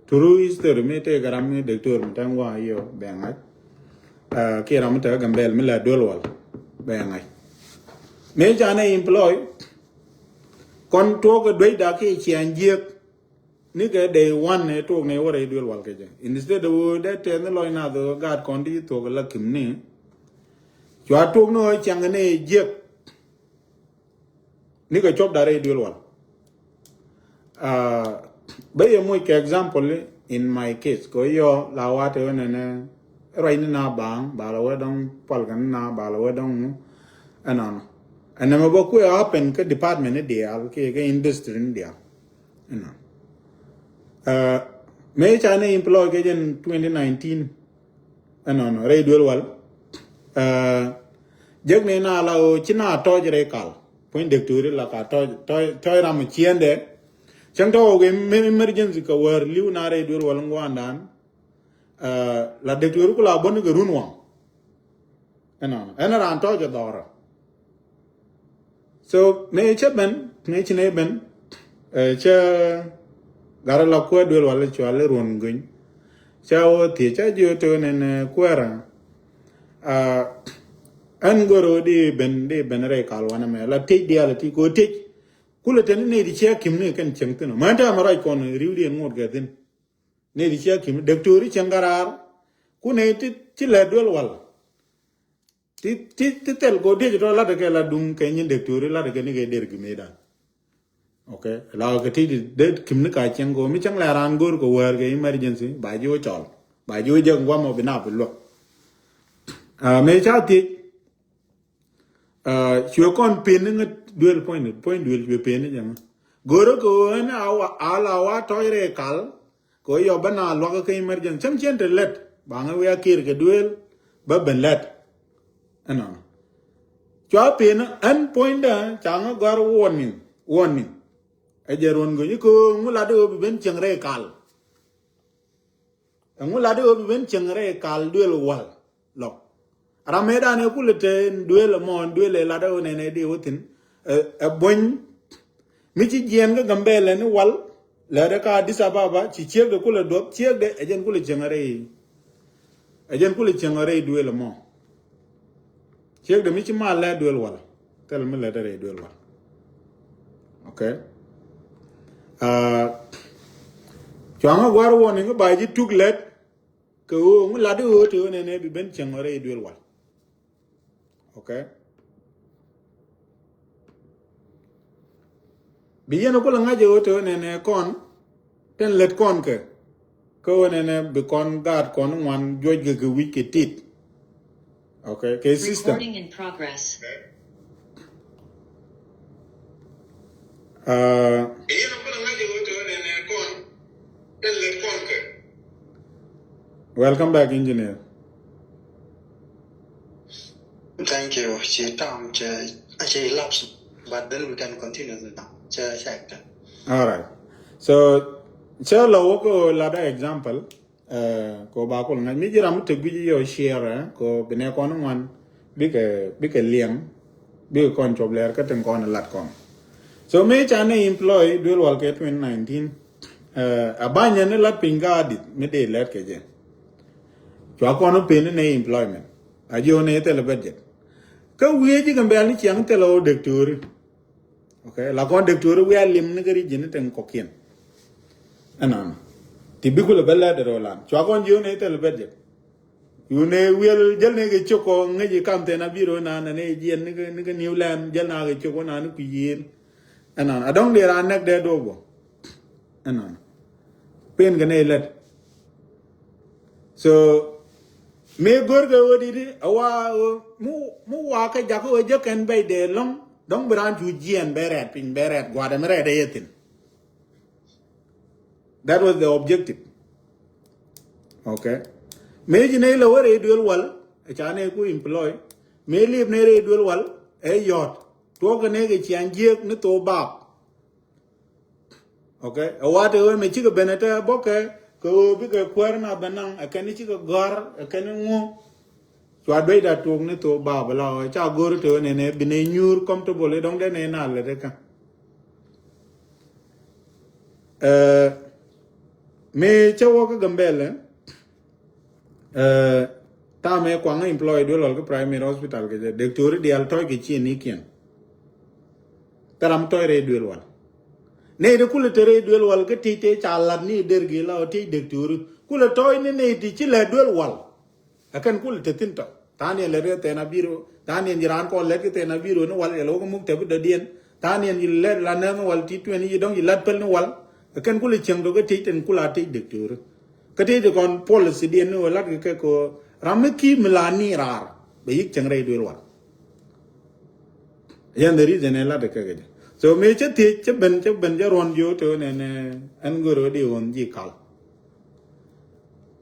Through history mi tëë kɛ ram mi doctor mi tɛn wa yio bɛ ŋa̱c. Kiɛ ram mi tɛk Gambɛl mi lɛ duel wal bɛ ŋa̱c. Mëë ca nɛ employ. Kɔn tuɔk kɛ duec dak kiɛ ciaŋ jiek. Ni kɛ day one ni tuɔk ni wä rɛy duel wal kɛ jɛ instead of dee tɛth ni lɔc nath ɣöö gaat kɔn ti ci thuɔk la kim ni. Cua tuɔk ni ɣöö ciaŋ ni jiek. Ni kɛ cuɔp da rɛy duel wal. Bä yɛ muc kɛ example in my case kɛ yɔ la wa te ɣöö nɛnɛ ruac ni na baaŋ ba la wä dɔŋ pal kɛ ni na ba la wä dɔŋ mu. Ɛnɔnɔ ɛnɛ mɛ bä kuɛ happen kä department ni diaal kiɛ kä industry ni diaal. Ɛnɔ. Mëë ca ni employ kɛ jɛn twenty nineteen. Ɛnɔnɔ rɛy duel wal. Jek ni na la ɣöö ci na tɔc rɛy kal puɔ̱ny dek tori la ka tɔc tɔc ram ciɛndɛ. Cäŋ tɔk kɛ emergency kɛ wäär li̱w na rɛy duel wal ŋuandan. La dek tori ku la bäni kɛ run waŋ. Ɛnɔnɔ ɛn raan tɔc ɛ dhɔrɔ. So mëë cä ben mëë ci nɛ ben. Cä garɛ la kuɛ duel wal cuali ruɔn guny. Cä wä thiec cä jiö tëë nɛn kuɛrä. Ɛn gör wä di ben di ben rɛy kal wanɛ mɛ la tëc dial ti ko tëc. Kulɛ teni ni di ciɛ kim ni kɛn cieŋ thin mɛ tɛmɛ ruac kɔn riw di ɛn ŋot kɛ thin. Ni di ciɛ kim dek tori cieŋ garar. Ku ni ti lɛ duel wal. Ti ti ti thil ko diec tɔ lat kɛ la duŋ kɛ nyin dek tori lat kɛ ni kɛ der gi medan. Ok. La kɛ ti di de kim ni ka cieŋ ko mi cieŋ la ran gor ko wär kɛ emergency ba ji wo cɔl ba ji wo jek ngwam ɔ bi na bi luɔk. Me ca thiec. Cuɛ kɔn pen ni ŋä duel puɔ̱ny ni puɔ̱ny duel cuɛ pen ni jɛ ŋä. Gor ko ɣän a la wa tɔc rɛ kal. Kɛ ɣöö yɔ bä na luakä kä emergency cäŋ cien te lät ba ŋä wi̱i̱ a kiɛɛr kɛ duëël bä ben lät. Ɛnɔnɔ cua pi̱n ɛn puɔ̱nydä ca ŋä gɔ̱a̱r warning warning. Ɛ jɛ ruɔ̱n göny kɛ ɣöö ŋu lat ɣöö bi ben cieŋ rɛy kal. Ɛŋu lat ɣöö bi ben cieŋ rɛy kal duëël wal. Lɔ ram mëëdan ëë kulɛ te duëël ɛmɔ ɛn duëël ëë lat ɣöö nɛnɛ di ɣöö thi̱n. Ɛ buɔ̱ny mi ci jiɛɛn kä Gambɛlɛ ni wal. Lɛɛt ɛ ka Addis Ababa ci ciekdɛ kulɛ duɔth ciekdɛ ɛ jɛn kulɛ cieŋ rɛy. Ɛ jɛn kulɛ cieŋ rɛy duëël ɛmɔ. Ciekdɛ mi ci mal lɛɛt duëël wal. Thil mi lɛɛt rɛy duëël wal. Ok. Cuaŋä gua̱r warning ba ji̱ tuk lɛt. Kɛ ɣöö ŋu lat i̱ ɣöö te ɣöö nɛnɛ bi ben cieŋ ɣöö rɛy duël wal. Ok. Bi yɛn kulɛ ŋa̱c ɣöö te ɣöö nɛnɛ kɔn tin lät kɔn kɛ. Kä ɣöö nɛnɛ bi kɔn gaat kɔn ŋuan juɔc kɛ kɛ wi̱c kɛ tit. Ok, kɛ system. Recording in progress. Uh, welcome back, engineer. Thank you. Ci tam ci ci lapse, but then we can continue the time. Ci check. All right. So, ci la wä ko la da example. Ko ba kul ŋa̱c mi ji̱ ram mi te gui̱c yɔ share ko bi nɛ kɔn ŋuan bikɛ bikɛ liɛŋ bikɛ kɔn cop lɛr kä tin kɔn lat kɔn. So mi ca ni employ duel wal kɛ twenty nineteen. A banyɛ ni lat piny ka adit mi dee lɛt kɛ jɛ. Cua kɔn pen ni employment a ji̱ ni thilɛ budget. Kä wiee ji̱ kɛ bɛl ni ciɛŋ thilɛ o dek tori. Okay, la kɔn dek tuɔri wiaa lim ni kä region ni teŋ kɔkiɛn. Ɛnɔn. Ti bi kulɛ bä lɛt dɛ rɔ lan. Cua kɔn jiö ni thil bɛ jek. Yu ni wiel jäl ni kɛ ciök kɔ ŋäc i kam thin a biro na na ni jiɛn ni kä, ni kä New Land jäl na kɛ ciök wä na ni kui̱ yieen. Ɛnɔn. A dɔŋ di ran nɛk dee duɔk bɔ. Ɛnɔn. Pen kɛ ni lɛt. So mi go̱r kɛ ɣöö di̱t a wa ɣöö mi, mi wa kä jakä ɣöö jä kɛn bɛc dee lɔ̱ŋ dɔ̱ŋ bi raan cu jiɛɛn bɛ rɛɛt piny bɛ rɛɛt gua̱a̱r ɛmɛ rɛɛt ɛ yɛ thi̱n. That was the objective. Okay. Mi ci nɛy lɛ wä rɛy duel wal ɛ ca nɛy ku employ. Mi liep nɛy rɛy duel wal ɛ yɔ̱t tuɔk kɛ nɛy kɛ ciaŋ jiëëk ni thok baap. Okay. Ɛ wa te ɣöö mɛ cikɛ ben ɛ te bɔkɛ kɛ ɣöö bikɛ kuäär na ben naŋ ɛ kɛn cikɛ gɔ̱r ɛ kɛn ŋu. Cua duec da tuɔk ni thok baap ɛ la ɣöö ca go̱r te ɣöö nɛnɛ bi nɛ nyuur comfortable ɛ dɔ̱ŋ dee nɛ na lät ɛ kä. Ɛ mi cä wä kä Gambɛlɛ. Ɛ tamɛ kuaŋ employ duel wal kä primary hospital kɛ jɛ dek tuɔri dial tɔc kɛ ciɛ ni kiɛn. Thɛram tɔc rɛy duel wal. Nɛy ti kulɛ te rɛy duel wal kä ti̱c tëë ca lat ni der gi la ɔ ti̱c dek tuɔri kulɛ tɔc ni nɛy ti ci lɛ duel wal. Ɛ kɛn kulɛ te thi̱n tɔ tha̱a̱ŋ niɛn lɛt kɛ thɛn a biro tha̱a̱ŋ niɛn ji̱ raan kɔn lɛt kɛ thɛn a biro ni wal yɛ lɛ wä kä muk tɛpi dɔ̱diɛn. Tha̱a̱ŋ niɛn ji̱ lɛt la nɛn ni wal ti tuɛn ni ji̱ dɔ̱ŋ ji̱ lat päl ni wal. Ɛ kɛn kulɛ cieŋ tɔ kä ti̱c tɛn kula ti̱c dek tuɔri. Kä tëë ti kɔn policy diɛn ni wä lat kɛ kɛ kɔ ram mi ki mi la ni raar bɛ yik cäŋ rɛy duel wal. Yɛn the reason ɛ lat kɛ kɛ jɛ. So mi cä thiec cä ben cä ben cä ruɔn jiö te wä nɛn ɛn gör wä di ɣɔn ji̱ kal.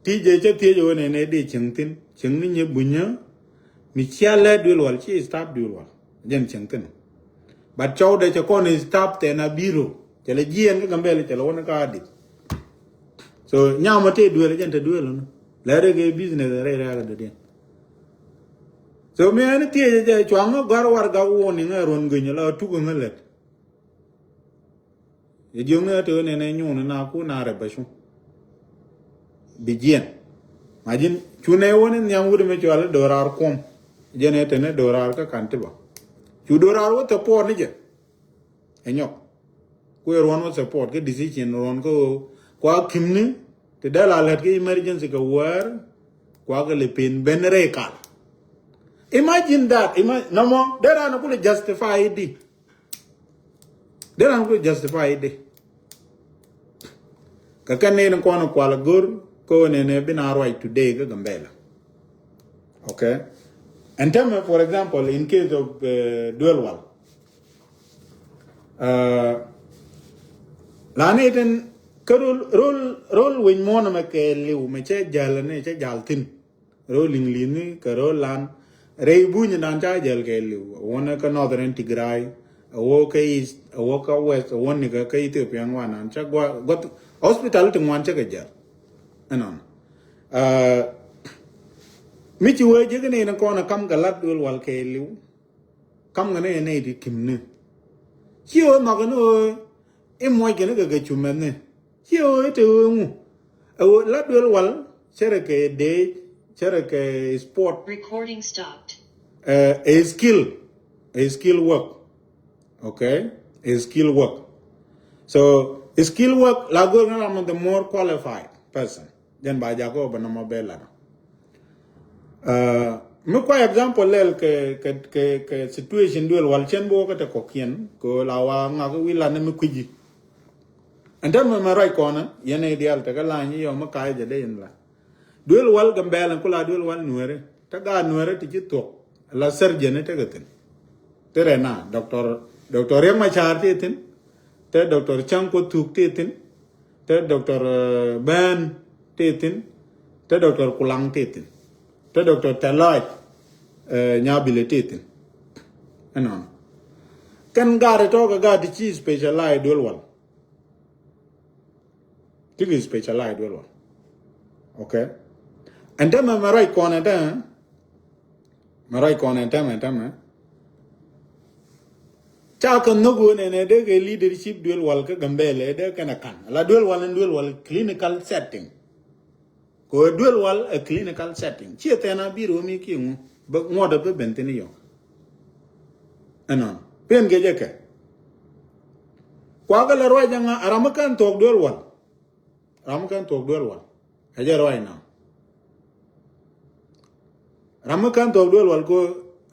Ti jɛ cä thiec wä nɛn ɛ di cäŋ thin cäŋ ni nyɛ bunyä. Mi cia lɛ duel wal ci stop duel wal jɛn cäŋ thin. But cɔw dɛ cɛ kɔn stop tɛn a biro cɛ lɛ jiɛn kä Gambɛl cɛ lɛ wä ni ka dit. So nyam a te duel jɛn te duel ni lɛ rɛ kɛ business rɛ rɛ kɛ dɔdiɛn. So mi ɛn thiec jɛ cuaŋ ŋä gɔ̱r war gak wuni ŋä ruɔn geny la tuk ŋä lɛt. Yɛ jiökni ɣä te ɣä nɛnɛ nyuun na ku na rɛ bä cu. Bi jiɛn ma ji̱n cu nɛ wä ni nhiam wut mi cual i̱ do̱raar kuɔm. Jɛn ɛ te ni do̱raar kä kan ti bä cu do̱raar wä thɛ puɔɔr ni jɛ. Ɛ nyɔk kuɛ ruɔn wä support kä decision ruɔn kä ɣöö kua kimni ti dee la lät kä emergency kɛ wäär. Kua kɛ lɛ pen ben rɛy kal. Imagine that. Ima- nɔmɔ dee raan kulɛ justify di. Dee raan kulɛ justify di. Kɛ kɛn ni kɔn kual go̱r kä ɣöö nɛnɛ bi na ruac today kä Gambɛla. Okay. Ɛn tɛmɛ for example in case of uh, duel wal. Uh, la ni tin kä rol rol rol weny muɔn mɛ kɛ liw mɛ cɛ jal ni cɛ jal thin. Rol liŋ liŋ ni kɛ rol lan rɛy buny dan ca jal kɛ liw. Won kä Northern Tigray, a wo kä East, a wo kä West, a won ni kä Ethiopia ŋuan nan ca gua got hospital ti ŋuan ca kɛ jal. Ɛnɔn. Uh, mi ci wee jek ni ni kɔn kam kɛ lat duel wal kɛ liw. Kam ŋä nɛ nɛ ti kim ni. Ci ɣöö nhɔk ni ɣöö i̱ muɔc kɛ ni kɛ kɛ cumɛn ni. Ci ɣöö i̱ te ɣöö ŋu. Ɛ ɣöö la duel wal cɛ rɛ kɛ dee cɛ rɛ kɛ sport. Recording stopped. Ɛ skill. Ɛ skill work. Okay. Ɛ skill work. So skill work la go̱r ni ram the more qualified person. Jɛn ba jakä ɔ bä nɔmɔ bɛ lat. Mi kua example lɛl kɛ kɛ kɛ kɛ situation duel wal cɛn bi wä kä te kɔkiɛn kɛ la wa ŋak wi̱i̱ lat ni mi kui̱ci. Ɛn te mɛ mɛ ruac kɔnä yɛn idial te kä lany i̱ yɔ mi ka̱a̱c jɛ dee in la. Duel wal Gambɛl ɛn kula duel wal nuɛri te gaat nuɛri ti ci thuɔk la surgeon tekɛ thin. Te rɛ na doctor doctor Riek Machar ti thin. Te doctor Chang Kuo Thuk ti thin. Te doctor Ben ti thin. Te doctor Kulang ti thin. Te doctor Tɛlɔc Nyabile ti thin. Ɛnɔn kɛn gaat tɔk kɛ gaat ti ci specialize duel wal. Ti ki specialize duel wal. Okay. Ɛn te mɛ mɛ ruac kɔn ɛn te mɛ ruac kɔn ɛn te mɛ te mɛ. Ca kɛ nhök wen ɛn ɛ dee kɛ leadership duel wal kä Gambɛlɛ ɛ dee kɛn ɛ kan la duel wal ɛn duel wal clinical setting. Kɛ ɣöö duel wal ɛ clinical setting ciɛ thɛn a bi̱i̱r ɣöö mi kiɛ ŋu bä ŋuɔt ɛ bä ben thin yɔ. Ɛnɔn pen kɛ jɛ kɛ. Kuakɛ lɛ ruac ɛŋa, ram mi kɛn thuɔ̱k duel wal. Ram mi kɛn thuɔ̱k duel wal. Ɛ jɛ ruac na. Ram mi kɛn thuɔ̱k duel wal ko,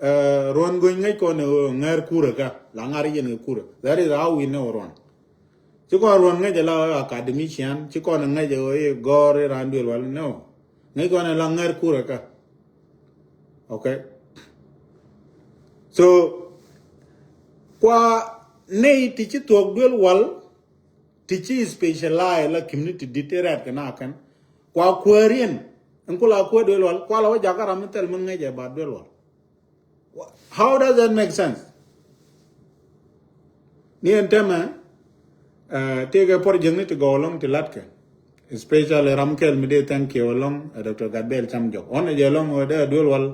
eh, ruɔ̱n go̱ny ŋäc kɔn ɛ ɣöö ŋɛr kurɛ kä. La ŋar yɛn kɛ kurɛ. That is how we know ruɔ̱n. Ci kɔn ruɔ̱n ŋäc ɛ la academician, ci kɔn ŋäc ɛ ɣöö i̱ gɔ̱r i̱ raan duel wal. No. Ŋäc kɔn ɛ la ŋɛr kurɛ kä. Okay. So, kua nɛy ti ci thuɔ̱k duel wal, ti ci specialize la community dit ti rɛɛt kɛ na kɛn. Kua kuääriɛn, in kula kuäär duel wal, kua la wä jakä ram mi thil mi ŋäc ɛ ba duel wal. How does that make sense? Ni ɛn tɛmɛ, eh, tëëkɛ project ni ti gɔw lɔŋ ti latkɛ. Especially ram kɛl mi dee thank you lɔŋ, eh, Doctor Gatbel Cham Jok. Ɣɔn ɛ jɛ lɔŋ ɣöö dee duel wal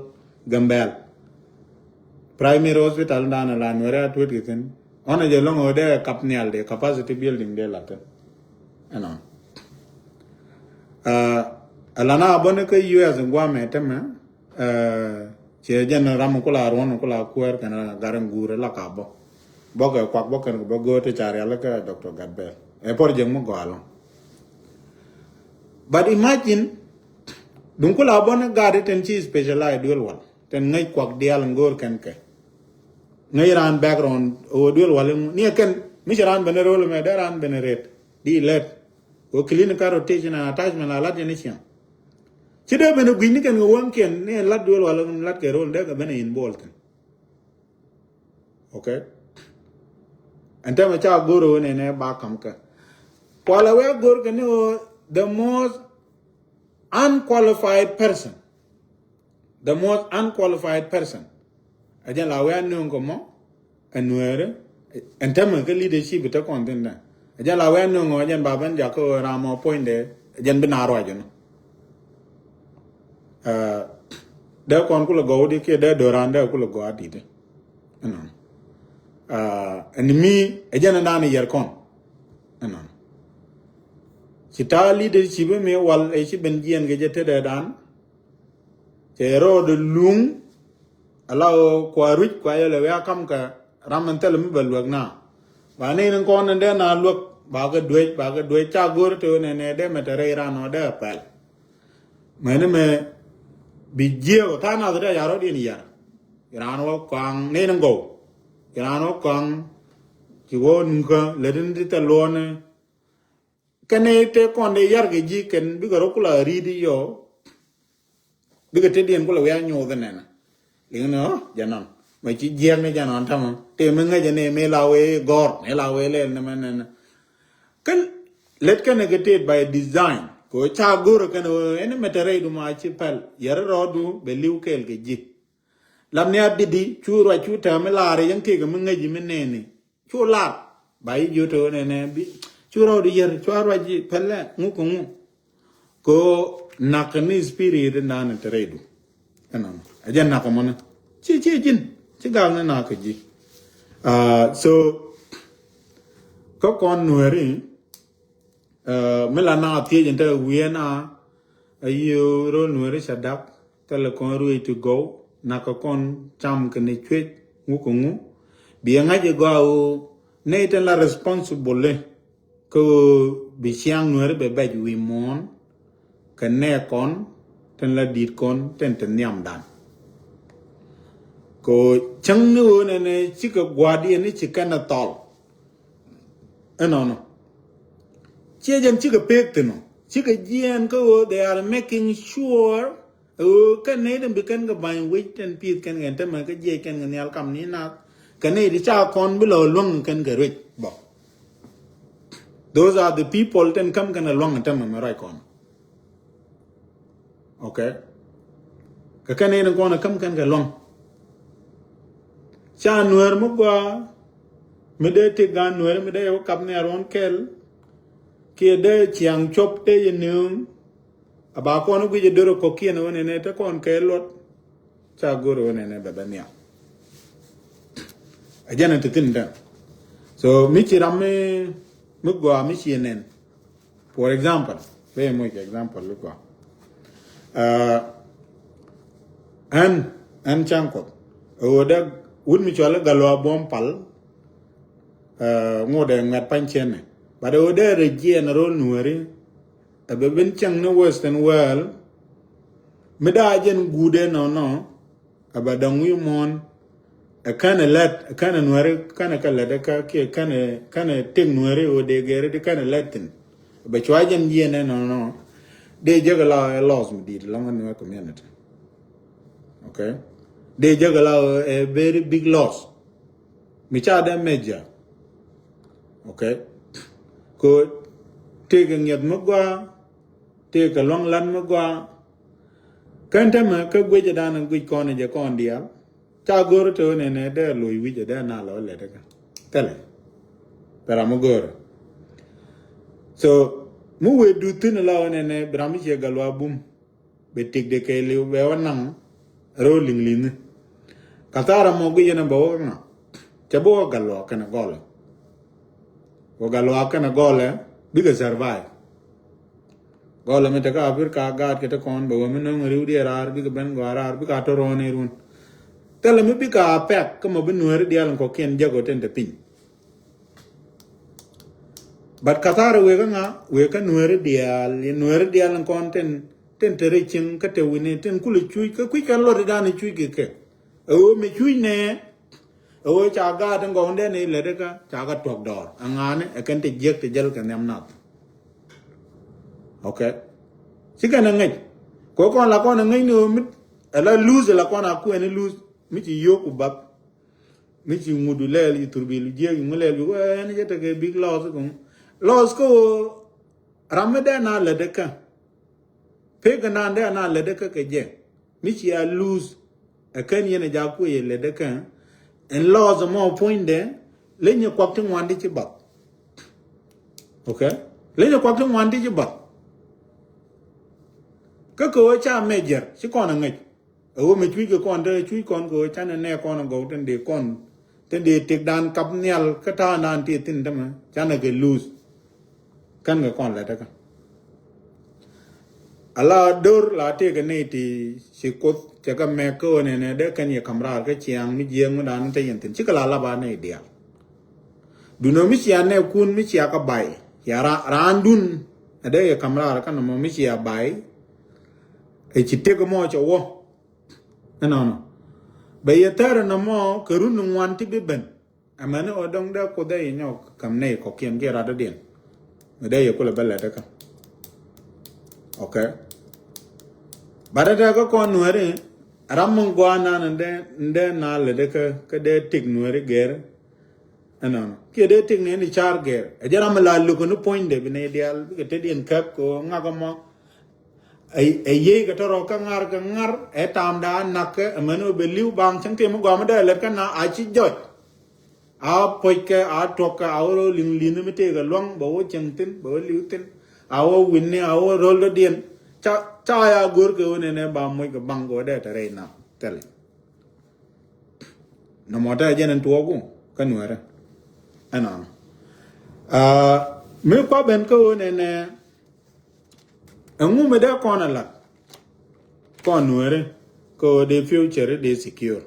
Gambɛl. Primary hospital dan la Nuɛrɛ a tuet kɛ thin. Ɣɔn ɛ jɛ lɔŋ ɣöö dee kap nhial dee capacity building dee la thin. Ɛnɔ. Eh, ɛ la na bä ni kä U S in guamɛ tɛmɛ, eh, ciɛ jɛn ram kula ruɔn kula kuäär kɛn gar in guur la ka bä. Bä kɛ kuak bä kɛn bä go̱o̱r ti ca rial kä Doctor Gatbel. Ɛ project mi gɔaa lɔŋ. But imagine, duŋ kula bä ni gat tɛn ci specialize duel wal. Tɛn ŋäc kuak dial in go̱o̱r kɛn kɛ. Ŋäc raan background ɣöö duel wal in ni ɛ kɛn, mi ci raan ben rol mɛ, dee raan ben ret. Di lɛt. Ɣöö clinical rotation and attachment la lat yɛn ni ciɛŋ. Ci dee ben guic ni kɛn kɛ wäŋkiɛn ni lat duel wal in lat kɛ rol dee kɛ ben involved in. Okay. Ɛn tɛmɛ ca go̱r ɣöö nɛnɛ ba kam kɛ. Kualɛ wee go̱r kɛ ni ɣöö the most unqualified person. The most unqualified person. Ɛ jɛn la wee a nööŋ kɛ mɔ, ɛ Nuɛɛrɛ, ɛn tɛmɛ kä leadership te kɔn thin dɛ. Ɛ jɛn la wee a nööŋ ɛ jɛn ba ben jak kä ɣöö ram mɔ puɔ̱nydɛ, ɛ jɛn bi na ruac ɛn. Eh, dee kɔn kulɛ gɔw di kiɛ dee do̱ran dee kulɛ gɔw a dit. Ɛnɔ. Eh, ɛn mi, ɛ jɛn ɛn dan yɛr kɔn. Ɛnɔ. Ci ta̱a̱ leadership mi wal ɛ ci ben jiɛn kɛ jɛ tetdɛ dan. Cɛ rɔɔdɛ luŋ, ala ɣöö kua ruic kua yɛlɛ wia kam kɛ ram min thilɛ mi bɛ luäk na. Ba ni ni kɔn ni dee na luäk, ba kɛ duec, ba kɛ duec, ca go̱r te ɣöö nɛnɛ dee mɛ te rɛy ran ɔ dee pɛl. Mɛni mɛ bi jiɛk ɔ tha̱a̱ŋ nath dee ya rɔɔd in yar. Ran wä kɔaŋ ni ni gɔw. Ran wä kɔaŋ ci wä nukä lɛ ti ni ti thil luɔ̱ɔ̱ni. Kɛn ni te kɔn dee yar kɛ ji̱ kɛn bikɛ rɔ kula ri̱t yɔ. Bikɛ te diɛn kula wi̱i̱ a nyoth nɛnɛ. Liŋ ni ɔ jɛ nɔn mɛ ci jiɛk ni jɛ nɔn tamɔ te mi ŋäcɛ ni mi la wee gɔr mi la wee lɛl ni mɛ nɛnɛ. Kɛn lɛt kɛn kɛ tet by design kɛ ca go̱r kɛn ɛn mɛ te rɛy du ma ci pɛl yɛr rɔɔdu bɛ li̱w kɛɛl kɛ ji̱. Lam ni a bidi cu ruac cu tɛm mi laar yɛn kek mi ŋäc mi nɛni cu lar ba yi ji̱ tɛ wä nɛnɛ bi cu rɔɔdu yɛr cu a ruac pɛlɛ ŋu kɛ ŋu. Ko nak ni spirit in dan te rɛy du. Ɛnɔ a jɛ nak mɔni ci ci ji̱n ci gal ni nak kɛ ji̱. Ah, so kä kɔn Nuɛri, ah, mi la na thiec in te wi̱i̱ na a yiëë ro̱l Nuɛri ca dak thilɛ kɔn ruëc ti gɔw nak kɛ kɔn cam kɛ ni cuec ŋu kɛ ŋu. Bi ɛ ŋa̱c ɛ gɔaa ɣöö nɛy tin la responsible kä ɣöö bi ciaŋ Nuɛri bɛ bɛc wi̱i̱ muɔ̱ɔ̱n kɛ nɛɛkɔn tin la di̱t kɔn tin te nhiamdan. Kɛ ɣöö cäŋ ni ɣöö nɛnɛ cikɛ gua̱a̱r diɛn ni ci kɛn ɛ thɔl. Ɛnɔnɔ ciɛ jɛn cikɛ pek thin ɔ cikɛ jiɛɛn kä ɣöö they are making sure ɣöö kɛn nɛy tin bi kɛn kɛ ba̱ny wec tin pi̱th kɛn kɛn tämɛ kä jiɛc kɛn kɛ nhial kam ni nath kɛ nɛy ti ca kɔn bi lɔ luäŋ kɛn kɛ ruec bɔ. Those are the people tin käm kɛn kɛ luäŋ tämɛ mɛ ruac kɔn. Okay. Kɛ kɛn in kɔn a käm kɛn kɛ luaŋ. Ca Nuɛr mi gɔaa mi dee tik gan Nuɛr mi dee yɛ wä kap ni a ruɔn kɛl. Kiɛ dee ciaŋ cop dee yɛ nööŋ. A ba kɔn guic a dörɛ kɔkiɛn wä nɛnɛ te kɔn kɛ luɔt. Ca go̱r wä nɛnɛ bɛ bɛ nhiam. A jɛn a ti thin dɛn. So mi ci ram mi mi gɔaa mi ci nɛn. For example, bɛ moc example li gua. Uh, ɛn ɛn caŋ kɔth ɛ ɣöö dɛ wut mi cɔl i̱ Gatluak Buɔ̱m Pal. Ŋot ɛ ŋuɛt pany ciɛn ni. But ɛ wä dee rɛ jiɛn rol nuɛri. Ɛ bɛ bin cieŋ ni Western world. Mi daa jɛn guudɛ nɔnɔ. Ɛ bɛ dɔŋ wi̱i̱ muɔ̱ɔ̱n. Ɛ kɛn ɛ lɛt, ɛ kɛn ɛ nuɛri, kɛn ɛ kɛ lɛt ɛ kä kiɛ kɛn ɛ, kɛn ɛ tëk nuɛri ɛ wä dee gɛri di kɛn ɛ lɛt thin. Ɛ bɛ cua jɛn jiɛn ɛ nɔnɔ. Dee jek ɛ la ɛ loss mi di̱i̱t lɔŋ ɛ nuɛr community. Okay. Dee jek ɛ la ɛ very big loss. Mi ca dee major. Okay. Ko tëëkɛ ŋiɛth mi gɔaa, tëëkɛ luaŋ lat mi gɔaa. Kɛn tämɛ kä guecɛ dan guic kɔn jɛ kɔn diaal. Ca go̱r te wä nɛnɛ dee loc wi̱c ɛ dee na lɔ lɛt kä. Thɛlɛ. Thɛlɛ mi go̱r. So mi wee duth thi̱n la wä nɛnɛ bi ram mi ciɛ gal wa bum. Bɛ tik de kɛ liw bɛ wä naŋ rɛw liŋ li̱ni. Ka thaar amɔ guic yɛn a bɛ wä ŋa. Cɛ bi wä gal luak kɛnɛ gɔlɛ. Wä gal luak kɛnɛ gɔlɛ bikɛ survive. Gɔlɛ mi te kä Africa gaat kɛ te kɔn bɛ wä mi no̱ŋ riw diɛ raar bikɛ ben gɔaa raar bikɛ a tɔ rɔɔn irun. Thilɛ mi bikɛ a pɛk kä mɔ bi nueeri diaal in kɔkiɛn jäk ɔ tin te piny. But kathara wek ŋa wek kä nueeri diaal, nueeri diaal in kɔn tin, tin te ri cieŋ kä te wini tin kulɛ cuc kä kui̱ kɛ luɔt idan i̱ cuc kɛ kɛ. Ɛ ɣöö mi cuc nɛ ɛ ɣöö ca gaat in gɔwundɛ ni lɛt ikä ca kɛ tuɔk dɔɔr ɛ ŋa̱a̱ni ɛ kɛn te jiäk te jäl kɛ nhiam nath. Okay. Ci kɛn ɛ ŋäc kɛ kɔn la kɔn ɛ ŋäc ni ɣöö mit ɛ la luth ɛ la kɔn a kuɛni luth mi ci yio̱o̱k ku bath. Mi ci ŋut lɛɛl yi thurbil jiɛk yi ŋu lɛɛl bi wee ni jɛ tekɛ big loss kum. Loss kä woo ram mi dee na lɛ dekä. Pek kɛ naan dee na lɛ dekä kɛ jɛ. Mi ci a lose ɛ kɛn yɛn a jak kuɛ yɛ lɛ dekä. Ɛn loss mɔ puɔ̱nydɛ leny yɛ kuak ti ŋuan di ci bath. Okay. Leny yɛ kuak ti ŋuan di ci bath. Kä kɛ wee ca mɛ jɛr ci kɔn a ŋäc. Ɛ wä mi cuc kɛ kɔn te cuc kɔn kɛ wä canɛ nɛ kɔn gɔw tin dee kɔn tin dee tek dan kap nhial kä ta̱a̱ nan ti thin tämɛ canɛ kɛ luth. Kän kɛ kɔn lɛ tekä. Ala dor la tëëkɛ nɛy ti ci Kuoth cɛ kɛ mɛk kä ɣöö nɛnɛ dee kɛn yɛ ka̱m raar kä ciaŋ mi jiɛɛŋ mi dan te yɛn thi̱n cikɛ la lap a nɛy diaal. Dunä mi cia nɛɛkun mi cia kɛ bay cia raandun. Ɛ dee yɛ ka̱m raar kä nɔmɔ mi cia bay. Ɛ ci tëk mɔ cɛ wä. Ɛnɔnɔ bɛ yɛ thɛr ɛnɔmɔ kɛ run ni ŋuan ti bi ben. Ɛmɛni ɔ dɔŋ dee Kuoth dee yɛ nyɔk ka̱m nɛy kɔkiɛn kiɛ rat dɔ̱diɛn. Mɛ dee yɛ kulɛ bä lɛt kä. Okay. Bat ɛ tɛk kä kɔn nuɛri ram mi gua̱a̱ nan ndɛ ndɛ na lɛt kä kä dee tik nuɛri gɛr. Ɛnɔnɔ kiɛ dee tik ni ni car gɛr ɛ jɛ ram mi la luk ni puɔ̱nydɛ bi nɛy diaal bikɛ tetdiɛn käp kɛ ɣöö ŋak ɛmɔ. Ɛ yiey kɛ tɔrɔ kä ŋar kɛ ŋar ɛ tamda nakä ɛmɛn ɣöö bɛ li̱w baŋ cäŋ tëë mi gɔaa mi dee lɛt kä na a ci jɔc. A puɔ̱ckɛ a tuɔ̱kkɛ a wä rɔ li̱ŋ li̱n mi tëëkɛ luäŋ bɛ wä cäŋ thi̱n bɛ wä li̱w thi̱n. A wä wi̱nni a wä ro̱l dɔ̱diɛn. Ca ca ya go̱r kɛ wä nɛnɛ ba moc kɛ baŋ kɛ wä dee tɛ rɛy nath thɛli. Nɔmɔ tɛ jɛn ɛn tuɔɔku kä nuɛrɛ. Ɛnɔnɔ. Mi kua ben kä ɣöö nɛnɛ ɛŋu mi dee kɔn a lat kɔn nuɛri kä ɣöö dee future dee secure.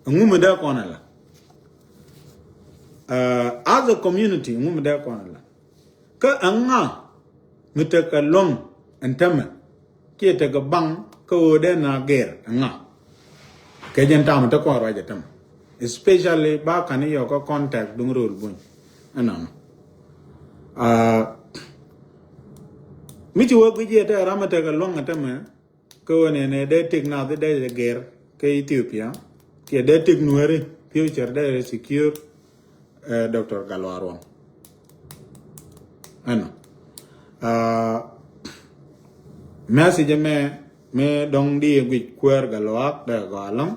Ɛŋu mi dee kɔn a lat. As a community ɛŋu mi dee kɔn a lat. Kä ɛŋa mi tekɛ luɔ̱ŋ ɛn tämɛ kiɛ tekɛ baŋ kä ɣöö dee na gɛr ɛŋa. Kɛ jɛn tamɛ te kɔn ruac ɛ tämɛ. Especially ba kani yɔkä contact duŋ rööl buny. Ɛnɔnɔ. Mi ci wä guic yɛ te ram mi tekɛ luɔ̱ŋ ɛ tämɛ. Kä ɣöö nɛnɛ dee tik nath dee jɛ gɛr kä Ethiopia kiɛ dee tik nuɛri future dee jɛ secure. Doctor Gatluak Ruɔŋ. Ɛnɔ. Message mɛ mi dɔŋ di guic kuäär Gatluak dee gɔaa ɛlɔ̱ŋ.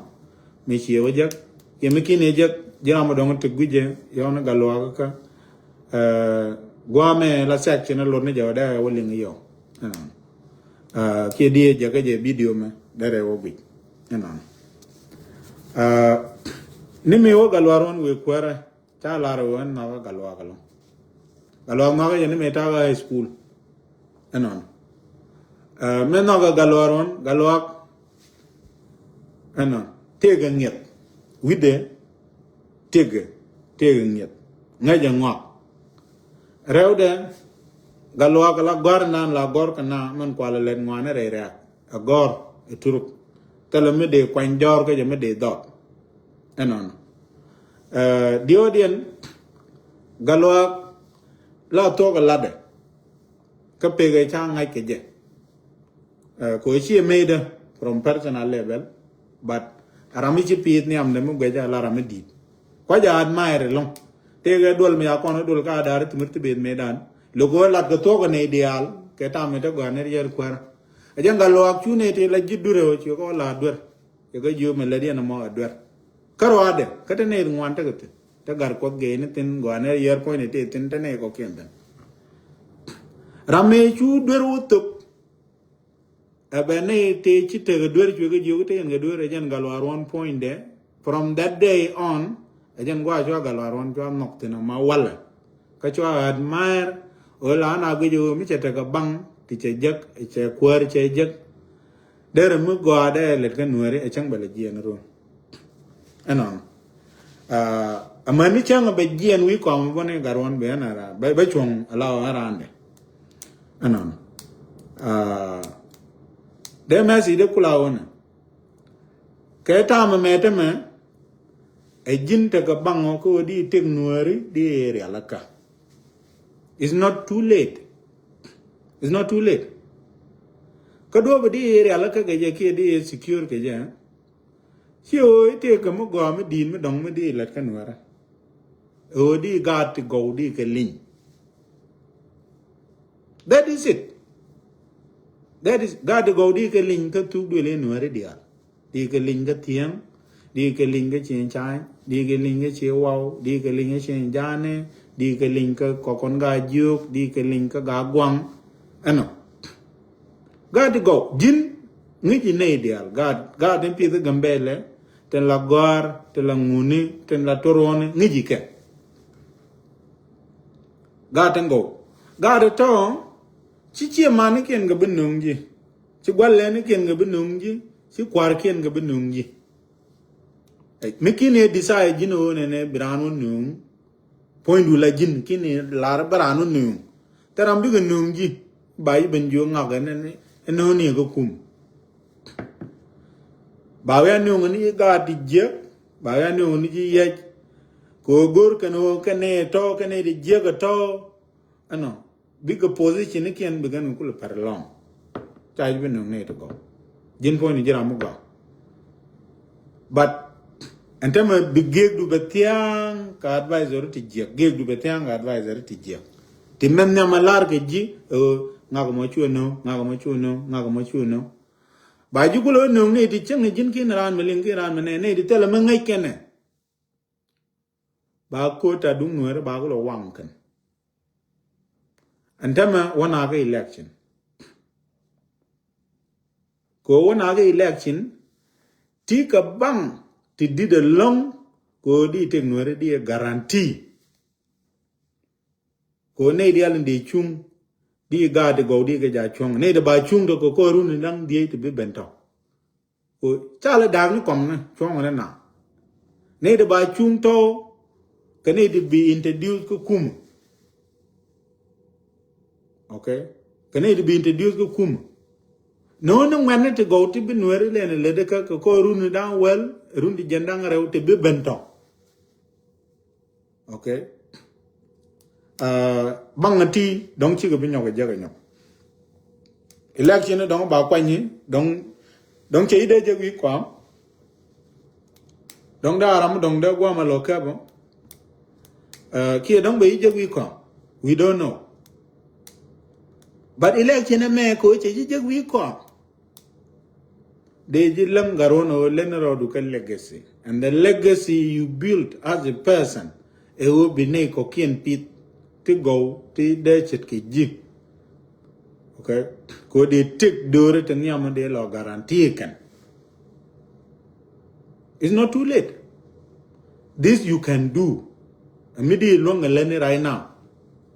Mi ciɛ wä jek kiɛ mi kin ɛ jek ji̱ ram mi dɔŋ ti guic jɛ yɔn Gatluak kä. Guamɛ la section luɔt ni jɛ wä dee wä liŋ yɔ. Ɛnɔ. Kiɛ diɛ jɛ kä jɛ video mɛ derɛ wä guic. Ɛnɔ. Ni mi wä Gatluak Ruɔŋ wee kuäärä ca lar wä ɛn nhɔkä Gatluak ɛlɔ̱ŋ. Gatluak nhɔkä jɛ ni mi takä high school. Ɛnɔ. Mi nhɔkä Gatluak Ruɔŋ Gatluak. Ɛnɔ tëëkɛ ŋiɛth wi̱cdɛ. Tëëkɛ tëëkɛ ŋiɛth. Ŋäcɛ ŋɔak. Rɛwdɛ, Gatluak la gɔ̱r nan la gɔ̱r kɛ na mɛn kual lɛt ŋuanɛ rɛy rɛ̈ɛ̈k. Ɛ gɔ̱r ɛ turuk. Thilɛ mi dee kuany jɔ̱ɔ̱r kä jɛ mi dee dhɔk. Ɛnɔnɔ. Ɛ, diɔ̱ɔ̱diɛn, Gatluak la thuɔ̱k ɛ latdɛ. Kä pekɛ ca ŋa̱c kɛ jɛ. Ɛ, kɛ ɣöö ciɛ mëëdä from personal level, but ram mi ci piith nhiamdɛ mi guɛcä la ram mi di̱i̱t. Kua̱c a admire ɛlɔ̱ŋ. Tëëkɛ duɔl mi ca kɔn duɔl ka da̱r ti mir ti beth mëëdan. Lo̱k ɣöö lat kɛ thuɔ̱k kɛ nɛy diaal kɛ tam mi te gɔaa ni riɛr kuäärä. Ɛ jɛn Gatluak cu nɛy ti la ji̱ duer ɛ ɣöö ci kɔ la duer. Cɛ kɛ jiöök mi lät yɛn ɛmɔ ɛ duer. Kä ruaadɛ kä te nɛy ŋuan tekɛ thi̱n. Te Gatkuɔth gɛy ni thi̱n gɔaa ni riɛr puɔ̱ny ni tëë thi̱n te nɛy kɔ̱kiɛn thi̱n. Ram mëë cu duer wä thöp. Ɛ bɛ ni tëë ci tekɛ duer cuɛ kɛ jiök te yɛn kɛ duer ɛ jɛn Gatluak Ruɔ̱n puɔ̱nydɛ. From that day on, ɛ jɛn gua̱a̱ cua Gatluak Ruɔ̱n cua nhɔk thi̱n ama walɛ. Kä cua admire, ɣöö la na guic ɣöö mi cɛ tekɛ baŋ ti cɛ jek, cɛ kuäär cɛ jek. Derɛ mi gɔaa dee lɛt kä Nuääri ɛ cäŋ bɛ lɛ jiɛɛn ruɔ̱n. Ɛnɔn. Aa, amäni cäŋ bɛ jiɛn wi̱i̱ kɔm bä ni Gatruɔ̱n bɛ ɛn ara bɛ, bɛ cuɔ̱ŋ ala ɣän randɛ. Ɛnɔn. Aa, dee message dee kula ɣöö nɛ. Kɛ tam ɛmɛ tämɛ, ɛ ji̱n tekɛ baŋ ɔ kä ɣöö di tëk Nuääri di rial kä. It's not too late. It's not too late. Kä duɔ̱ɔ̱p di rial kä kɛ jɛ kiɛ di secure kɛ jɛ. Ci ɣöö i̱ tëëkɛ mi gɔaa mi di̱i̱t mi dɔ̱ŋ mi di lät kä Nuäärä. Ɣöö di gaat ti gɔw di kɛ liny. That is it. That is, gaat ti gɔw di kɛ liny kä thuk duël i̱ Nuääri diaal. Di kɛ liny kä Thiäŋ. Di kɛ liny kä Cieŋ Cany. Di kɛ liny kä Cieŋ Waw. Di kɛ liny kä Cieŋ Jani. Di kɛ liny kä Kɔkɔn Gaa Jiök. Di kɛ liny kä Gaa Guaŋ. Ɛnɔ. Gaat ti gɔw ji̱n ŋi̱ci nɛy diaal gaat, gaat in pieth Gambɛlɛ, tin la gɔ̱a̱r, tin la ŋuni, tin la toruɔni ŋi̱ci kɛ. Gaat tin gɔw. Gaat ti tɔ̱ ci ciɛ manikiɛn kɛ bi nöŋ ji̱. Ci gua̱lɛnikiɛn kɛ bi nöŋ ji̱. Ci kua̱rkiɛn kɛ bi nöŋ ji̱. Ɛ, mi ki̱n ɛ desire ji̱n ɣöö nɛnɛ bi raan wä nöŋ. Puɔ̱nydu la ji̱n ki̱n i̱ lar bä raan wä nööŋ. Thil ram bikɛ nööŋ ji̱ ba ji̱ ben jiök ŋak ɛn ɛn ɛn ɣän i̱ kä kum. Ba wi̱i̱ a nööŋ ni ji̱ gaat ti jiäk. Ba wi̱i̱ a nööŋ ni ji̱ yɛc. Kɛ ɣöö go̱r kɛn ɣöö kɛn nɛy tɔ̱ kɛn nɛy ti jiäk ɛ tɔ̱. Ɛnɔ bikɛ position ni kiɛn bikɛn kɛ kulɛ pɛr lɔŋ. Ca ji̱ bi nööŋ nɛy ti gɔw. Ji̱n puɔ̱nydu ji̱ ram mi gɔaa. But ɛn tämɛ bi giekdu bɛ thia̱a̱ŋ kɛ advisor ti jiäk, giekdu bɛ thia̱a̱ŋ kɛ advisor ti jiäk. Ti mɛn nhiam a lar kɛ ji̱ ɛ ɣöö ŋak mɔ cuɛ nööŋ, ŋak mɔ cuɛ nööŋ, ŋak mɔ cuɛ nööŋ. Ba ji̱ kulɛ wä nööŋ ni ti cieŋ ni ji̱n ki̱n raan mi liŋ ki̱n raan mi nɛ ni ti thilɛ mi ŋäc kɛnɛ. Ba ko̱t a duŋ Nuääri ba kulɛ waŋ kɛn. Ɛn tämɛ wä nakä election. Kɛ wä nakä election ti kɛ baŋ ti dit ɛlɔ̱ŋ kɛ di tëk Nuääri di ɛ guarantee. Kɛ nɛy diaal in dee cuŋ di gaat ti gɔw di kɛ ja cuɔ̱ŋ nɛy ti ba cuŋ tɔ kɛ kɔr run in da̱ŋ diey ti bi ben tɔ. Kɛ cal daak ni kɔm ni cuɔ̱ŋ ni na. Nɛy ti ba cuŋ tɔ kɛ nɛy ti bi introduce kä kum. Okay. Kɛ nɛy ti bi introduce kä kum. No̱o̱ŋ ni ŋuɛ̈tni ti gɔw ti bi Nuääri lɛn lät kä kɛ kɔr run da̱ŋ wäl run ti jiɛn da̱ŋ rɛw ti bi ben tɔ. Okay. Aa, baŋ a ti dɔ̱ŋ cikɛ bi nyɔk a jek a nyɔk. Election dɔ̱ŋ ba kuany dɔ̱ŋ, dɔ̱ŋ cɛ idee jek wi̱i̱ kɔam. Dɔ̱ŋ dee aram dɔ̱ŋ dee guam a lɔ kɛp. Aa, kiɛ dɔ̱ŋ bɛ i jek wi̱i̱ kɔam. We don't know. But election ɛmɛ kɛ ɣöö cɛ ji̱ jek wi̱i̱ kɔam. Dee ji̱ läŋ Gatruɔ̱n ɣöö lɛn rɔɔdu kä legacy. And the legacy you build as a person ɛ ɣöö bi nɛy kɔ̱kiɛn pith ti gɔw ti dee ce̱tkɛ ji̱. Okay. Kɛ ɣöö dee tëk do̱ri ti nhiam dee lɔ guarantee kɛn. It's not too late. This you can do. Ɛ mi di luäŋ ɛ lɛni right now.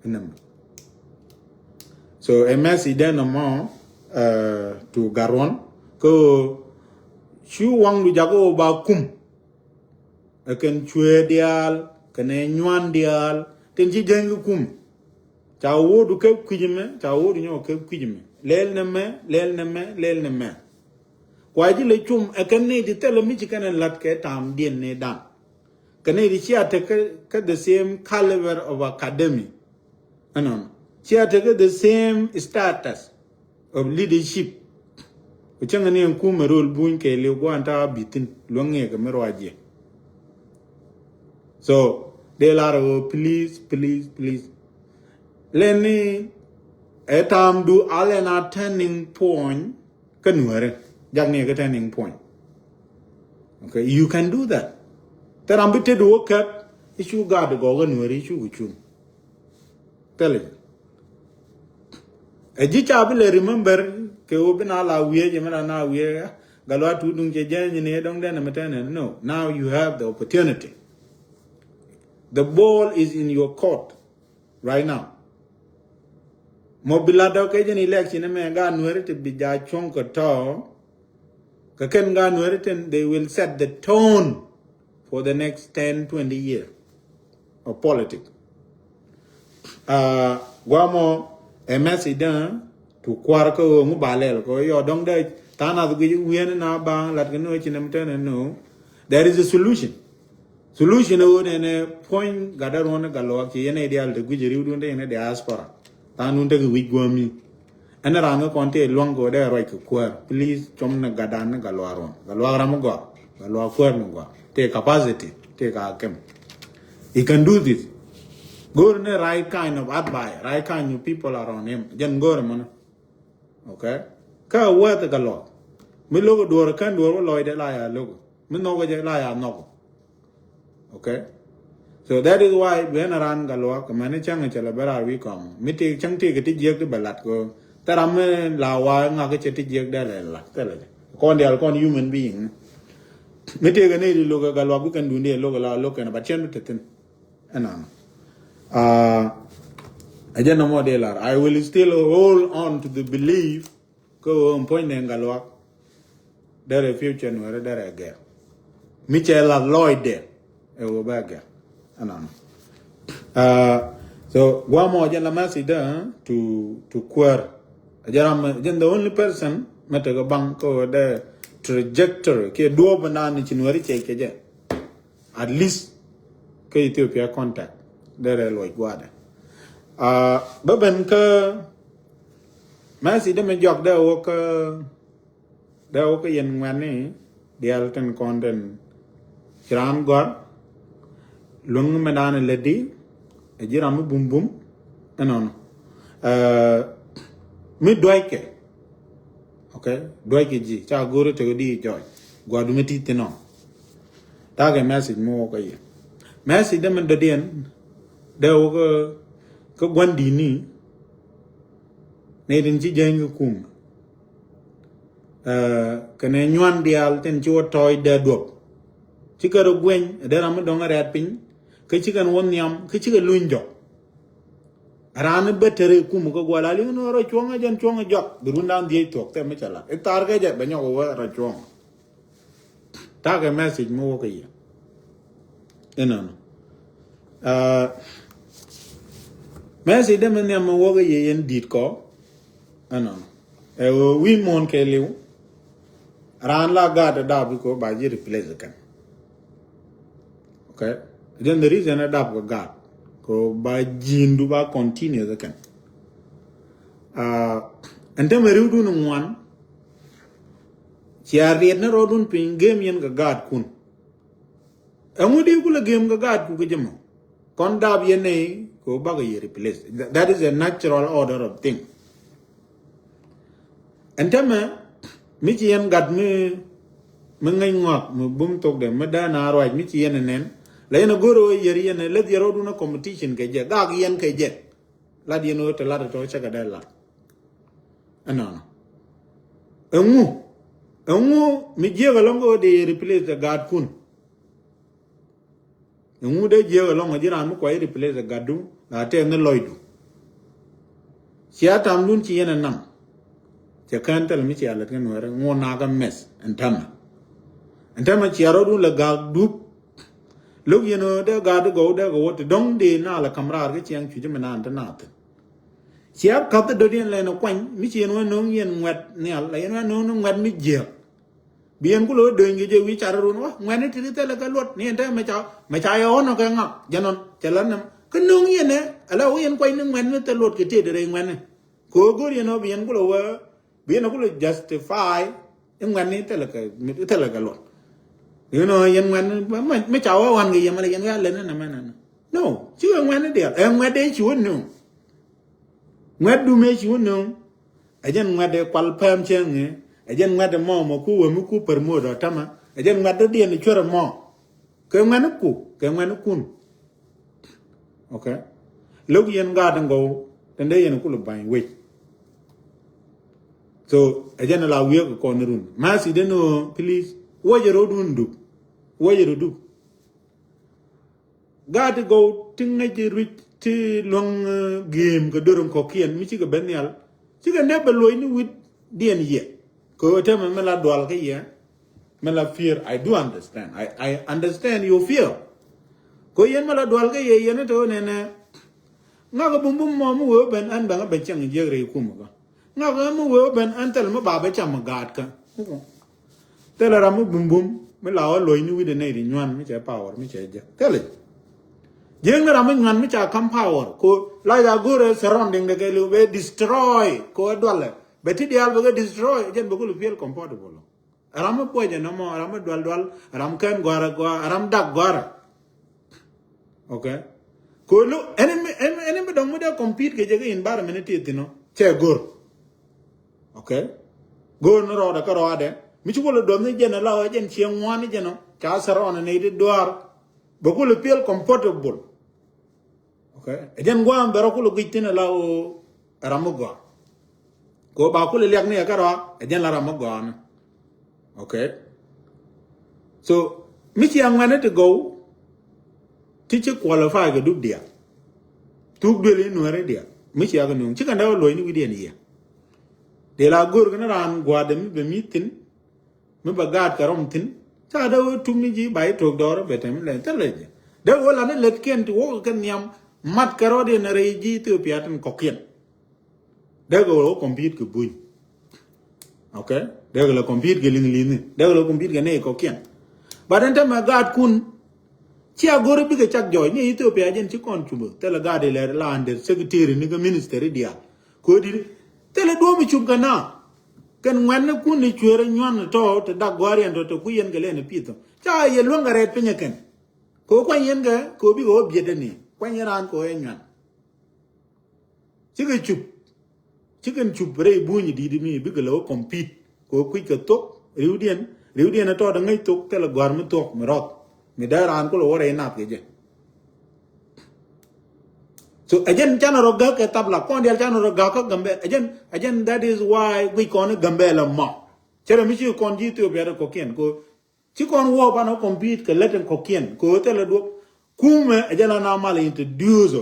Ɛnɛmɛ. So ɛ message dɛn ɛmɔ, uh, to Gatruɔ̱n. Kä cu waŋdu jakä wä ba kum. Ɛ kɛn cuɛ diaal kɛnɛ nyuan diaal tin ci jäny kɛ kum. Ca wä wä du kɛ kui̱c mɛ, ca wä wä du nyɔk kɛ kui̱c mɛ. Lɛl nɛ mɛ, lɛl nɛ mɛ, lɛl nɛ mɛ. Kua ji̱ lɛ cum ɛ kɛn ni ti thilɛ mi ci kɛn ɛ la̱t kɛ ta̱a̱m diɛn ni da̱ŋ. Kɛ ni ti cia tekɛ kɛ the same caliber of academy. Ɛnɔn cia tekɛ the same status of leadership. Ku cäŋ ni ɛn kumɛ rol buny kɛ liw guan ta̱a̱ bithin luäŋ ŋiɛ kɛ mi ruac jiɛ. So dee lar ɣöö please, please, please. Lɛn ni ɛ ta̱a̱m du a lɛn a turning point kä nuäri. Jak ni ɛ kɛ turning point. Okay, you can do that. Thɛ ram bi tet wä kɛp i̱ cu gaat gɔk kä nuäri i̱ cu kɛ cum. Thilɛ. Ɛ ji̱ ca bi lɛ remember kɛ wä bi na la wiee jɛ mi la na wiee. Gatluak Tuut duŋ cɛ jɛny ni dɔŋ dɛn mi tɛnɛ. No, now you have the opportunity. The ball is in your court right now. Mɔ bi la dɔk kɛ jɛn election mɛ gaat nuäri ti bi ja cuɔ̱ŋ kɛ tɔ. Kɛ kɛn gaat nuäri tin they will set the tone for the next ten, twenty year of politics. Uh, guamɔ ɛ message dä tu kuar kä ɣöö ŋu ba lɛl kɛ ɣöö yɔ dɔŋ dee tha̱a̱ŋ nath guic wi̱i̱n na ba lat kɛ ni ɣöö ci nɛm tɛn ɛn ni ɣöö there is a solution. Solution ɣöö nɛn ɛ puɔ̱ny gat dee ruɔ̱n ni Gatluak ci yɛn ɛ diaal te guic ri̱wdun te yɛn ɛ diaspora. Tha̱a̱ŋdun te kɛ wi̱c guämi. Ɛn raan kä kɔn tëë luäŋ kɛ wä dee ruac kɛ kuäär. Please com ni gatdan ni Gatluak ruɔ̱n. Gatluak ram mi gɔaa. Gatluak kuäär mi gɔaa. Tëë capacity. Tëë ka kɛm. He can do this. Go̱o̱r ni right kind of advice, right kind of people around him. Jɛn go̱o̱r mɔnɔ. Okay. Kä wɛth Gatluak. Mi lo̱k duɔ̱ɔ̱r kän duɔ̱ɔ̱r wä lɔcdɛ la ya lo̱k. Mi nhɔk jɛ la ya nhɔk. Okay. So that is why ben aran Gatluak mɛn cäŋ cɛ lɛ bɛ raar wi̱i̱ kɔm mi ti cäŋ ti kɛ ti jiɛk ti bɛ lat kɛ thɛ ram mi la wa ŋak cɛ ti jiɛk dee lɛ lat thɛ lɛ kɔn dial kɔn human being. Mi ti kɛ ni di lo̱k Gatluak bi kɛn duun di lo̱k la lo̱k kɛn ba cɛn bi te thin. Ɛnɔnɔ. Ɛ jɛn nɔmɔ dee lar I will still hold on to the belief. Kä ɣöö ɛn puɔ̱ny nɛn Gatluak derɛ future nuɛrɛ derɛ gɛr. Mi cɛ lath lɔɔcdɛ ɛ ɣöö bɛ gɛr. Ɛnɔnɔ. So guamɔ jɛn la message dä to to kuäär. Jɛ ram jɛn the only person mɛ tekɛ baŋ kä ɣöö dɛ trajectory kiɛ duɔɔp ɛnan ni ci nuɛri cɛ kɛ jɛ. At least kä Ethiopia contact derɛ luɔc gua̱dɛ. Bä ben kä message dä mi jɔak dee wä kä dee wä kä yɛn ŋuɛ̈tni diaal tin kɔn tin ci raan gɔ̱a̱r. Luäŋ mi dan lätdi ɛ ji̱ ram mi bumbum. Ɛnɔnɔ mi duackɛ. Okay, duackɛ ji̱ ca go̱o̱ri tekɛ di jɔc gua̱du mi ti thin ɔ. Takɛ message mi wä kä yɛ message dee mi dɔ̱diɛn dee wä kä gua̱n di̱t ni. Nɛy tin ci jäny kä kum kɛnɛ nyuan diaal tin ci wä tɔɔc dee duɔp. Ci kɛ rɔ gueny dee ram mi dɔ̱ŋ rɛɛt piny kä ci kɛn wä nhiam kä ci kɛ luny jɔk. Raan bä tɛr i̱ kum kä gua̱l a liŋ ni rɔ cuɔ̱ŋ a jɛn cuɔ̱ŋ a jɔak bi rundan dhiec thuɔ̱k thɛm mi cɛ lat i̱ thar kɛ jɛ bɛ nyɔk wä rɔ cuɔ̱ŋ. Takɛ message mi wä kä yɛ. Inɔnɔ. Message dee mi nhiam mi wä kä yɛ yɛn di̱t kɔ. Ɛnɔnɔ. Ɛ ɣöö wi̱i̱ muɔ̱ɔ̱n kɛ li̱w. Raan la gaat ɛ dap i̱ kɛ ɣöö ba ji̱ replace kɛn. Okay. Then the reason ɛ dap kɛ gaat kɛ ɣöö ba ji̱n du ba continue kɛ kɛn. Ɛn tämɛ ri̱wdun ŋuan. Cia riɛt ni rɔɔdun piny gem yɛn kɛ gaatkun. Ɛŋu di kulɛ gem kɛ gaatku kɛ jɛ mɔ. Kɔn dap yɛn nɛy kɛ ɣöö bakɛ yɛ replace. That is a natural order of thing. Ɛn tämɛ mi ci yɛn gat mi mi ŋäc ŋɔak mi bum thokdɛ mi dee na ruac mi ci yɛn ɛ nɛn. La yɛn ɛ go̱r ɣöö yɛr yɛn ɛ leth yɛr ɣöö dun ɛ competition kɛ jɛ gak yɛn kɛ jɛ. Lat yɛn ɣöö te lat ɛ tɔ̱ cäkɛ dee lat. Ɛnɔnɔ. Ɛŋu ɛŋu mi jiɛk ɛlɔ̱ŋ kɛ ɣöö dee yɛ replace ɛ gaatkun. Ɛŋu dee jiɛk ɛlɔ̱ŋ ɛ ji̱ raan mi kuay replace ɛ gatdu la tɛth ni lɔcdu. Cia tamdun ci yɛn ɛ naŋ. Cɛ kään thil mi cia lät kä nuɛɛrɛ ŋuɔ nakä mɛth ɛn tämɛ. Ɛn tämɛ cia rɔ̱dun lɛ gak dup. Lo̱k yɛn ɣöö dee gaat ti gɔw dee kɛ wä ti dɔ̱ŋ dee na lɛ ka̱m raar kä ciɛŋ cuc mi naan ti naath thi̱n. Ciɛ ka̱th dɔ̱diɛn lɛn ɛ kuany mi ci yɛn wä no̱o̱ŋ yɛn ŋuɛt nhial la yɛn wä no̱o̱ŋ ni ŋuɛt mi jiääk. Bi yɛn kulɛ wä döny kɛ jɛ wi̱i̱ car run wä ŋuɛt ni ti ti thilɛ kɛ luɔt ni yɛn te mɛ ca mɛ ca yɛ ɣɔn ɔ kɛ ŋak jɛ nɔn cɛ lät nɛm kä no̱o̱ŋ yɛn ɛ ala wä yɛn kuany ni ŋuɛt mi thil luɔt kɛ tëë di rɛy ŋuɛt ni. Kɛ ɣöö go̱o̱r yɛn ɣöö bi yɛn kulɛ wä bi yɛn kulɛ justify i̱ ŋuɛ̈tni thilɛ kɛ thilɛ kɛ luɔt. You know, yɛn ŋuɛ̈tni mi ca wä wan kɛ yɛm ala yɛn wä alɛ ni nɛmɛ nɛnɛ. No, ci wee ŋuɛ̈tni diaal ɛ ŋuɛ̈tdɛ ci wä nöŋ. Ŋuɛ̈tdu mëë ci wä nöŋ. Ɛ jɛn ŋuɛ̈tdɛ kual pɛm cieŋ ɛ. Ɛ jɛn ŋuɛ̈tdɛ mɔ mɔ ku wee mi ku pär muɔt ɔ tämɛ. Ɛ jɛn ŋuɛ̈tdɛ diɛn cuɛrɛ mɔ. Kɛ ŋuɛ̈tni ku kɛ ŋuɛ̈tni kun. Okay. Lo̱k yɛn gaat in gɔw tɛn dee yɛn kulɛ ba̱ny wec. So ɛ jɛn la wiek kɔn run. Masi den o please. Wecɛ rot dun dup. Wecɛ rot dup. Gaat in gɔw ti ŋäc ruic ti luäŋ gëëm kɛ dörä kɔ̱kiɛn mi cikɛ ben nhial. Cikɛ nɛ bɛ luɔ̱c ni wi̱c diɛn yɛ. Kɛ ɣöö tɛmɛ mi la dual kä yɛ. Mi la fear, I do understand. I, I understand your fear. Ko yɛn mi la dual kä yɛ yɛn ito nɛnɛ. Ŋak bumbum mɔ mi wee ben an bɛŋ a ben cɛŋ jiɛk rɛy kum kä. Ŋak mi wee ben an thɛl mi ba bɛ cam mi gaat kä. Thɛl ram mi bumbum mi la wä lo̱c ni wi̱dɛ nɛy ri nyuan mi cɛ power mi cɛ jiɛk. Thɛl jiɛk ni ram mi nyuan mi ca kam power ko la ja go̱rɛ surrounding de kɛ liw bɛ destroy ko dualɛ bɛ ti diaal bɛ kɛ destroy jɛn bɛ kul feel comfortable. Ram mi puɔcɛ nɔmɔ ram mi dual dual ram kɛn gɔarɛ gɔarɛ ram dak gɔarɛ. Okay. Kolo ɛn mi ɛn mi dɔŋ mi dee compete kɛ jɛ kɛ environment ti thin ɔ cɛ gor. Okay. Gor ni rɔɔdɛ kä rɔɔdɛ mi ci wolo dɔn ni jɛn ala jɛn ciɛ ŋuan ni jɛn ɔ ca sɛ rɔɔn ni ti duar. Bɛ kolo feel comfortable. Okay. Ɛ jɛn guam bɛ rɔ kolo guic thin ala o ram mi gɔa. Ko ba kuli liak ni ɛ kärɔa ɛ jɛn la ram mi gɔaa ni. Okay. So mi ci aŋuɛni ti gɔw ti ci qualify kɛ dup diaal. Thuk duel in nuɛri diaal mi ci akɛ nuŋ ci kɛn dee wä luɔ̱c ni wi̱diɛn yiɛ. Dee la go̱r kɛn raan gua̱a̱dɛ mi bɛ mi thin mi bɛ gaat kɛ rɔm thin. Ca dee wä tum ni ji̱ ba i̱ to̱k dɔɔr bɛ tɛm lɛn thilɛ jɛ dee wä la ni lɛt kiɛn ti wä kɛ nhiam mat kɛ rɔɔdiɛn rɛy ji̱ Ethiopia tin kɔ̱kiɛn. Dee kɛ wä compete kɛ buny. Okay. Dee kɛ la compete kɛ liŋ liŋ. Dee kɛ la compete kɛ nɛy kɔ̱kiɛn. But ɛn tämɛ gaat kun. Ci a go̱r bikɛ cak jɔɔc ni Ethiopia jɛn ci kɔn cubä thilɛ gaat ilɛr la under secretary ni kɛ minister idial. Kodi thilɛ duɔ̱m icup kɛ na. Kɛn ŋuɛn ni kun ni cueer nyuan ni tɔ te dak guariɛn tɔ te ku yɛn kɛ lɛn ipith tɔ ca yɛ luäŋ kɛ rɛt piny kɛn. Kɛ kuany yɛn kɛ kɛ bikɛ wä biɛt ni kuany yɛn raan kɛ wä nyuan. Cikɛ cup. Cikɛ cup rɛy buny di̱t mi bikɛ lɛ wä compete kɛ wä kui̱c kɛ thok. Riwdiɛn riwdiɛn ɛ tɔɔt ɛ ŋäc thok thilɛ gɔ̱a̱r mi thok mi rɔth mi dee raan kulɛ wä rɛy nath kɛ jɛ. So ɛ jɛn canɛ rɔ gäk kɛ thap la kɔn dial canɛ rɔ gäk kä Gambɛl ɛ jɛn ɛ jɛn that is why guic kɔn i̱ Gambɛl ɛ mɔ. Cɛ rɛ mi ci kɔn ji̱ Ethiopia rɛ kɔkiɛn ko ci kɔn wä banɛ compete kɛ lät in kɔkiɛn ko thilɛ duɔk. Kumɛ ɛ jɛn la na mal introduce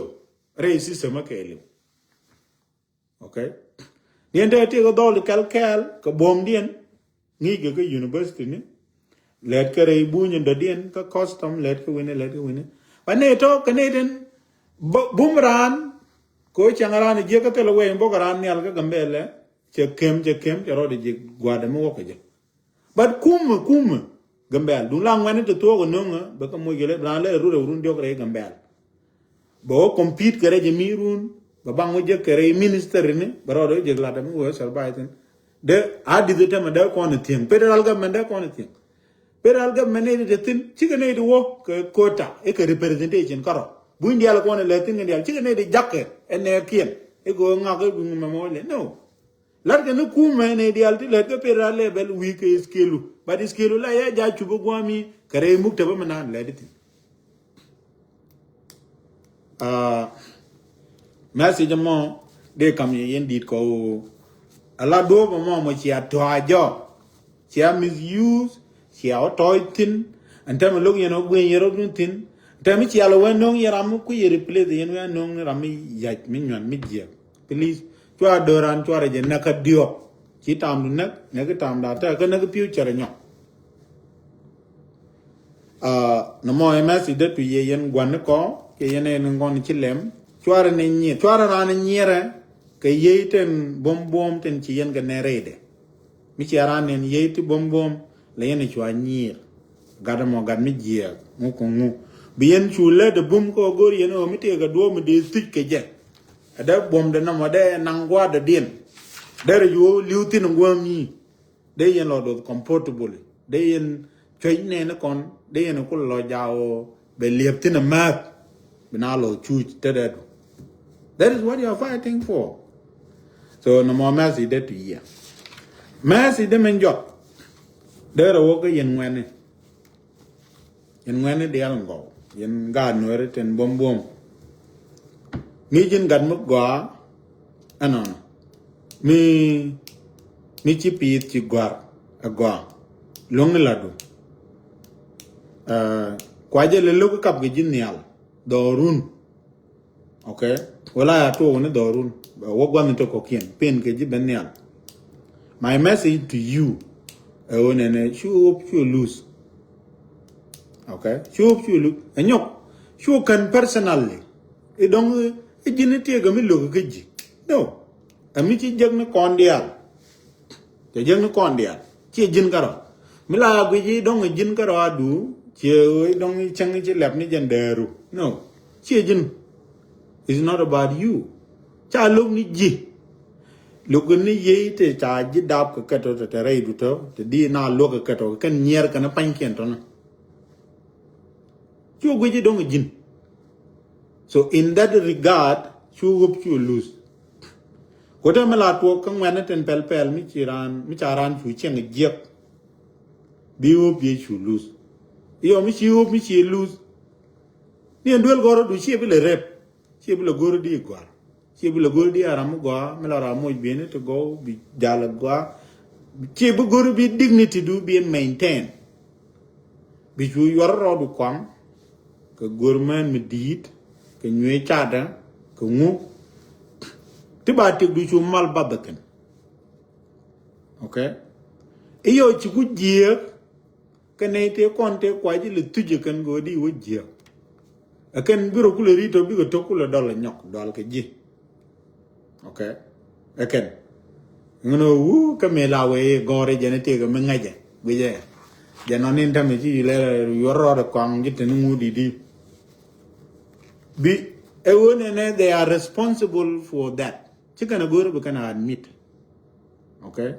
rɛy system ɛ kɛɛliw. Okay. Niɛn te ti kɛ dhɔl kɛl kɛɛl kɛ buɔ̱mdiɛn ŋi̱i̱c kɛ kä university ni. Lɛt kɛ rɛy buny in dɔ̱diɛn kä custom lɛt kɛ wi̱ni lɛt kɛ wi̱ni. Ba nɛy tɔ̱ kɛ nɛy tin bum raan kɛ wä cäŋ raan jiäk kä thilɛ wɛy in bok raan nhial kä Gambɛlɛ. Cɛ kem cɛ kem cɛ rɔɔdɛ ji̱ gua̱dɛ mi wäkɛ jɛ. But kumɛ kumɛ Gambɛl duŋ la ŋuɛni ti thuɔɔk ɛ no̱ŋä bɛ kɛ moc kɛ lɛ bi raan lɛ rut ɛ run diɔk rɛy Gambɛl. Bɛ wä compete kɛ rɛy jɛ mi run bɛ baŋ wä jek kɛ rɛy minister ni bɛ rɔɔdɛ wä jek lat ɛ mi wee survive thin. Dee a dithi tämɛ dee kɔn ɛ thiäŋ federal government dee kɔn ɛ thiäŋ. Federal government ni ti thin cikɛ ni ti wä kɛ quota ikɛ representation kärɔ buny dial kɔn ɛ lɛ thin kɛ dial cikɛ ni ti jakä ɛ nɛɛkiɛn ikɛ wä ŋak ikɛ wä ŋak mɛmɛ wä lɛ no. Latkɛ ni kumɛ nɛy diaal ti lät kä federal level wi̱i̱ kɛ iskelu. But iskelu la ya ja cup i̱ guami kɛ rɛy muk tɛpä mi naan lɛt ithin. Message mɔ dee kam yɛ yɛn dit kɔ. Ala duɔp mɔ mɔ cia tɔa jɔ. Cia misuse. Cia wä tɔɔc thin. Ɛn tɛmɛ lo̱k yɛn wä guieny yɛn rɔ dun thin. Tɛmɛ cia lɛ wä no̱ŋ yɛn ram mi kui̱ yɛ replace yɛn wä no̱ŋ ni ram mi yac mi nyuan mi jiɛk. Please cua do̱ran cua rɛ jɛ näk kä diɔ̱k. Ci tamdu näk näk kä tamda tɛk kä näk kä future nyɔk. Nɔmɔ ɛ message dee tu yɛ yɛn gua̱n ni kɔ kɛ yɛn ɛ ni ŋɔn ci lɛm. Cuarɛ ni nyier, cuarɛ ran ni nyierɛ kɛ yey tin buɔ̱m buɔ̱m tin ci yɛn kɛ nɛ rɛydɛ. Mi cia ran nin yey ti buɔ̱m buɔ̱m lɛ yɛn cua nyiir. Gat mɔ gat mi jiɛɛk ŋu kɛ ŋu. Bi yɛn cu lɛ de bum kɔ go̱r yɛn ɣöö mi tëëk kɛ duɔ̱ɔ̱p mi dee thiec kɛ jɛ. Ɛ dee buɔ̱m de nɔmɔ dee naŋ gua̱a̱r de diɛn. Dee rɛ cu li̱w thin gua̱a̱m mi. Dee yɛn lɔ doth comfortable. Dee yɛn cuec nɛɛni kɔn. Dee yɛn kul lɔ jaw bɛ liɛp thin a määth. Bi na lɔ cuuc te dee du. That is what you are fighting for. So nɔmɔ message dee tu yiɛ. Message dee min jɔk. Dee rɛ wä kä yɛn ŋuɛni. Yɛn ŋuɛni diaal ŋɔw. Yɛn gaat nuɛri tin buɔm buɔm. Ŋi̱i̱c ji̱n gat mi gɔaa. Ɛnɔnɔ mi mi ci piith ci gɔ̱a̱r ɛ gɔaa. Luäŋni latdu. Kuacɛ lɛ lo̱k kap kɛ ji̱ nhial dhɔrun. Okay. Wala ya tuɔk ni dhɔrun bɛ wä gua̱n ni tɔk kɔkiɛn pen kɛ ji̱ ben nhial. My message to you. Ɛ wä nɛnɛ cu hope cu lose. Okay. Cu hope cu lose ɛ nyɔk. Cu kän personally. I dɔŋ i ji̱n i tiek ɛ mi lo̱k kä ji̱. No. Ɛ mi ci jek ni kɔn diaal. Cɛ jek ni kɔn diaal ciɛ ji̱n kärɔ. Mi la guic i̱ dɔ̱ŋ ji̱n kärɔ adu ciɛ ɣöö i̱ dɔ̱ŋ i̱ cäŋ i̱ ci lɛp ni jɛn dɛɛru. No. Ciɛ ji̱n. It's not about you. Ca lo̱k ni ji̱. Lo̱k ni yey te ca ji̱ dap kɛ kɛtɔ te te rɛy du tɔ te di na luäk kɛ kɛtɔ kɛn nyiɛɛr kɛn pa̱nykiɛn tɔnä. Cu guic i̱ dɔ̱ŋ ji̱n. So in that regard cu hope cu lose. Kuotä mi la tuɔɔk kä ŋuɛ̈tni tin pɛl pɛl mi ci raan mi ca raan cu cieŋ jiɛk. Bi hope bi cu lose. Iyɔ mi ci hope mi ci lose. Ni ɛn duel gɔrɔ du ciɛ bi lɛ rep. Ciɛ bi lɛ go̱r di gɔr. Ciɛ bi lɛ go̱r di a ram mi gɔa mi la ram moc bieni ti gɔw bi jal gɔa. Ciɛ bi go̱r bi dignity du bi maintain. Bi cu yuɔr rɔɔdu kɔaŋ kɛ go̱r mään mi di̱i̱t kɛ nyuee cadä kɛ ŋu. Ti ba tiɛk du cu mal bath kɛn. Okay. Iyɔ ci ku jiääk kɛ nɛy tëë kɔn tëë kuac ilɛ thuc ɛ kɛn go̱o̱r di wä jiääk. Ɛ kɛn bi rɔ kulɛ ri̱t tɔ bikɛ tök kulɛ dɔl ɛ nyɔk dɔl kɛ ji̱. Okay. Ɛ kɛn ŋun ɛ wu kä mi la wee gɔ̱r ɛ jɛn ɛ tëëk ɛ mi ŋäcɛ guicɛ. Jɛn nɔ nin tämɛ ci lɛ yuɔr rɔɔd ɛ kɔaŋ ji̱ teni ŋu di di. Bi ɛ wu nɛnɛ they are responsible for that. Ci kɛn a go̱o̱r bi kɛn a admit. Okay.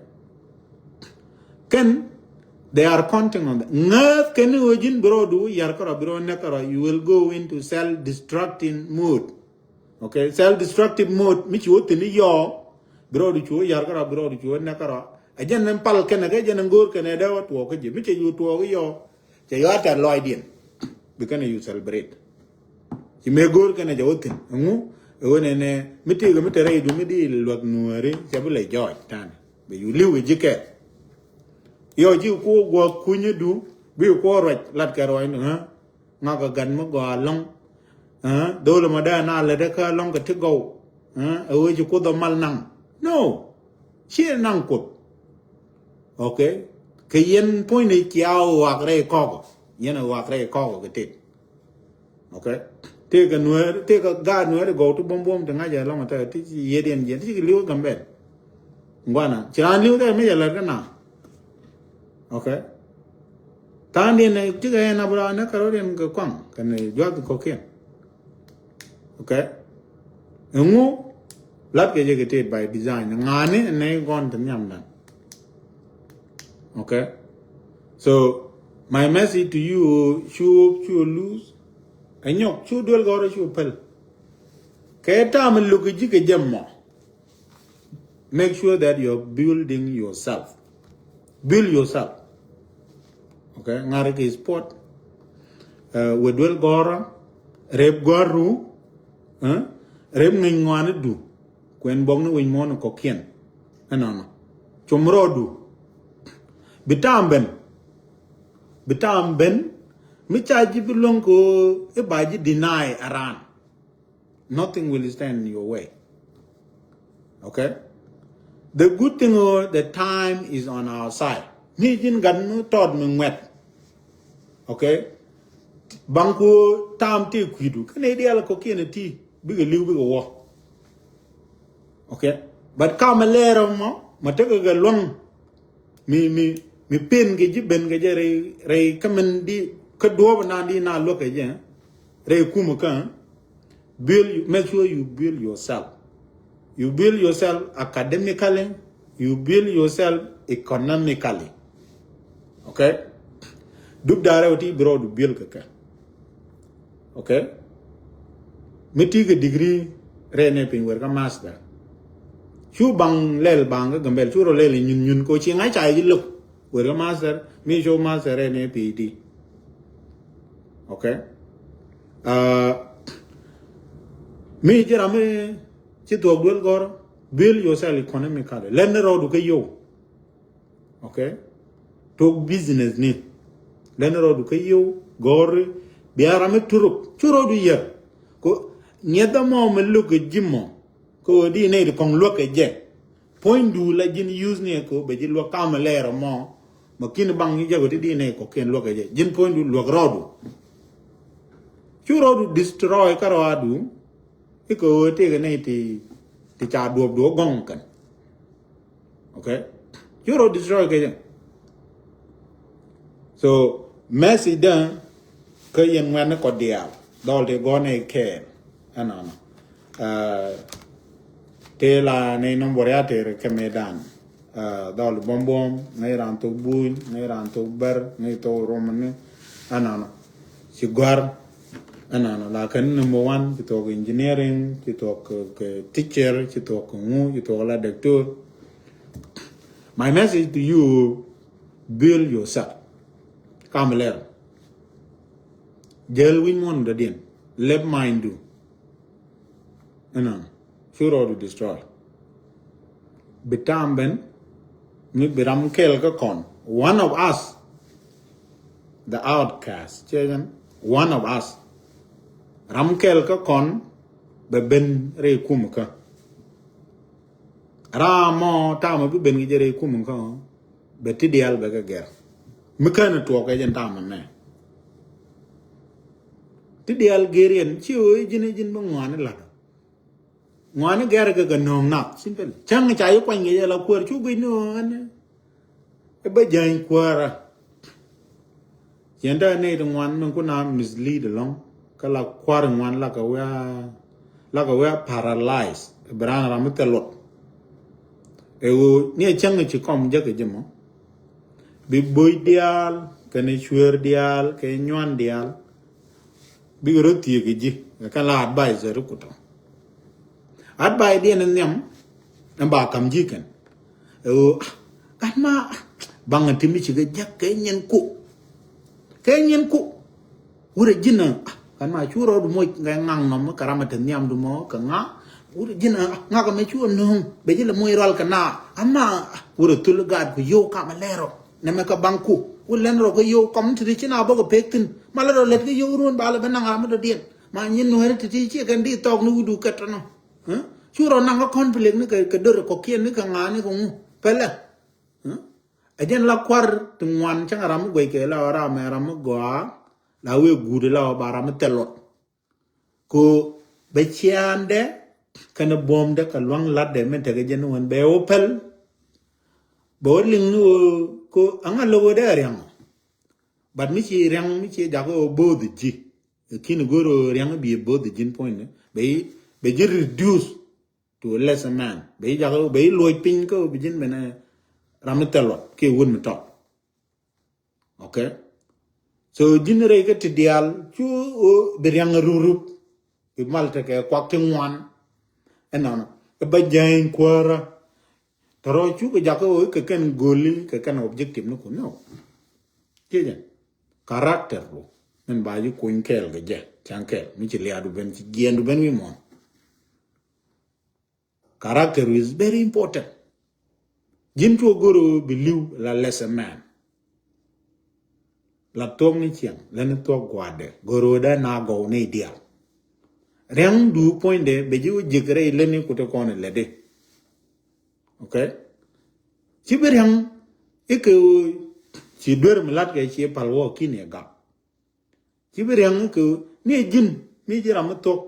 Kɛn they are counting on that. Ŋääth kɛn ni ɣöö ji̱n bi rɔɔdu yar kärɔ bi rɔɔdu nɛk kärɔ, you will go into self destructing mode. Okay. Self destructive mode mi ci wä thi̱n i̱ yɔɔ bi rɔɔdu cu wä yar kärɔ bi rɔɔdu cu wä nɛk kärɔ. Ɛ jɛn ni pal kɛn ɛ kɛ jɛn ni go̱o̱r kɛn ɛ dee wä tuɔɔk kä ji̱ mi cɛ cu tuɔɔk i̱ yɔɔ. Cɛ yɔa tɛ̈th lɔcdiɛn. Bi kɛn ɛ you celebrate. Ci mëë go̱o̱r kɛn ɛ jɛ wä thi̱n ɛŋu ɛ ɣöö nɛnɛ mi tëëkɛ mi te rɛydu mi di luäk nuääri cɛ bi lɛ jɔɔc ta̱a̱ni. Bɛ you live with ji̱ kɛ. Yɔ ci kuɔ guɔ kunyädu bi kuɔ ruac lat kɛ ruacni ɣä. Ŋakɛ gat mi gɔaa lɔ̱ŋ. Ɣä dho̱l ɛmɔ dee na lät kä lɔ̱ŋ kɛ ti gɔw. Ɣä ɛ ɣöö ci kuoth ɔ mal naŋ. No. Ciɛ naŋ kuoth. Okay. Kɛ yɛn puɔ̱nyni cia ɣɔak rɛy kɔkɔ. Yɛn ɣɔak rɛy kɔkɔ kɛ tet. Okay. Tëëkɛ nueer tëëkɛ gaat nueer gɔw ti buɔ̱m buɔ̱m ti ŋa̱c ɛ lɔ̱ŋ ɛ tɛk ti ci yiëëdiɛn jiɛn ti ci li̱w ɛ Gambɛl. Ŋuanɛ ci raan li̱w tɛk mi cɛ lɛr kä na. Okay. Tha̱a̱ŋdiɛn ɛ cikɛ ɛn abra nɛ kärɔ̱diɛn kɛ kuaŋ kɛn juath kɔ̱kiɛn. Okay. Ɛŋu latkɛ jɛ kɛ tet by design ŋa̱a̱ni nɛ gɔn ti nhiamdan. Okay. So my message to you, cu cu lose. Ɛ nyɔk cu duel gɔrɔ cu pɛl. Kɛ tam luk ji̱ kɛ jɛ mɔ. Make sure that you're building yourself. Build yourself. Okay. Ŋa̱ri kɛ sport. Wä duel gɔrɔ. Rep gɔru. Rep ŋi̱ny ŋɔani du. Kuɛn buɔk ni winy muɔ̱ɔ̱n kɔ̱kiɛn. Ɛnɔnɔ. Cum rɔɔdu. Bi ta̱a̱m ben. Bi ta̱a̱m ben. Mi ca ji̱ bi luäŋ kɛ ɣöö i̱ ba ji̱ deny aran. Nothing will stand in your way. Okay. The good thing is the time is on our side. Mi ji̱n gat mi tɔɔt mi ŋuɛt. Okay. Baŋ ku ta̱a̱m tëë kui̱du kä nɛy diaal kɔ̱kiɛn ɛ ti bikɛ li̱w bikɛ wä. Okay. But kamɛ lɛɛr ɛmɔ mɛ tekɛ kɛ luäŋ mi mi mi pen kɛ ji̱ ben kɛ jɛ rɛy rɛy kä min di kä duɔ̱ɔ̱p nan di na luäk kɛ jɛ rɛy kumɛ kä. Build, make sure you build yourself. You build yourself academically, you build yourself economically. Okay? Duk da̱rɛ wä ti bi rɔɔdu build kɛ kɛ. Okay? Mi ti kɛ degree rɛɛ nɛ piny wɛr kä master. Cu baŋ lɛl baŋ kä Gambɛl cu rɔ lɛl nyun nyun ko ci ŋa̱c ca ji̱ lo̱k wɛr kä master mi cu master rɛɛ nɛ PhD. Okay? Uh, mi ji̱ ram mi ci thuɔk duel gɔr, build yourself economically. Lɛn ni rɔɔdu kä yow. Okay? Tok business ni. Lɛn ni rɔɔdu kä yow gɔr bia ram mi turuk cu rɔɔdu yɛr. Ko ŋiɛth amɔ mi luk kɛ ji̱ mɔ ko di nɛy ti kɔŋ luäk kɛ jɛ. Puɔ̱nydu la ji̱n use ni ko bɛ ji̱ luäk kamɛ lɛɛr mɔ. Ma kin baŋ ji̱ jɛ ko ti di nɛy kɔkiɛn luäk kɛ jɛ ji̱n puɔ̱nydu luäk rɔɔdu. Cu rɔɔdu destroy kä rɔɔdu. Ikɛ ɣöö tëëkɛ nɛy ti ti ca duɔ̱p duɔ̱p gɔ̱ŋ kɛn. Okay? Cu rɔɔdu destroy kɛ jɛ. So message dä kä yɛn ŋuɛ̈tni kɔ diaal dhɔl ti gɔ̱r nɛy kɛɛl. Ɛnɔnɔ. Tëë la nɛy nɔmbɔr ya tëë rɛ kɛ mëëdan. Dhɔl buɔ̱m buɔ̱m ŋäc raan thok buny ŋäc raan thok bär ŋäc thok romani. Ɛnɔnɔ. Ci gɔ̱a̱r. Ɛnɔnɔ la kɛn number one ci thok engineering ci thok kɛ teacher ci thok kɛ ŋu ci thok la doctor. My message to you, build yourself. Kam lɛr. Jäl wi̱ny muɔ̱n dɔ̱diɛn lɛp mind du. Ɛnɔnɔ. Cu rɔɔdu destroy. Bi tam ben mi bi ram kɛl kä kɔn. One of us, the outcast, cɛ jɛn one of us. Ram kɛl kä kɔn bɛ ben rɛy kum kä. Ram mɔ tamɛ bi ben kɛ jɛ rɛy kum kä. Bɛ ti diaal bɛ kɛ gɛr mi känɛ tuɔɔk kɛ jɛn tamɛ mɛ. Ti diaal gɛr yɛn ci ɣöö ji̱n ji̱n bi ŋuani lat. Ŋuani gɛr kɛ kɛ nööŋ nath simple cäŋ ca yi kuany kɛ jɛ la kuäär cu guic ni ɣöö ɛn. Ɛ bä jäny kuäärä. Ciɛn tɛ nɛy ti ŋuan min kun a mislead ɛlɔ̱ŋ kä la kua̱r ŋuan la kɛ wia la kɛ wia paralyze. Bi raan ram mi thil luɔt. Ɛ ɣöö ni ɛ cäŋ ci kɔm jäk ɛ ji̱ mɔ. Bi bo̱c diaal kɛnɛ cueer diaal kɛ nyuan diaal. Bikɛ rɔ thiek kɛ ji̱ kɛ kɛn la advisor kutɔ. Advice diɛn in nhiam in ba kam ji̱ kɛn. Ɛ ɣöö gat ma baŋ in ti mi cikɛ jäk kɛ nyin ku. Kɛ nyin ku. Wurɛ ji̱n a gat ma cu rɔɔdu moc kɛ ŋaŋ nɔm kɛ ram in ti nhiam du mɔ kɛ ŋa. Wurɛ ji̱n a ŋak mɛ cu a nööŋ bɛ ji̱ lɛ moc rɔal kɛ na. Ama wurɛ thul gaat ku yio̱w kam a lɛɛrɔ. Nɛmɛ kɛ baŋ ku wä lɛn rɔ kä yio̱w kɔm ti ti ci na bä kɛ pek thi̱n. Ma lɛ rɔ lɛt kä yio̱w ruɔ̱n ba lɛ bä naŋ ram mi dɔ̱diɛn. Ma nyin nuɛɛri ti ti ci kɛn di thɔɔk ni wi̱du kɛt tɔnɔ. Cu rɔ naŋ kä conflict ni kɛ dör kɔkiɛn ni kɛ ŋa̱a̱ ni kɛ ŋu pɛlɛ. Ɛ jɛn la kua̱r ti ŋuan cäŋ ram mi guɛc kɛ la ram mɛ ram mi gɔaa. La wee guut la ba ram mi thɛl luɔt. Ko bɛ ciaandɛ kɛnɛ buɔ̱mdɛ kɛ luaŋ latdɛ min tekɛ jɛ ni wen bɛ wä pɛl. Bɛ wä liŋ ni wä ko aŋa lo̱k wä dee riaŋ. But mi ci riaŋ mi ci jakä wä bo̱o̱th ji̱. Kin go̱r wä riaŋ bi bo̱o̱th ji̱n puɔ̱nydɛ bɛ ji̱ reduce to a lesser man. Bɛ ji̱ jakä wä bɛ ji̱ luɔc piny kä wä bi ji̱n mɛnɛ ram mi thɛl luɔt kiɛ wut mi tɔt. Okay. So ji̱n rɛy kä ti diaal cu bi riaŋ rup rup. Bi mal tekɛ kuak ti ŋuan. Ɛnɔnɔ ɛ ba jäny kuäärä. Tɔrɔ cu kɛ jakä wä kɛ kɛn goli kɛ kɛn objective ni kun nɔ. Kiɛ jɛ character ru min ba ji̱ kuny kɛɛl kɛ jɛ caŋ kɛɛl mi ci liaadu ben ci jiɛndu ben wi̱i̱ muɔ̱n. Character is very important. Ji̱n cuɔ go̱r bi li̱w la lesser man. La thuɔ̱k ni ciɛŋ lɛ ni thuɔ̱k gua̱a̱dɛ go̱r wä dee na gɔw ni diaal. Riaŋ du puɔ̱nydɛ bɛ ji̱ wä jiäk rɛy leni kutä kɔn ilɛdi. Okay. Ci bi riaŋ ikɛ wä ci duer mi lat kɛ ci pal wä kini ɛ gak. Ti bi riaŋ kɛ ni ji̱n mi ji̱ ram mi thuɔ̱k.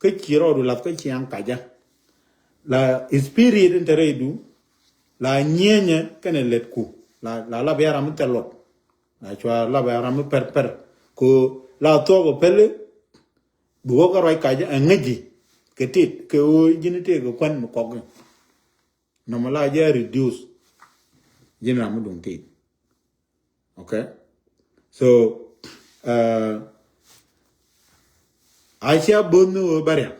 Kä ci rɔɔdu lath kä ciaŋ kacä. La spirit in te rɛydu la nyienyɛ kɛnɛ lɛtku. La la la bia ram mi thɛl luɔt. La cua la bia ram mi pɛr pɛr. Ko la thuɔk ɔ pɛli. Bi wä kä ruac kacä ɛ ŋäci kɛ tit kɛ ɣöö ji̱n tëëk kɛ kuän mi kɔk. Nɔmɔ la jɛ reduce. Ji̱n ram mi duŋ tit. Okay. So uh, a cia bo̱o̱th ni ɣöö bä riaŋ.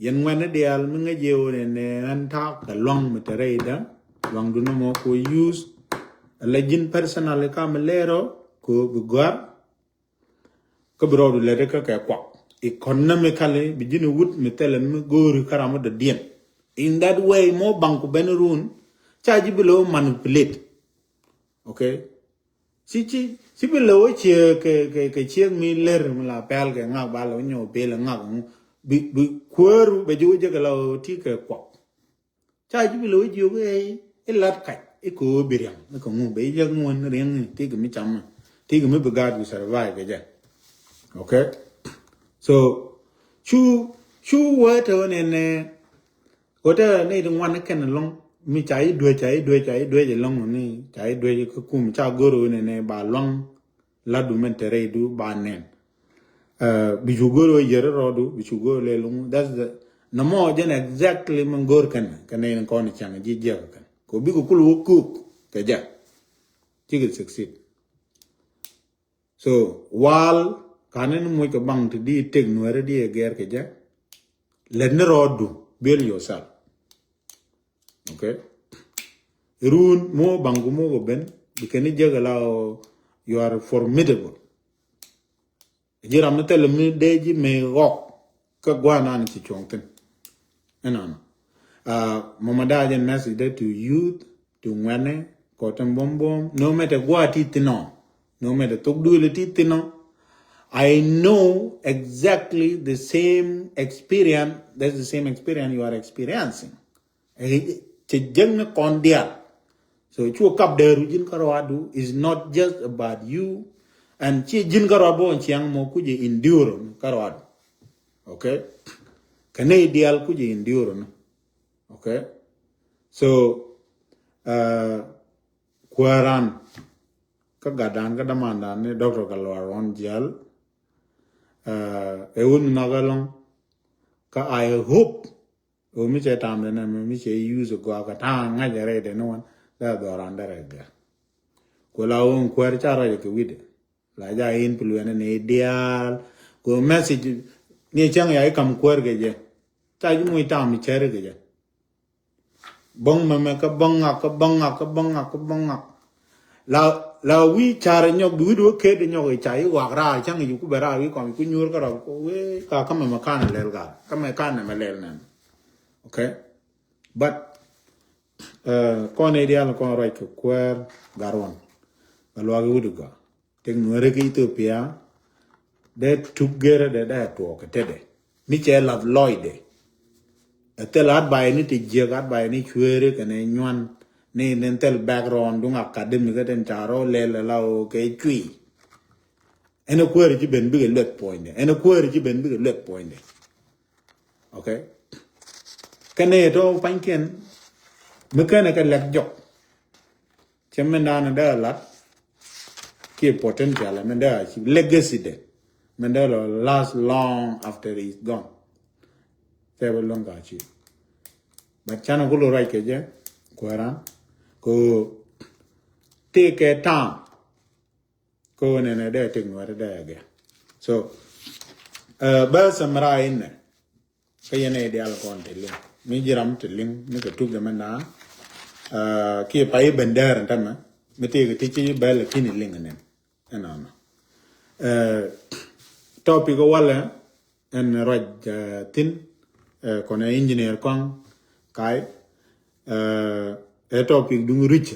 Yɛn ŋuɛ̈tni diaal mi ŋäc yɛ ɣöö nɛnɛ ɣän ta̱a̱ kɛ luaŋ mi te rɛydä. Luaŋdu nɔmɔ ko use. Ala ji̱n personally ka mi lɛɛr ɔ ko bi gɔ̱a̱r. Kä bi rɔɔdu lɛt kä kɛ kuak. Economically bi ji̱n wut mi thilɛ mi go̱o̱ri kä ram mi dɔ̱diɛn. In that way mɔ baŋ ku ben run. Ca ji̱ bi lɛ wä manipulate. Okay. Ci ci ci bi lɛ wä ciek kɛ kɛ kɛ ciek mi lɛr mi la pɛl kɛ ŋak ba lɛ wä nyɔk pel ŋak ŋu. Bi bi kuäär bɛ ji̱ wä jɛ kɛ la wä ti kɛ kuak. Ca ji̱ bi lo̱ jiök i̱ lat kac i̱ kɛ ɣöö bi riaŋ i̱ kɛ ŋu bɛ i̱ jek ŋuɔ̱n riaŋ i̱ ti kɛ mi cam i̱ ti kɛ mi bi gaat bi survive kɛ jɛ. Okay. So cu cu wee te ɣän ɛn ɛ ɣöö te ni ti ŋuan i̱ kɛn ɛlɔ̱ŋ mi ca i̱ duec ca i̱ duec ca i̱ duec ɛlɔ̱ŋ ni ca i̱ duec kä kum ca go̱r ɣän ɛn ɛ ba luaŋ. Latdu mɛn te rɛydu ba nɛn. Bi cu go̱r wä yɛr rɔɔdu bi cu go̱r lɛ luŋ. That's the nɔmɔ jɛn exactly mɛn go̱r kɛn kɛn in kɔn cäŋ ji̱ jiɛk kɛn kɛ bikɛ kul wä kuk kɛ jɛ. Cikɛ succeed. So wal kanɛ ni muc kɛ baŋ ti di tek nuɛrɛ di ɛ gɛr kɛ jɛ. Lɛt ni rɔɔdu build yourself. Okay. Run mo baŋ ku mo kɛ ben bi kɛn ni jek la you are formidable. Ji̱ ram mi thilɛ mi dee ji̱ mëë ɣɔk kä gua̱a̱nan ci cuɔ̱ŋ thi̱n. Ɛnɔnɔ. Mama da jɛn message de to youth to ŋuɛnɛ kɔ tin buɔm buɔm no matter gua̱a̱ ti thi̱n ɔ no matter thok duël ti thi̱n ɔ. I know exactly the same experience. That's the same experience you are experiencing. Cɛ jäŋ ni kɔn diaal. So cu kap dee ru ji̱n kä rɔadu is not just about you. And ci ji̱n kä rɔadu bä wä ciaŋ mɔ kucɛ endure kä rɔadu. Okay. Kɛ nɛy diaal kucɛ endure ni. Okay. So kuääran kä gatdan kä damandan ni doctor kɛ luar ɣɔn jial. Ɛ wun mi nhɔk ɛlɔŋ kä I hope. Ɣöö mi cɛ tamdɛ nɛmɛ mi cɛ use gɔaa kɛ ta̱a̱ ŋa̱c ɛ rɛydɛ ni wan dee a dhɔran dee rɛk gɛr. Ku la ɣöö kuäär ca rɔyɛ kɛ wi̱dɛ la ja in pil wɛnɛ ni diaal. Ku message ni cäŋ ya i̱ kam kuäär kɛ jɛ ca ji̱ muc tam mi cɛri kɛ jɛ. Bäŋ mɛmɛ kä bäŋ ŋak kä bäŋ ŋak kä bäŋ ŋak kä bäŋ ŋak. La la wi̱i̱ carɛ nyɔk bi wi̱i̱ duɔ̱k ket nyɔk i̱ ca i̱ wak raar cäŋ i̱ ku bɛ raar wi̱i̱ kɔm i̱ ku nyuur kä rɔk ku wee ka kä mɛmɛ kan lɛl gal kä mɛ kan nɛmɛ lɛl nɛn. Okay. But kɔn i̱ dial kɔn ruac kɛ kuɛɛr gat ruɔn. Bɛ luak i̱ wut i̱ gɔaa. Tëk nuɛri kä Ethiopia dee tuk gerɛ dee dee tuɔɔk kɛ tetdɛ mi cɛ lath lɔcdɛ. Ɛ thil advice ni ti jiäk advice ni cueeri kɛnɛ nyuan ni ni thil background duŋ academic kä tin ca rɔ lɛl ala ɣöö kɛ cui̱. Ɛn ɛ kuäär ci ben bikɛ luɛth puɔ̱nydɛ ɛn ɛ kuäär ci ben bikɛ luɛth puɔ̱nydɛ. Okay. Kɛnɛ tɔ pa̱nykiɛn mi kɛnɛ kɛ lɛk jɔk. Cɛ mɛn da̱a̱n dee lat kiɛ potential mɛn dee achieve legacy de mɛn dee lɔ last long after he is gone. Thɛɛ bä luäŋ ka achieve. But canɛ ku lo ruac kɛ jɛ kuɛran ko tëëkɛ ta̱a̱m. Ko nɛnɛ dee tik nuɛri dee agɛ. So bä summarize inɛ. Kä yɛn ɛ dial kɔn ti liŋ mi jiram ti liŋ mi kɛ tuk jɛ mɛ na. Kiɛ pay bendɛɛr ɛn tämɛ mi tëëk ti ci bɛl kini liŋ nɛn. Ɛnɔnɔ topic walɛ ɛn ruac thi̱n. Kɔnɛ engineer kɔn kay ɛ topic duŋ rich.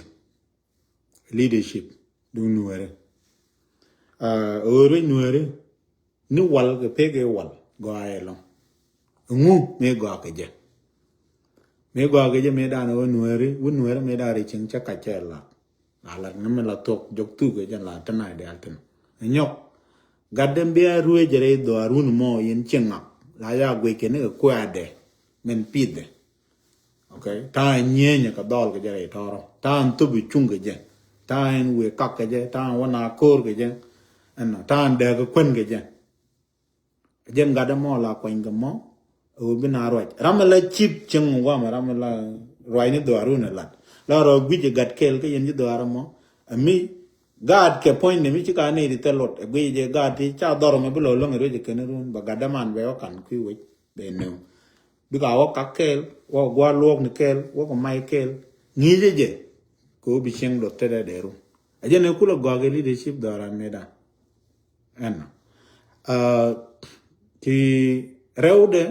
Leadership duŋ nuɛri. Ɣöö ruec nuɛri ni wal kɛ pek ɛ wal gɔaa ɛlɔŋ. Ŋu mëë gɔaa kɛ jɛ mëë gɔaa kɛ jɛ mëë dan ɣöö nuɛri wut nuɛri mëë dan ri cieŋ cä kac cɛ lak. La lat ŋä mi la thuɔk jɔk thuk kɛ jɛn la tɛn a diaal tɛn. Nyɔk. Gat den bia ruëë jɛ rɛy dhɔaar wun mɔ yɛn cieŋ ŋak. La ya guic kɛ ni kɛ kuɛɛdɛ. Min pith dɛ. Okay. Ta̱a̱ in nyieenyɛ kɛ dhɔl kɛ jɛ rɛy tɔɔrɔ. Ta̱a̱ in thop i̱ cuŋ kɛ jɛ. Ta̱a̱ in wëë kak kɛ jɛ. Ta̱a̱ in wä na ko̱o̱r kɛ jɛ. Ɛnɔ. Ta̱a̱ in dääk kɛ kuän kɛ jɛ. Jɛn gat ɛmɔ la kuany kɛ mɔ. Ɛ wä bi na ruac. Ram ɛ la cip cieŋ wamɛ ram ɛ la ruac ni dhɔaar wun ɛ lat. La rɔ guic ɛ gat kɛɛl kä yɛn ci dhɔaar ɛmɔ. Ɛ mi gaat kɛ puɔ̱ny ni mi ci ka nɛy ti thil luɔt. Ɛ guic jɛ gaat ti ca dhɔr mɛ bi lɔ lo̱ŋ ɛ ruec ɛ kɛn run. Bɛ gat däman bɛ wä kan kui̱ wec. Bɛ nöŋ. Bika wä kak kɛɛl, wä gua̱a̱r luɔ̱ɔ̱k ni kɛɛl, wä kɛ mac kɛɛl. Ŋi̱i̱cä jɛ. Kɛ wä bi cieŋ luɔt tetdä dee rum. Ɛ jɛn ɛ kulɛ gɔak ɛ leadership dhɔran mëëdan. Ɛnɔ. Ti rɛwdɛ,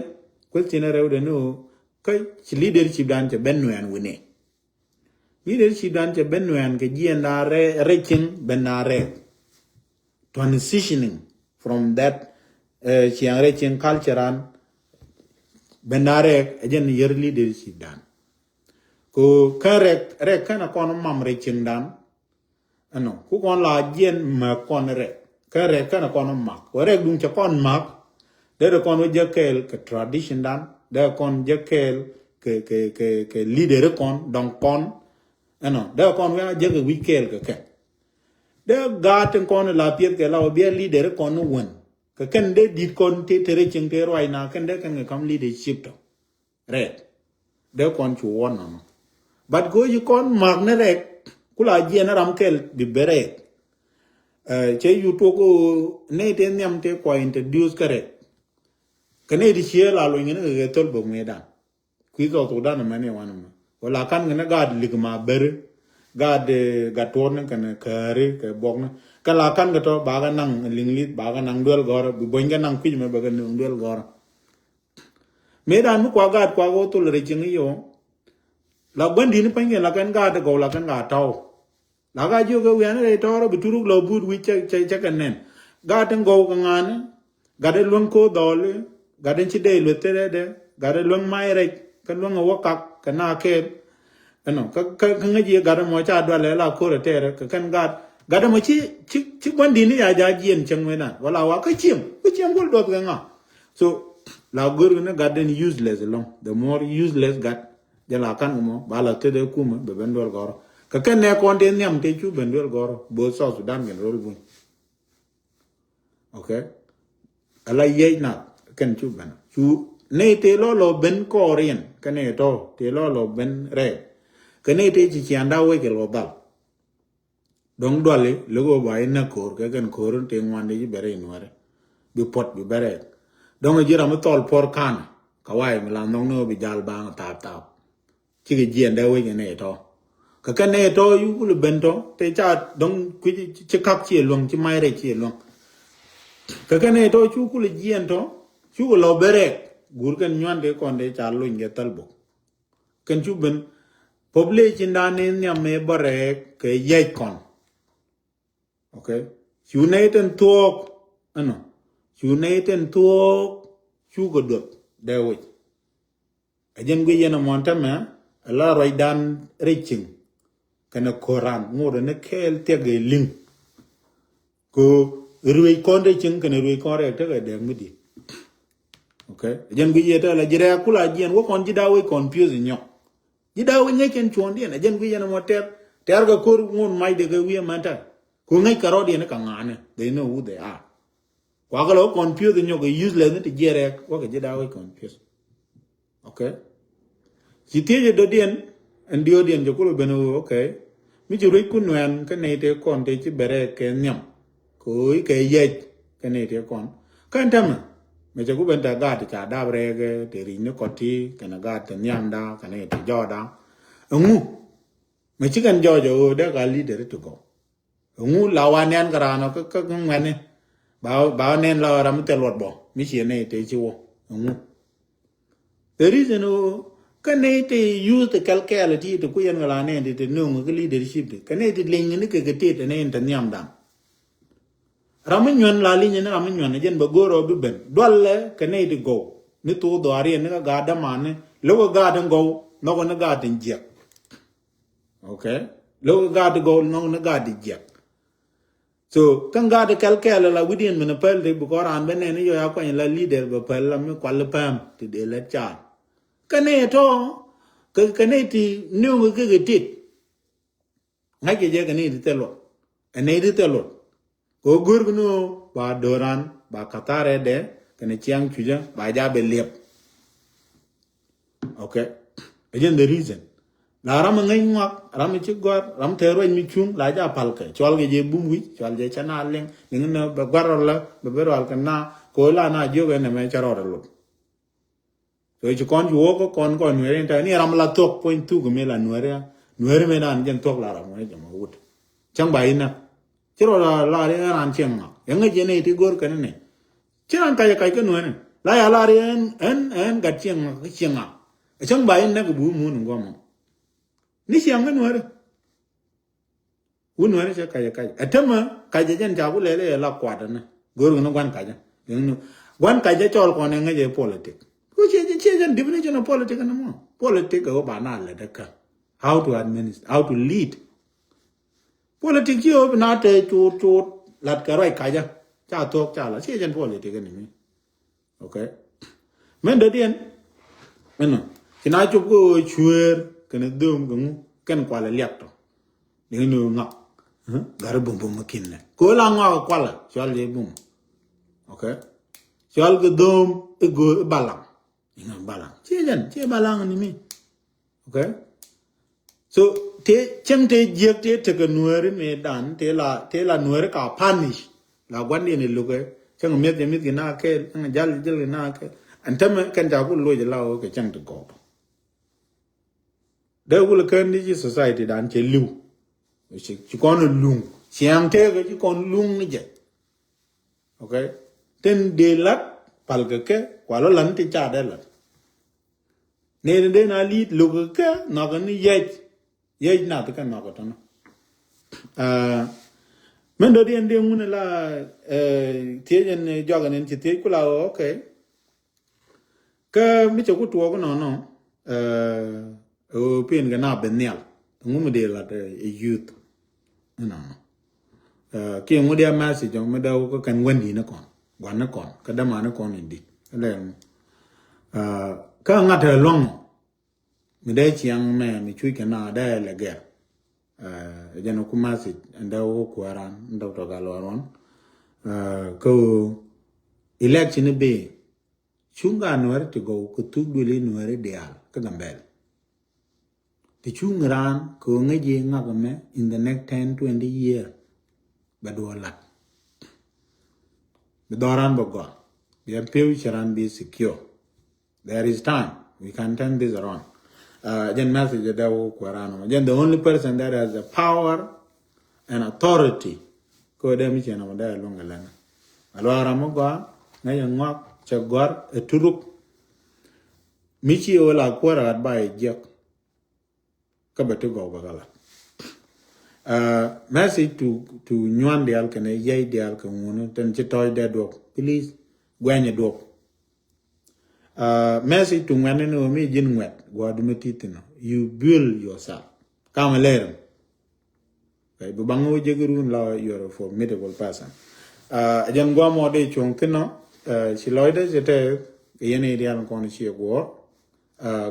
question rɛwdɛ ni ɣöö kä ci leadership dan cɛ ben nuɛɛn wi̱ni. Leadership dan cɛ ben nuɛɛn kɛ jiɛn dan rɛ rɛ cieŋ ben dan rɛ. Transitioning from that ciɛŋ rɛ cieŋ culture an ben dan rɛ ɛ jɛn yɛr leadership dan. Ko kɛn rɛk rɛk kɛn a kɔn mam rɛ cieŋ dan. Ɛnɔ ku kɔn la jiɛn mɛ kɔn rɛk kɛn rɛk kɛn a kɔn mak wɛ rɛk duŋ cɛ kɔn mak. Dee rɛ kɔn wä jɛ kɛɛl kɛ tradition dan dee kɔn jɛ kɛɛl kɛ kɛ kɛ kɛ leader kɔn dɔŋ kɔn. Ɛnɔ dee kɔn wä jɛ kɛ wi̱c kɛɛl kɛ kɛ. Dee gaat tin kɔn la piɛth kɛ la wä biɛ leader kɔn ni wän kɛ kɛn dee dit kɔn te te rɛ cieŋ te ruac na kɛn dee kɛn kɛ kam leadership tɔ. Rɛk dee kɔn cu wä nɔnɔ. But go̱o̱ci kɔn mak ni rɛk kula jiɛn ram kɛl bi ben rɛk. Cɛ yu tuɔk nɛy te nhiam te kua introduce kä rɛk. Kɛ nɛy ti ciee la luny kɛ ni kɛ kɛ thöl bä ŋui̱dan. Kui̱ thɔɔk thok dan mɛn iwan mɛ wala kan kɛ ni gaat lik ma beri. Gaat gat tuɔr ni kɛn kääri kɛ buɔk ni kɛ la kan kɛ tɔ bakɛ naŋ liŋ lith bakɛ naŋ duel gɔrä bi buɔny kɛ naŋ kui̱c mɛ bɛ kɛ naŋ duel gɔrä. Mëë dan mi kua gaat kua kɛ wä thol rɛy cieŋ i̱ yɔ. La gua̱n di̱t ni pa̱ny kɛn la kɛn gaat ti gɔw la kɛn gaat tɔw. La ka jiök kɛ wian rɛy tɔɔrɔ bi turuk la but wi̱c cɛ cɛ cɛ kɛn nɛn. Gaat ti gɔw kɛ ŋa̱a̱ni. Gat ti luäŋ ko̱o̱r dhɔɔli. Gat ti ci dee lueth tɛrɛdɛ. Gat ti luäŋ mac rɛc kɛ luäŋ a wä kak kɛ na kɛɛl. Ɛnɔ kä kä kä ŋäc yɛ gat ti mɔ ca dualɛ la ko̱o̱r ɛ tɛɛrɛ kɛ kɛn gaat. Gat ti mɔ ci ci ci gua̱n di̱t ni ya ja jiɛn cieŋ mëë dan wala wa kä cieŋ kä cieŋ gol duɔth kɛ ŋa. So la go̱r kɛ ni gat den useless ɛlɔŋ. The more useless gat jɛ la kan kɛ mɔ ba la tetdɛ kumɛ bɛ ben duel gɔrɔ. Kɛ kɛn nɛ kɔn te nhiam te cu ben duel gɔrɔ both South Sudan kɛn rol buny. Okay. Ala yiec nath kɛn cu ben cu nɛ te lɔ lɔ ben kɔɔriɛn kɛ nɛ tɔ te lɔ lɔ ben rɛɛk. Kɛ nɛ te ci cianda wec kɛ lɔ dhal. Dɔ̱ŋ duali lo̱k ɣöö ba inä ko̱o̱r kɛ kɛn ko̱o̱r in te ŋuan dee ji̱ bɛrɛ inuäri. Bi puɔt bi bɛrɛ. Dɔ̱ŋ ji̱ ram mi thɔl puɔr ka̱n. Kɛ wa̱i̱ mi la nhɔk ni ɣöö bi jal ba̱a̱ŋ taap taap. Cikɛ jiɛn dee wec kɛ nɛy tɔ. Kɛ kɛn nɛy tɔ yukul ben tɔ te ca dɔ̱ŋ kui̱ ci kak ciɛ luäŋ ci mac rɛc ciɛ luäŋ. Kɛ kɛn nɛy tɔ cukul jiɛn tɔ cukɛ lɔ ben rɛɛk. Guur kɛn nyuan dee kɔn dee ca lony kɛ thäl bok. Kɛn cu ben population dan ni nhiam mëë bä rɛɛk kɛ yɛc kɔn. Okay. Cu nɛy tɛn thuɔɔk ɛnɔ cu nɛy tɛn thuɔɔk cukɛ duɔth dee wec. Ɛ jɛn guic yɛn ɛmɔn tɛmɛ ɛ la ruacdan rɛc cieŋ. Kɛnɛ ko̱ran ŋot ɛn kɛɛl thiɛk ɛ liŋ. Kɛ ruec kɔn rɛc cieŋ kɛnɛ ruec kɔn rɛc tekɛ dɛɛk mi di̱t. Okay. Ɛ jɛn guic yɛ tɛl ɛ ji̱ rɛɛk kula jiɛn wä kɔn ji̱ da̱a̱ wec confuse nyɔk. Ji̱ da̱a̱ wec ŋäc kɛn cuɔ̱ɔ̱ŋdiɛn ɛ jɛn guic yɛn ɛmɔ tɛth tɛ̈r kɛ ko̱r ŋot macdɛ kɛ wi̱i̱ ɛmɛn tɛl. Ku ŋäc kɛ rɔɔdiɛn kɛ ŋa̱a̱ni they know who they are. Kuakɛ lɔ wä confuse nyɔk kɛ useless ni ti jiɛɛrɛ wä kɛ ji̱ da̱a̱ wec confuse. Okay. Ci thiec ɛ dɔ̱diɛn ɛn diɔ̱ɔ̱diɛn jɛ kulɛ ben ɣöö okay. Mi ci ruec kun nuɛn kä nɛy tëë kɔn tëë ci bɛrɛ kɛ nhiam. Kɛ ɣöö ikɛ yɛc kä nɛy tëë kɔn kɛn tämɛ. Mɛ cɛ ku ben tɛ gaat ti ca dap rɛɛkɛ tëë ri̱c ni kɔt ti kɛnɛ gaat tɛ nhiamda kɛnɛ tɛ jɔɔda. Ɛŋu mɛ ci kɛn jɔɔc ɛ ɣöö dee ka leader ti gɔw. Ɛŋu la wa nɛn kɛ raan ɔ kä kä ŋuɛni. Ba ba nɛn la ram mi thil luɔt bɔ mi ciɛ nɛy tëë ci wä ɛŋu. The reason ɣöö kä nɛy tëë youth ti kɛl kɛɛl ti ti ku yɛn kɛ la nɛn ti ti nööŋ kä leadership ti kɛ nɛy ti liŋ ni kɛ kɛ tet ɛn in te nhiamdan. Ram mi nyuɛn la liŋ ni ram mi nyuɛn jɛn bɛ go̱o̱r ɔ bi ben dualɛ kɛ nɛy ti gɔw ni thok dhɔaariɛn ni kä gaat dämani lo̱k ɛ gaat in gɔw nhɔk ni gaat in jiɛk. Okay. Lo̱k gaat ti gɔw nɔŋ ni gaat ti jiɛk. So kä gaat ti kɛl kɛl la wi̱diɛn min a päl ti bi kɔn raan bɛ nɛn i̱ yɔ ya kuany la leader bɛ päl la mi kual i̱ päm ti dee lät caal. Kä nɛy tɔ̱ kä kä nɛy ti nööŋ kä kɛ tit. Ŋa̱c kɛ jɛ kɛ nɛy ti thil luɔt. Ɛ nɛy ti thil luɔt. Kɛ ɣöö go̱o̱rkɛ ni ɣöö ba do̱ran ba ka̱tharɛ dɛ kɛnɛ ciaŋ cucä ba ja bɛ liɛp. Okay. Ɛ jɛn the reason. La ram ɛ ŋäc ŋuak, ram ɛ ci gɔ̱a̱r, ram te ruac mi cuŋ la ja palkɛ. Cual kɛ jɛ bum wi̱c, cual jɛ cɛ na liŋ, liŋ ni bɛ gua̱r rɔ la bɛ bɛ rual kɛ na kɛ ɣöö la na jiök ɛn ɛmɛ cɛ rɔɔdɛ luɔt. So ci kɔn ci wok kä kɔn kɔn nuɛri in tɛk ni ram la thuɔk puɔ̱ny thuk mi la nuɛri a nuɛri mi dan jɛn thuɔk la ram wɛ jɛ ma wut. Cäŋ ba in näk. Ci rɔ la la ri ran cieŋ ŋak. Yɛ ŋäc jɛ ni ti go̱r kɛn ni. Ci ran kac kac kä nuɛri. La ya la ri ɛn ɛn ɛn gat cieŋ ŋak cieŋ ŋak. Cäŋ ba in näk bu mun in guɔmɔ. Ni cieŋ kä nuɛri. Wun wɛn cɛ kac kac. Ɛ tämɛ kac jɛn ca ku lɛl ɛ la kuat ni. Go̱r ni guan kac. Ni guan kac cɔl kɔn ɛ ŋäc ɛ politik. Ku ciɛ ciɛ jɛn definition of politik ni mɔ. Politik ɛ wä ba na lɛ dɛ kä. How to administer, how to lead. Politik ci wä bi na te cut cut lat kɛ ruac kac. Ca thuɔk ca la ciɛ jɛn politik ni mi. Okay. Mɛn dɔ̱diɛn. Ɛnɔ. Ci na cop kä ɣöö cueer kɛnɛ dho̱o̱m kɛ ŋu kɛn kualɛ liak tɔ. Diŋ ni ɣöö ŋak. Gari bum bum kä kin nɛ. Kɛ ɣöö la ŋak kualɛ cual jɛ bum. Okay. Cual kɛ dho̱o̱m i̱ go̱o̱r i̱ balaŋ. I̱ ŋak balaŋ. Ciɛ jɛn ciɛ balaŋ ni mi. Okay. So te cäŋ te jiäk te tekɛ nuääri mëë dan te la te la nuääri ka punish la gua̱ndiɛn ilukɛ cäŋ mi̱eth jɛ mi̱eth kɛ na kɛɛl cäŋ jal jal kɛ na kɛɛl. Ɛn tämɛ kɛn ca ku loc la wä kɛ cäŋ te gɔɔk. Dee wul kään ni ci society dan cɛ li̱w. Ci kɔn luŋ ciɛŋ tekɛ ci kɔn luŋ ni jɛ. Okay. Tin dee lat pal kɛ kɛ kual ɔ lan ti ca dee lat. Nɛy ni dee na li̱i̱t lo̱k kɛ kɛ nhɔk ni yɛc. Yɛc nath kɛ nhɔk tɔnɔ. Mɛn dɔ̱diɛn dee ŋun la thiec ɛn jɔak ɛn ci thiec kula. Okay. Kä mi cɛ ku tuɔɔk nɔnɔ ɛ ɣöö pin kɛ na ben nhial. Ŋu mi dee lat ɛ youth. Nɔnɔ kiɛ ŋu dee message ɔ mi dee wä kä kɛn wendini kɔn guani kɔn kä dämani kɔn in dit. Kä dee ŋu kä ŋa̱t ɛ luɔ̱ŋ ɔ. Mi dee ciaŋ mɛ mi cuc kɛ na dee lɛ gɛr. Ɛ jɛn ku message ɛn dee wä kuɛran doctor Gatluak Ruɔn. Kä election bi cuŋ ka nuɛri ti gɔw kɛ thuk duëli nuɛri diaal kä Gambɛl. Ti cuŋ raan kɛ ŋäc ji̱ ŋak mɛ in the next ten twenty year. Bɛ duɔ lat bi dhɔran bɛ gɔa bi a piu cɛ ran bi secure. There is time. We can turn this around. Jɛn message dee wä kuɛ ran mɔ jɛn the only person that has the power and authority. Kä dee mi cɛ nɔmɔ dee luŋ kɛ lɛn. A luaara mi gɔa ŋäc a ŋɔak cɛ gɔar ɛ turuk. Mi ci wä la kuäär a gat ba ɛ jiɛk. Kä bɛ ti gɔw bɛ kä lat. Message to to nyuan dial kɛnɛ yɛy dial kɛ ŋuni tɛn ci tɔc dee duɔk, please guɛny duɔk. Message to ŋuɛt ni wä mi ji̱n ŋuɛt gua̱a̱ dumi ti thin ɔ, you build yourself. Kamɛ lɛr. Bi baŋ wä jek run la you are a formidable person. Jɛn guamɔ dee cuɔ̱ŋ thin ɔ ci lɔcdɛ ci tɛ yɛn i̱ dial kɔn ci guɔ̱ɔ̱r.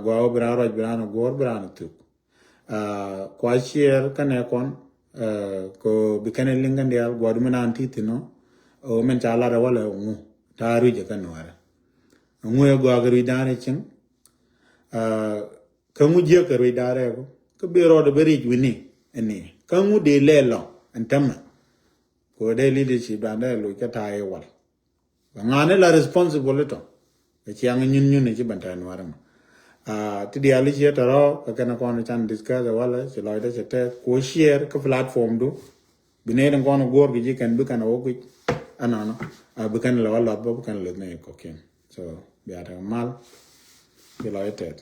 Gua̱a̱ wä bi raan ruac bi raan guɔ̱ɔ̱r bi raan thuk. Kua share kä nɛ kɔn kɛ bi kɛn liŋ kɛn dial gua̱a̱ dumi naan ti thin ɔ. Mɛn ca lat ɛ walɛ ŋu ta̱a̱ ruic ɛ kɛn nuɛrɛ. Ŋu ɛ gɔaa kɛ ruic da̱a̱n ɛ cieŋ. Kä ŋu jiäk kɛ ruic da̱a̱n rɛɛku kä bi rɔɔdɛ bä ric wi̱ni ɛni kä ŋu dee lɛ lɔ ɛn tämɛ. Kɛ dee leadership da̱a̱n dee loc kä ta̱a̱ i̱ wal. Bɛ ŋa̱a̱n i̱ la responsible i̱ tɔ kɛ ciaŋ i̱ nyun nyun i̱ ci bɛn tɛn nuäär ɛmɔ. Ti diaal i̱ ciɛ tɔrɔ kɛ kɛn kɔn can discuss ɛ walɛ ci lɔcdɛ cɛ tɛth ku share kä platform du. Bi nɛy tin kɔn guɔ̱ɔ̱r kɛ ji̱ kɛn bi kɛn a wä guic. Ɛnɔnɔ bi kɛn lɛ wä lɔth bä bi kɛn lɛ ni kɔkiɛn. So bia tɛ mal ci lɔcdɛ tɛth.